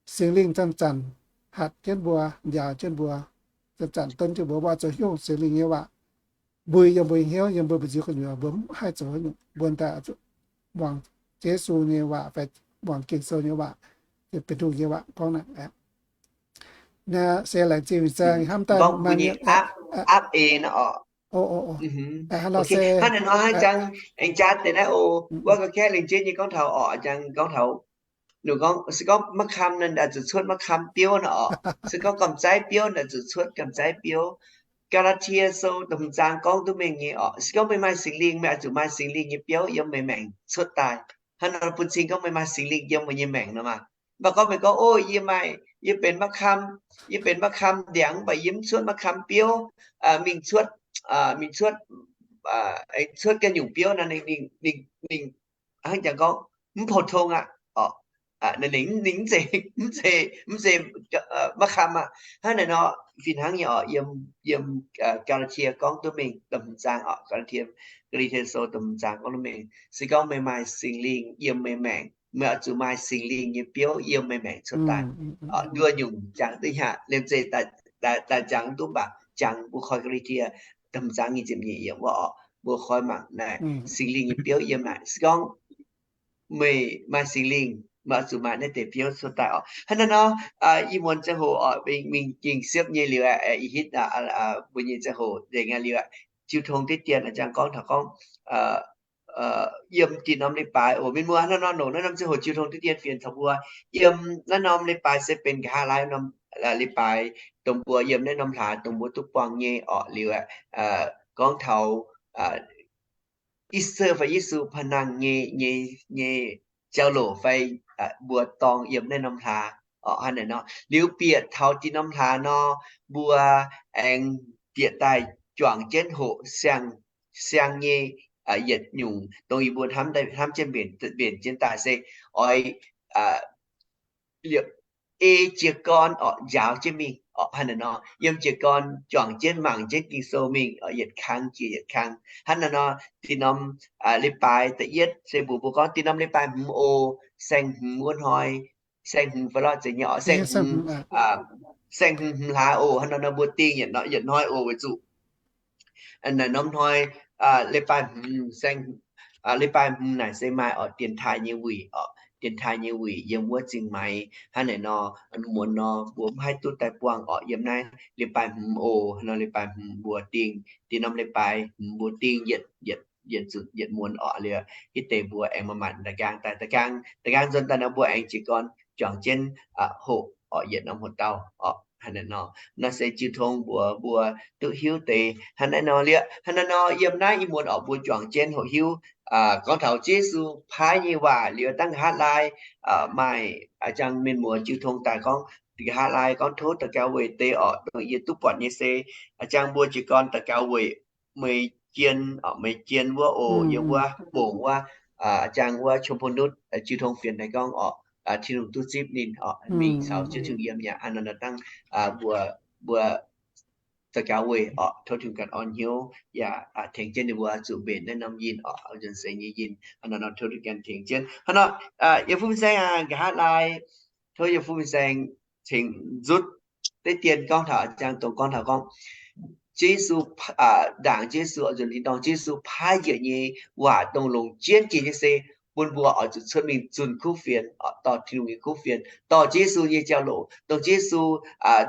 Singx Lingh zanc-zanc hatc jienv mbuo, njaaux jienv mbuo, zanc-zanc donv jienv mbuo, mbuo oix zoux hnyouv Singx Lingh nyei waac mbui yiem mbuo nyei hnyouv, yiem mbuo mbu'nziu gu'nyuoz, mbuo mv haih zoux nyungc, mbuo daaih muangx Yesu nyei waac fai muangx Ging-Sou nyei waac, Bienh Hungh nyei waac gorngv naaic. Naaiv se laengz zingh Fin-Saeng hnamv daaih maaih mienh aapv eix nor oc. Hnangv naaiv nor hnangv jangx aengx jaax deix naaiv oc, wuov ga'kaeqv lengc jeiv nyei gorngv taux oc, jangx gorngv taux, ninh gorngv se gorngv maiv kam naaic zuqc cuotv maiv kam biouv nor oc. Se gorngv gamh zaiv biouv naaic zuqc cuotv gamh zaiv biouv. Gaa^laa^tie Sou da'hmz zaang gorngv duqv mengh nyei oc. Se gorngv meih maaih Singx Lingh, meih oix zuqc maaih Singx Lingh nyei biouv yiem meih maengc cuotv daaih. Hnangv nor bun cing gorngv meih maaih Singx Lingh yiem meih nyei maengc nor maah. Mv baac gorngv meih gorngv, o, yie maaih, yie benx maiv kam, yie benx maiv kam ndiangx, mv baac yie mv cuotv maiv kam biouv, mingh cuotv, mingh cuotv, cuotv ganh nyungc biouv nor, ninh, ninh, ninh hnangv jangx gorngv mv pou-tong aqv. Ninh, ninh mv zeiz, mv zeiz, mv zeiz maiv kam aqv. Hnangv naaic nor, fih hnangv nyei oc, yiem, yiem Gaa^laa^tie gorngv duqv mengh da'hmz zaang oc, Gaa^laa^tie, Gaa^laa^tie Sou da'hmz zaang gorngv duqv mengh, se gorngv meih maaih Singx Lingh yiem meih maengc, meih oix zuqc maaih Singx Lingh nyei biouv yiem meih maengc cuotv daaih. Nduov nyungc jangx duqv haav, liemh zeih daaih jangx duqv mv baac jangx mbuo koi Gaa^laa^tie da'hmz zaang nyic ziepc nyeic yiemc wuov oc, mbuo koi mangc naaic Singx Lingh nyei biouv yiem naaic. Se gorngv meih maaih Singx Lingh, meih oix zuqc maaih naaiv deix biouv cuotv daaih oc. Hnangv naaiv nor, ih muonz ziangh hoc oc, mingh ging siepv nyei liuz aqv, ih hitv mbuo nyei ziangh hoc nzengc aqv liuz aqv, jiu tong diqv dien a'jang gorngv taux gorngv yiem dinh norm leiz-baaix oc. Mienh muoz, naaiv norm longc naaiv norm ziangh hoc jiu tong diqv dien fienx taux mbuo, yiem naaiv norm leiz-baaix se benx nqa'haav laai norm leiz-baaix, dongh mbuo yiem naaiv norm hlaax dongh mbuo duqv buangh nyei orqc. Liuz aqv, gorngv taux Easter fai Yesu pa'nangh nyei, nyei, nyei jauv-louc fai mbuo dorng yiem naaiv norm hlaax orqc. Hnangv naaic nor, liuz bieqc taux dinh norm hlaax nor, mbuo aengx bieqc daaih juangc jienv hoqc siang, siang nyei yietc nyungc dongh yie mbuo hnamv, hnamv jienv mbenc, mbenc jienv daaih se oix liepc ei jiez gorn orqc, njaaux jienv mingh orqc. Hnangv naaic nor, yiem jiez gorn juangc jienv mangc jienv Ging-Sou mingh orqc, yietc kang jiex yietc kang. Hnangv naaic nor, dinh norm leiz-baaix da'yietv se mbuox mbuo gorngv dinh norm leiz-baaix hmz oc, saeng-hmz wuov hnoi, saeng-hmz fai lorh zeiz nyei orqc, saeng-hmz, saeng-hmz hmz hlaax oc. Hnangv naaic nor mbuo dingh yietc hnoi oc, weic zuqc naaic norm hnoi, leiz-baaix hmz, saeng, leiz-baaix hmz naaic se maaih orqc, dienx taaih nyei wuic orqc, dienx taaih nyei wuic yiem wuov zingh maix. Hnangv naaic nor, muonz nor mbuo mv haih duqv daaih buangh orqc, yiem naaiv leiz-baaix hmz oc. Hnangv nor leiz-baaix hmz mbuo dingh, dinh norm leiz-baaix hmz mbuo dingh yietc, yietc, yietc zunc yietc muonz orqc. Liuz hitv deix mbuo aengx manc-manc da'nqaang daaih, da'nqaang, da'nqaang nzuonx daaih nor mbuo aengx jiez gorn juangc jienv hoqc orqc, yietc norm hoqc dauh orqc. Hnangv naaic nor, naaiv se jiu tong mbuox mbuo duqv hiuv deix hnangv naaiv nor. Liuz hnangv naaiv nor, yiem naaiv ih muonz orqc mbuo juangc jienv hoqc hiuv gorngv taux Yesu paaiv nyei waac. Liuz dangh nqa'haav laai maaih a'jang mienh muoz jiu tong daaih gorngv, nqa'haav laai gorngv, tov daux gaux weic deix orqc, dongh yie duqv buatc nyei se a'jang mbuo jiez gorn daux gaux weic meih jien orqc, meih jien wuov oc, yiem wuov mbongc wuov, a'jang wuov ชมพูนุช jiu tong fienx daaih gorngv orqc, Tin-Hungh duqv zipv ninh orqc, mingh caux Ziouv Tin-Hungh yiem yaac hnangv naaiv dangh mbuo, mbuo daux gaux weic orqc, tov Tin-Hungh ganh orn hnyouv yaac tengx jienv ninh mbuo zuqc mbenc naaiv norm yinh orqc, nzuonx seix nyei yinh. Hnangv naaiv nor tov Tin-Hungh ganh tengx jienv. Hnangv nor, yie fu fin-saeng aqv, nqa'haav laai tov yie fu fin-saeng tengx nzutv deix dien gorngv taux a'jang dongh gorngv taux gorngv Yesu, ndaangc Yesu oix nzuonx tin-dorngh, Yesu paaiv njiec nyei waac dongh longc jienv jiex nyei se bun mbuo oix zuqc cuotv mingh zunh kuv fienx, dorh Tin-Hungh nyei kuv fienx, dorh Yesu nyei jauv-louc, dongh Yesu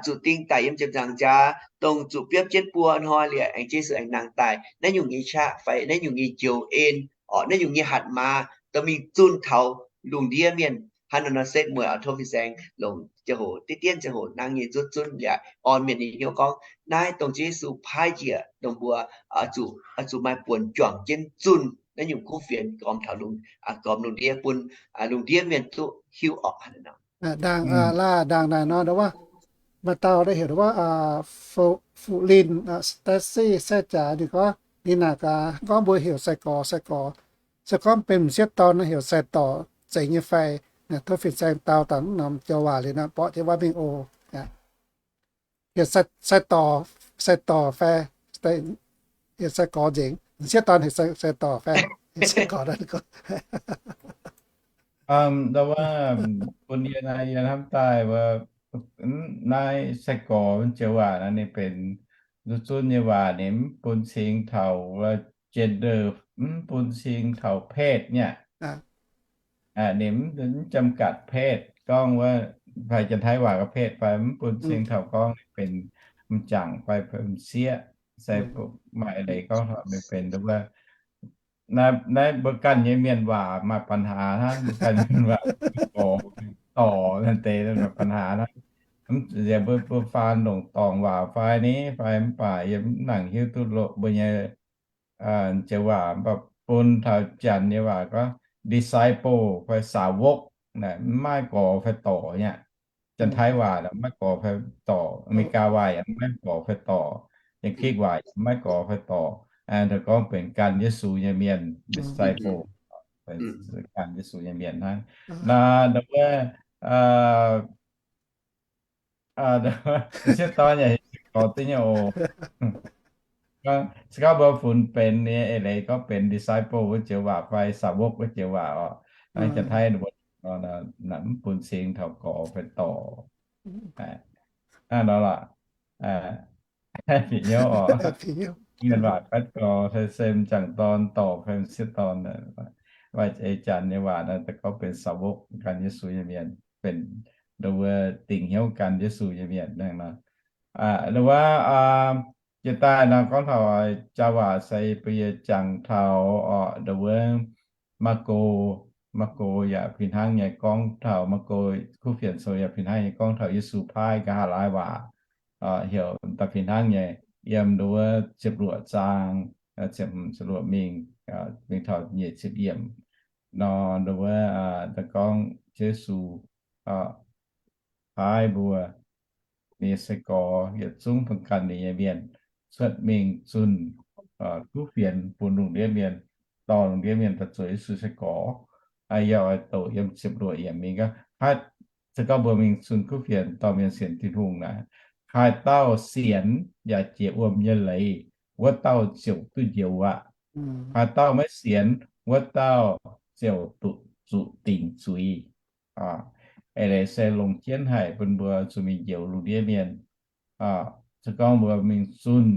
zuqc ding daic yiem ziepc nzaangc jaax, dongh zuqc biopv jienv buo hnoi liuz aengx Yesu aengx nangh daaih. Naaiv nyungc nyei qaqv fai naaiv nyungc nyei njoux en, orqc, naaiv nyungc nyei hatc maaz dorh mingh zunh taux lungh ndiev mienh. Hnangv naaiv nor setv mueiz oix tov fin-saeng longc ziangh hoc, diqv dienv ziangh hoc nangv nyei nzutv zunv yaac orn mienh nyei hnyouv gorngv naaiv dongh Yesu paaiv njiec dongh mbuo zuqc, zuqc maaih buonc juangc jienv zunh naaiv nyungc kuv fienx gormx taux, gormx lungh ndiev bun lungh ndiev mienh duqv hiuv orqc. Ndaangc, laaih ndaangc naaic nor, wuov, maaih dauh heuc wuov, Fu-, Fu-Linh, Stacy, sai-jaax ninh gorngv, ninh naaic gaax gorngv mbuo heuc sai-gorx, sai-gorx, se gorngv benx m'sieqv dorn heuc sai-dorc zeiz nyei fai? Naaic tov fin-saeng dau dangh norm joux waac liuz naaic borqv jienv wuov mingh oc. Heuc sai-dorc, sai-dorc fai heuc sai-gorx nzengc? M'sieqv dorn heuc sai-dorc fai heuc sai-gorx? Ndau wuov, bun yie naaiv, yie hnamv daaih wuov, naaiv sai-gorx wuov joux waac naaiv ninh benx nduqc zunv nyei waac, ninh mv bun cingx taux wuov gender, mv bun cingx taux เพศ nyei. Ninh mv, mv จำกัดเพศ gorngv wuov, fai Janx-Taiv waac gauh เพศ fai mv bun cingx taux gorngv ninh benx m'jangc fai m'sieqv, se maaih leiz gorngv taux ninh benx nduqc wuov. Naaiv, naaiv mbuo ganh nyei mienh waac maaih ปัญหา hnangv, mbuo ganh nyei mienh waac gorx, dorc, naaiv deix maaih ปัญหา hnangv. Mv, mbuo, mbuo faan longc dorngc waac fai ni fai mv baac yie mv nangc hiuv duqv loh mbuo nyei joux waac, mv baac bun taux Janx nyei waac gorngv disciple fai สาวก naaic, mv maaih gorx fai dorc nyei. Janx-Taiv waac mv maaih gorx fai dorc, Aa^me^li^gaa waac yaac mv maaih gorx fai dorc, Janx-Gikc waac yaac mv maaih gorx fai dorc. Ninh gorngv benx gan Yesu nyei mienh, disciple, gan Yesu nyei mienh hnangv. Naaiv, ndau wuov, m'sieqv dorn yaac gorx duqv nyei oc. Se gorngv mbuo funx benx nyei eix leiz gorngv benx disciple wuov joux waac fai สาวก wuov joux waac oc. Hnangv Janx-Taiv mbuo mv bun cingx taux gorx fai dorc. Hnangv nor lorqc. Bieqc hnyouv oc. Mienh waac gaatv gorx fai se m'jangc dorn, dorc fai m'sieqv dorn, maaih ei Janx nyei waac naaiv gorngv benx สาวก gan Yesu nyei mienh, benx ndau wuov dingc hnyouv gan Yesu nyei mienh hnangv nor. Ndau wuov, jiex daaih nor gorngv taux jaa waac se bun yie jangx taux oc, ndau wuov Maako, Maako yaac fih hnangv nyei gorngv taux, Maako kuv fienx sou yaac fih hnangv nyei gorngv taux Yesu paaiv nqa'haav laaix waac, heuc daaih fih hnangv nyei, yiem ndau wuov ziepc luoqc zaang, ziepc, ziepc luoqc mingh, mingh taux nyic ziepc yiemc nor, ndau wuov, daaih gorngv Yesu paaiv mbuo, ninh nyei sai-gorx yietc zungv bun ganh ninh nyei mienh cuotv mingh zunh kuv fienx bun lungh ndiev mienh, dorh lungh ndiev mienh daaih zueiz Yesu sai-gorx. Yie oix doqc yiem ziepc luoqc yiemc mingh aqv. Se gorngv mbuo mingh zunh kuv fienx dorh mienh sienx Tin-Hungh naaic, haaix dauh sienx yaac jiex wuom nyei leiz, wuov dauh ziouc duqv njoux aqv. Haaix dauh maiv sienx, wuov dauh ziouc duqv zuqc dingc zuiz. Eix leiz se longc jienv haic bun mbuo zuqc mingh njoux lungh ndiev mienh. Se gorngv mbuo mingh zunh,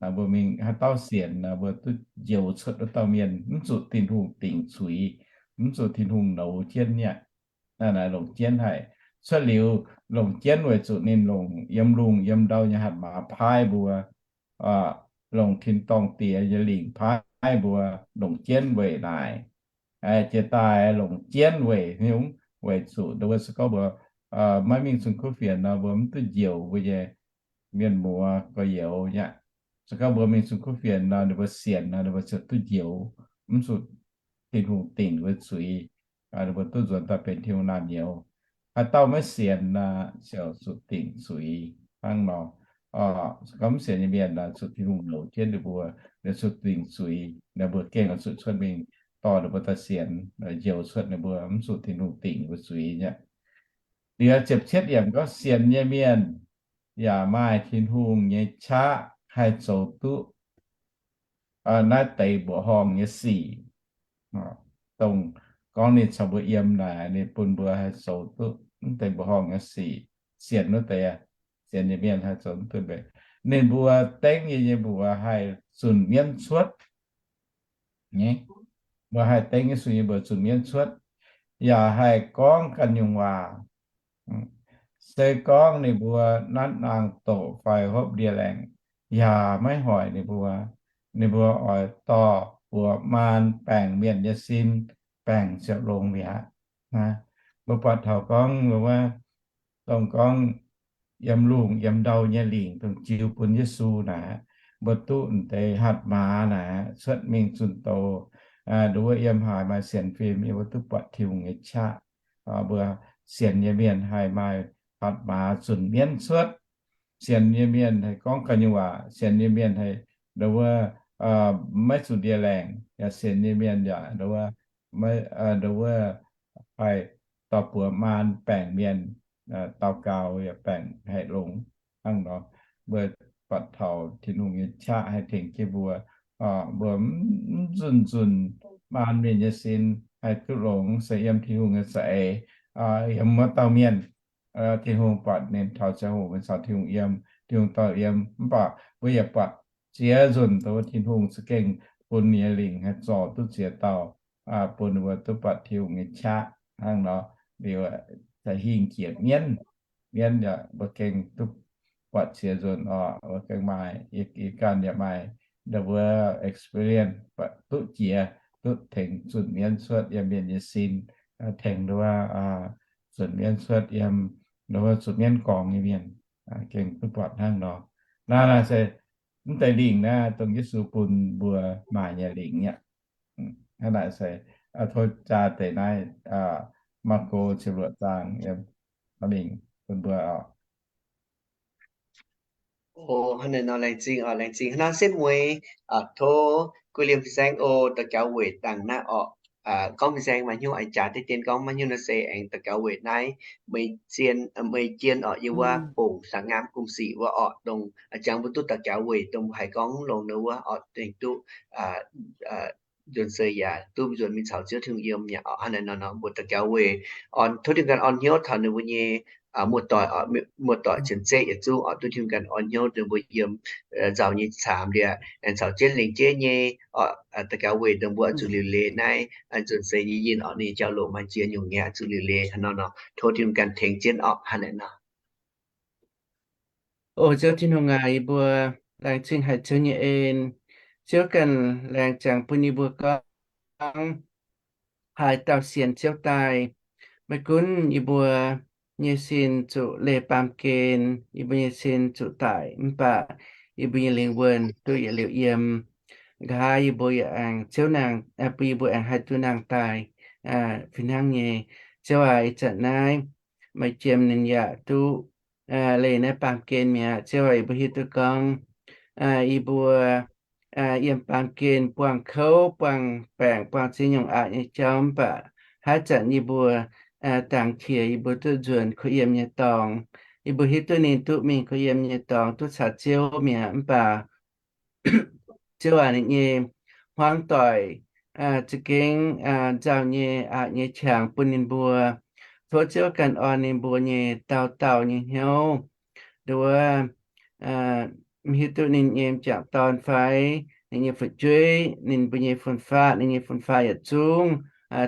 mbuo mingh haaix dauh sienx, mbuo duqv njoux cuotv wuov dauh mienh, mv zuqc Tin-Hungh dingc zuiz, mv zuqc Tin-Hungh nouz jienv nyei. Naaiv longc jienv haic. Cuotv liuz longc jienv weic zuqc ninh longc yiem lungh yiem ndau nyei hatc maaz paaiv mbuo, longc tin-dorngh diex nyei lingc paaiv mbuo, longc jienv weic naaic. Jiex daaih longc jienv weic haaix nyungc? Weic zuqc ndau wuov se gorngv mbuo maiv mingh zunh kuv fienx nor, mbuo mv duqv njoux mbuo nyei mienh muoz gorx-youz nyei aqv. Se gorngv mbuo mingh zunh kuv fienx nor, ninh mbuo sienx nor, ninh mbuo ziouc duqv njoux, mv zuqc Tin-Hungh dingc mbuo zuiz, ninh mbuo duqv nzuonx daaih benx Tin-Hungh naamh nyouz. Haaix dauh maiv sienx nor, ziouc zuqc dingc zuiz hnangv nor. Se gorngv mv sienx nyei mienh nor, zuqc Tin-Hungh nouz jienv ninh mbuo, ninh zuqc dingc zuiz, ninh mbuo gengh oix zuqc cuotv mingh dorh ninh mbuo daaih sienx, njoux cuotv ninh mbuo, mv zuqc Tin-Hungh dingc mbuo zuiz nyei aqv. Liuz ziepc cietv yiemc gorngv sienx nyei mienh yaac maaih Tin-Hungh nyei qaqv haih zoux duqv naaiv deix mbuoqc horngh nyei sic, dongh gorngv ninh caux mbuo yiem naaic, ninh bun mbuo haih zoux duqv mv deix mbuoqc horngh nyei sic. Sienx wuov deix, sienx nyei mienh haih zoux duqv mv deix. Ninh mbuo dengv yie nyei mbuox haih zunh mienv cuotv. Mbuo haih dengv Yesu nyei mbuox zunh mienv cuotv, yaac haih gorngv ganh nyungc waac. Se gorngv ninh mbuo nanv naang doqc fai hopv ndie-laengc, yaac maiv hoic ninh mbuo. Ninh mbuo oix dorh buoz maan baengc mienh nyei sin, baengc ziouc longx mi'aqv. Mbuo buatc taux gorngv wuov, dongh gorngv yiem lungh yiem ndau nyei lingc dongh jiu bun Yesu naaic, mbuo duqv deix hatc maaz naaic cuotv mingh zunh doz. Nduov wuov yiem haaix maaih sienx fim, yie mbuo duqv buatc Tin-Hungh nyei qaqv. Mbuo sienx nyei mienh haih maaih hatc maaz zunc mienv cuotv. Sienx nyei mienh haih gorngv ganh nyungc waac. Sienx nyei mienh haih nduov wuov maiv zuqc ndie-laengc. Yaac sienx nyei mienh yaac nduov wuov maiv, nduov wuov haih dorh buoz maan baengc mienh, daux gaux yaac baengc haih longx hnangv nor. Mbuo buatc taux Tin-Hungh nyei qaqv haih tengx jienv mbuo, mbuo mv zunh zunc maan mienh nyei sin, haih duqv longx se yiem Tin-Hungh nyei za'eix, yiem wuov dauh mienh. Tin-Hungh buatc ninh taux ziangh hoc mingh caux Tin-Hungh yiem, Tin-Hungh dorh yiem. Mv baac mbuo yaac buatc ziex nzunc dongh wuov Tin-Hungh za'gengh bun ninh nyei lingc haih zorc duqv ziex dauh, bun ninh mbuo duqv buatc Tin-Hungh nyei qaqv hnangv nor. Liuz, hingh jiex mienv, mienv yaac mbuo gengh duqv buatc ziex nzunc oc. Mbuo gengh maaih, yie ganh yaac maaih, ndo mbuo experience duqv jiex, duqv tengx zunh mienv cuotv yiem mienh nyei sin, tengx ndo wuov zunh mienv cuotv yiem, ndo wuov zunh mienv gorngx nyei mienh, gengh duqv buatc hnangv nor. Naaiv naaic se mv deix lingc naaiv dongh Yesu bun mbuo maaih nyei lingc aqv. Hnangv naaic se tov jaa deix naaiv, Maako ziepc luoqc zaang, mingh bun mbuo oc. O, hnangv naaiv nor laengz zingh oc, laengz zingh hnangv nor setv mueiz. Tov gu liemh fin-saeng o, daux gaux weic dangh naaiv oc. Gorngv fin-saeng maaih hnyouv oix jaax deix dien gorngv maiv hnyouv nor se aengx daux gaux weic naaiv meih jien oc, yiem wuov bungx saang ngamv gum sic wuov oc, dongh jangx mbuo duqv daux gaux weic dongh mbuo haiz gorngv longx nor wuov oc, dengh duqv nzuonx seix yaac duqv nzuonx mingh caux Ziouv Tin-Hungh yiem mi'aqv oc. Hnangv naaiv nor nor mbuo daux gaux weic orn, tov Tin-Hungh ganh orn hnyouv taux ninh mbuo nyei muoz-doic, muoz-doic cien-ceqv yietc zungv oc, duqv Tin-Hungh ganh orn hnyouv ninh mbuo yiem nzauh nyei caamx liuz, aengx caux jienv lengc jeiv nyei oc, daux gaux weic ninh mbuo zuqc liuc leiz naaiv nzuonx seix nyei yinh oc, ninh jauv-louc maaih ziex nyungc nyei zuqc liuc leiz hnangv nor nor, tov Tin-Hungh ganh tengx jienv oc. Hnangv naaiv nor. O Ziouv Tin-Hungh aac, yie mbuo laengz zingh haic Ziouv nyei en. Ziouv ganh laengz ziangx bun yie mbuo gorngv, haaix dauh sienx Ziouv daaih, maiv gunv yie mbuo nyei sin zuqc leih baamh gen, yie mbuo nyei sin zuqc daic, mv baac yie mbuo nyei lingh wuonh duqv yietc liuz yiem. Nqa'haav yie mbuo yaac aengx Ziouv nangh, bun yie mbuo aengx haih duqv nangh daaih fih hnangv nyei. Ziouv aac, ih zanc naaiv maaih jiem ninh yaac duqv leih naaiv baamh gen mi'aqv. Ziouv aac, yie mbuo hiuv duqv gorngv yie mbuo yiem baamh gen buangh kouv, buangh baengc, buangh ziex nyungc aqc nyei jauv, mv baac haaix zanc yie mbuo dangx qiex yie mbuo duqv nzuonx kuh yiem nyei dorngx. Yie mbuo hiuv duqv ninh duqv mingh kuh yiem nyei dorngx duqv caux Ziouv mi'aqv, mv baac Ziouv aac, ninh nyei hmuangv doic za'gengh nzauh nyei aqc nyei qangx bun ninh mbuo. Tov Ziouv ganh orn ninh mbuo nyei dauh dauh nyei hnyouv. Nduov, mv hiuv duqv ninh nyei m'jangc dorn fai ninh nyei fu'jueiv, ninh mbuo nyei fun-faqv, ninh nyei fun-faqv yietc zungv,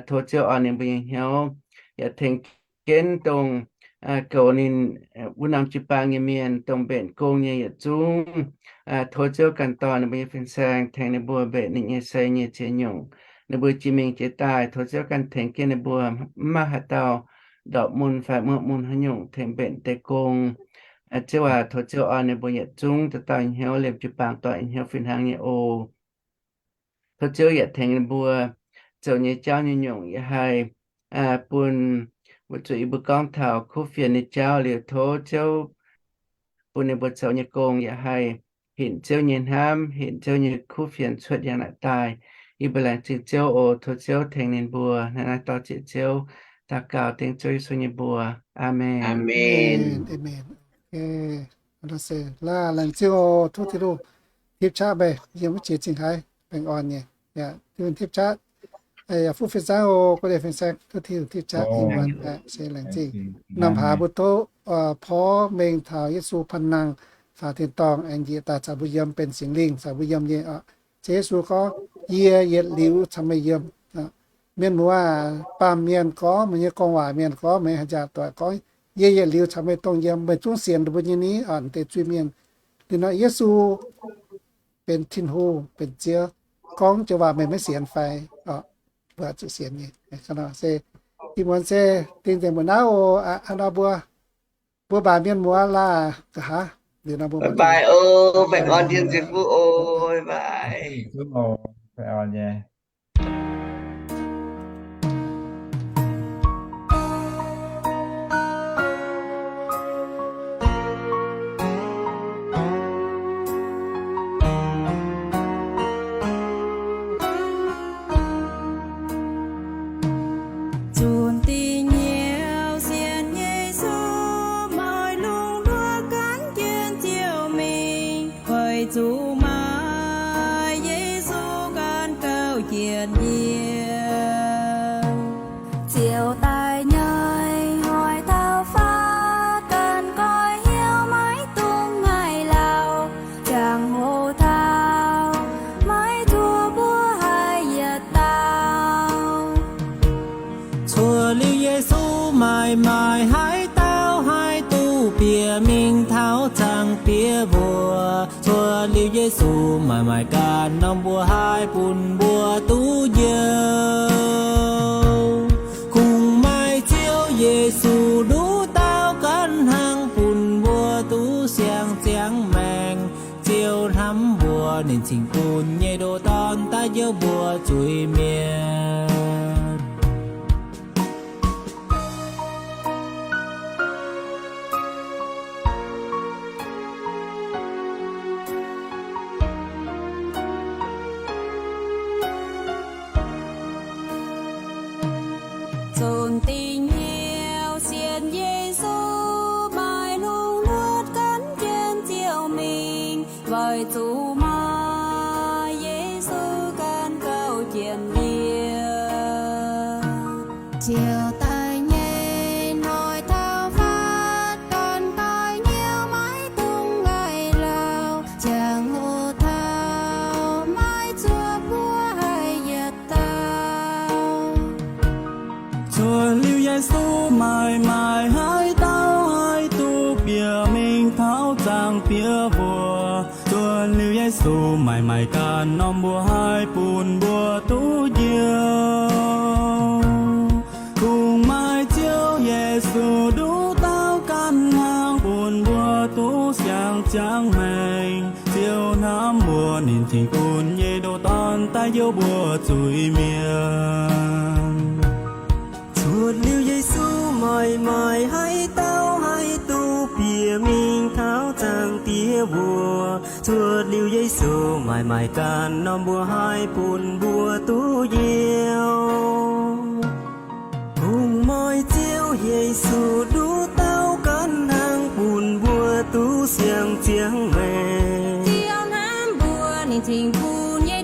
tov Ziouv orn ninh mbuo nyei hnyouv, yaac tengx jienv dongh goux ninh wuov norm jiu-baang nyei mienh, dongh mbenc gong nyei yietc zungv. Tov Ziouv ganh dorh ninh mbuo nyei fin-saeng tengx ninh mbuo mbenc ninh nyei sei nyei ziex nyungc. Ninh mbuo jiex mingh jiex daaih, tov Ziouv ganh tengx jienv ninh mbuo, mv maaih haaix dauh ndorpc mun fai muoqv mun haaix nyungc tengx mbenc deix gong. Ziouv aac, tov Ziouv orn ninh mbuo yietc zungv dauh dauh hnyouv liemh jiu-baang doic hnyouv fih hnangv nyei oc. Tov Ziouv yaac tengx ninh mbuo zoux nyei jauv nyei nyungc yaac haih bun, weic zuqc yie mbuo gorngv taux kuv fienx nyei jauv liuz, tov Ziouv bun ninh mbuo zoux nyei gong yaac haih hinc Ziouv nyei hnamv, hinc Ziouv nyei kuv fienx cuotv yangh naaic daaih. Yie mbuo laengz zingh Ziouv oc. Tov Ziouv tengx ninh mbuo. Naaiv naaiv dorh zieqc Ziouv, daux gaux dengv Ziouv Yesu nyei mbuox. Aamen. Aamen. Laengz zingh oc. Tov Tin-Hungh tipv qaqv meih yiem wuov jiex zingh haaix baengh orn nyei. Yaac Tin-Hungh tipv qaqv, yaac fuqv fin-saeng oc. Guei fin-saeng, tov Tin-Hungh tipv qaqv ih muonz se laengz zingh. Norm haaix mbuo tov porv mengh taux Yesu panh nangh faaux tin-dorngh aengx njiec daaih caux mbuo yiem, benx Singx Lingh caux mbuo yiem nyei oc. Ziouv Yesu gorngv, yie yietc liuz caux meih yiem. Mienh muoz, baamh mienh gorngv, meih nyei gorngv waac mienh gorngv, meih haaix jaax doic gorngv, yie yietc liuz caux meih dongh yiem, meih zungv sienx ninh mbuo nyei ni oc, deix zuiz-mienh. Liuz nor Yesu benx Tin-Hungh, benx Ziouv, gorngv joux waac meih maiv sienx fai? Mbuo zuqc sienx nyei. Se ih muonz se dingh nzengc mbuo naaiv oc. Hnangv nor mbuo, mbuo mbaaic mienh muoz laah nqa'haav. Liuz nor mbuo mbuo baengh orn, Tin-Hungh ceix fuqv oc. Baengh orn nyei. Zunc dih nyiex sienx Yesu, maaih lungh ndorm gan jienv Ziouv mingh, weic zuqc maaih Yesu gan gauh Ziouc daaih nyei hnoi taux faatv, ganh goiv hnyouv maiv dungx ngaih lauh, ziangh hoc taux maiv zuov mbuo haih yietc dauh. Cuotv liuz Yesu maaih maaih haaix dauh haih duqv bieqc mingh taux zaangc diex mbuox. Cuotv liuz Yesu maaih maaih ganh norm mbuox haih bun mbuo duqv njoux. Kungx maaih Ziouv Yesu nduqc dauh ganh hnangv bun mbuo duqv siang-ziangx maengc. Ziouv hnamv mbuo, ninh cingx bun nyei ndoh Dorn daaih njoux mbuo zuiz-mienh. Zunc dingc hnyouv sienx Yesu, maaih hungh hluotv gan jienv Ziouv mingh, weic zuqc maaih Yesu gan gauh jiex yiem. Ziouv daaih nyei hnoi taux faatv, ganh goiv hnyouv maiv dungx ngaih lauh, ziangh hoc taux maiv zuov mbuo haih yietc dauh. Cuotv liuz Yesu maaih maaih haaix dauh haih duqv bieqc mingh taux zaangc diex mbuox. Cuotv liuz Yesu maaih maaih ganh norm mbuox haih bun mbuo duqv njoux. Kungx maaih Ziouv Yesu nduqc dauh ganh hnangv bun mbuo duqv siang-ziangx maengc. Ziouv hnamv mbuo, ninh cingx bun nyei ndoh Dorn daaih njoux mbuo zuiz-mienh. Cuotv liuz Yesu maaih maaih haaix dauh haih duqv bieqc mingh taux zaangc diex mbuox. Cuotv liuz Yesu maaih maaih ganh norm mbuox haih bun mbuo duqv njoux. Kungx maaih Ziouv Yesu nduqc dauh ganh hnangv bun mbuo duqv siang-ziangx maengc. Ziouv hnamv mbuo, ninh cingx bun nyei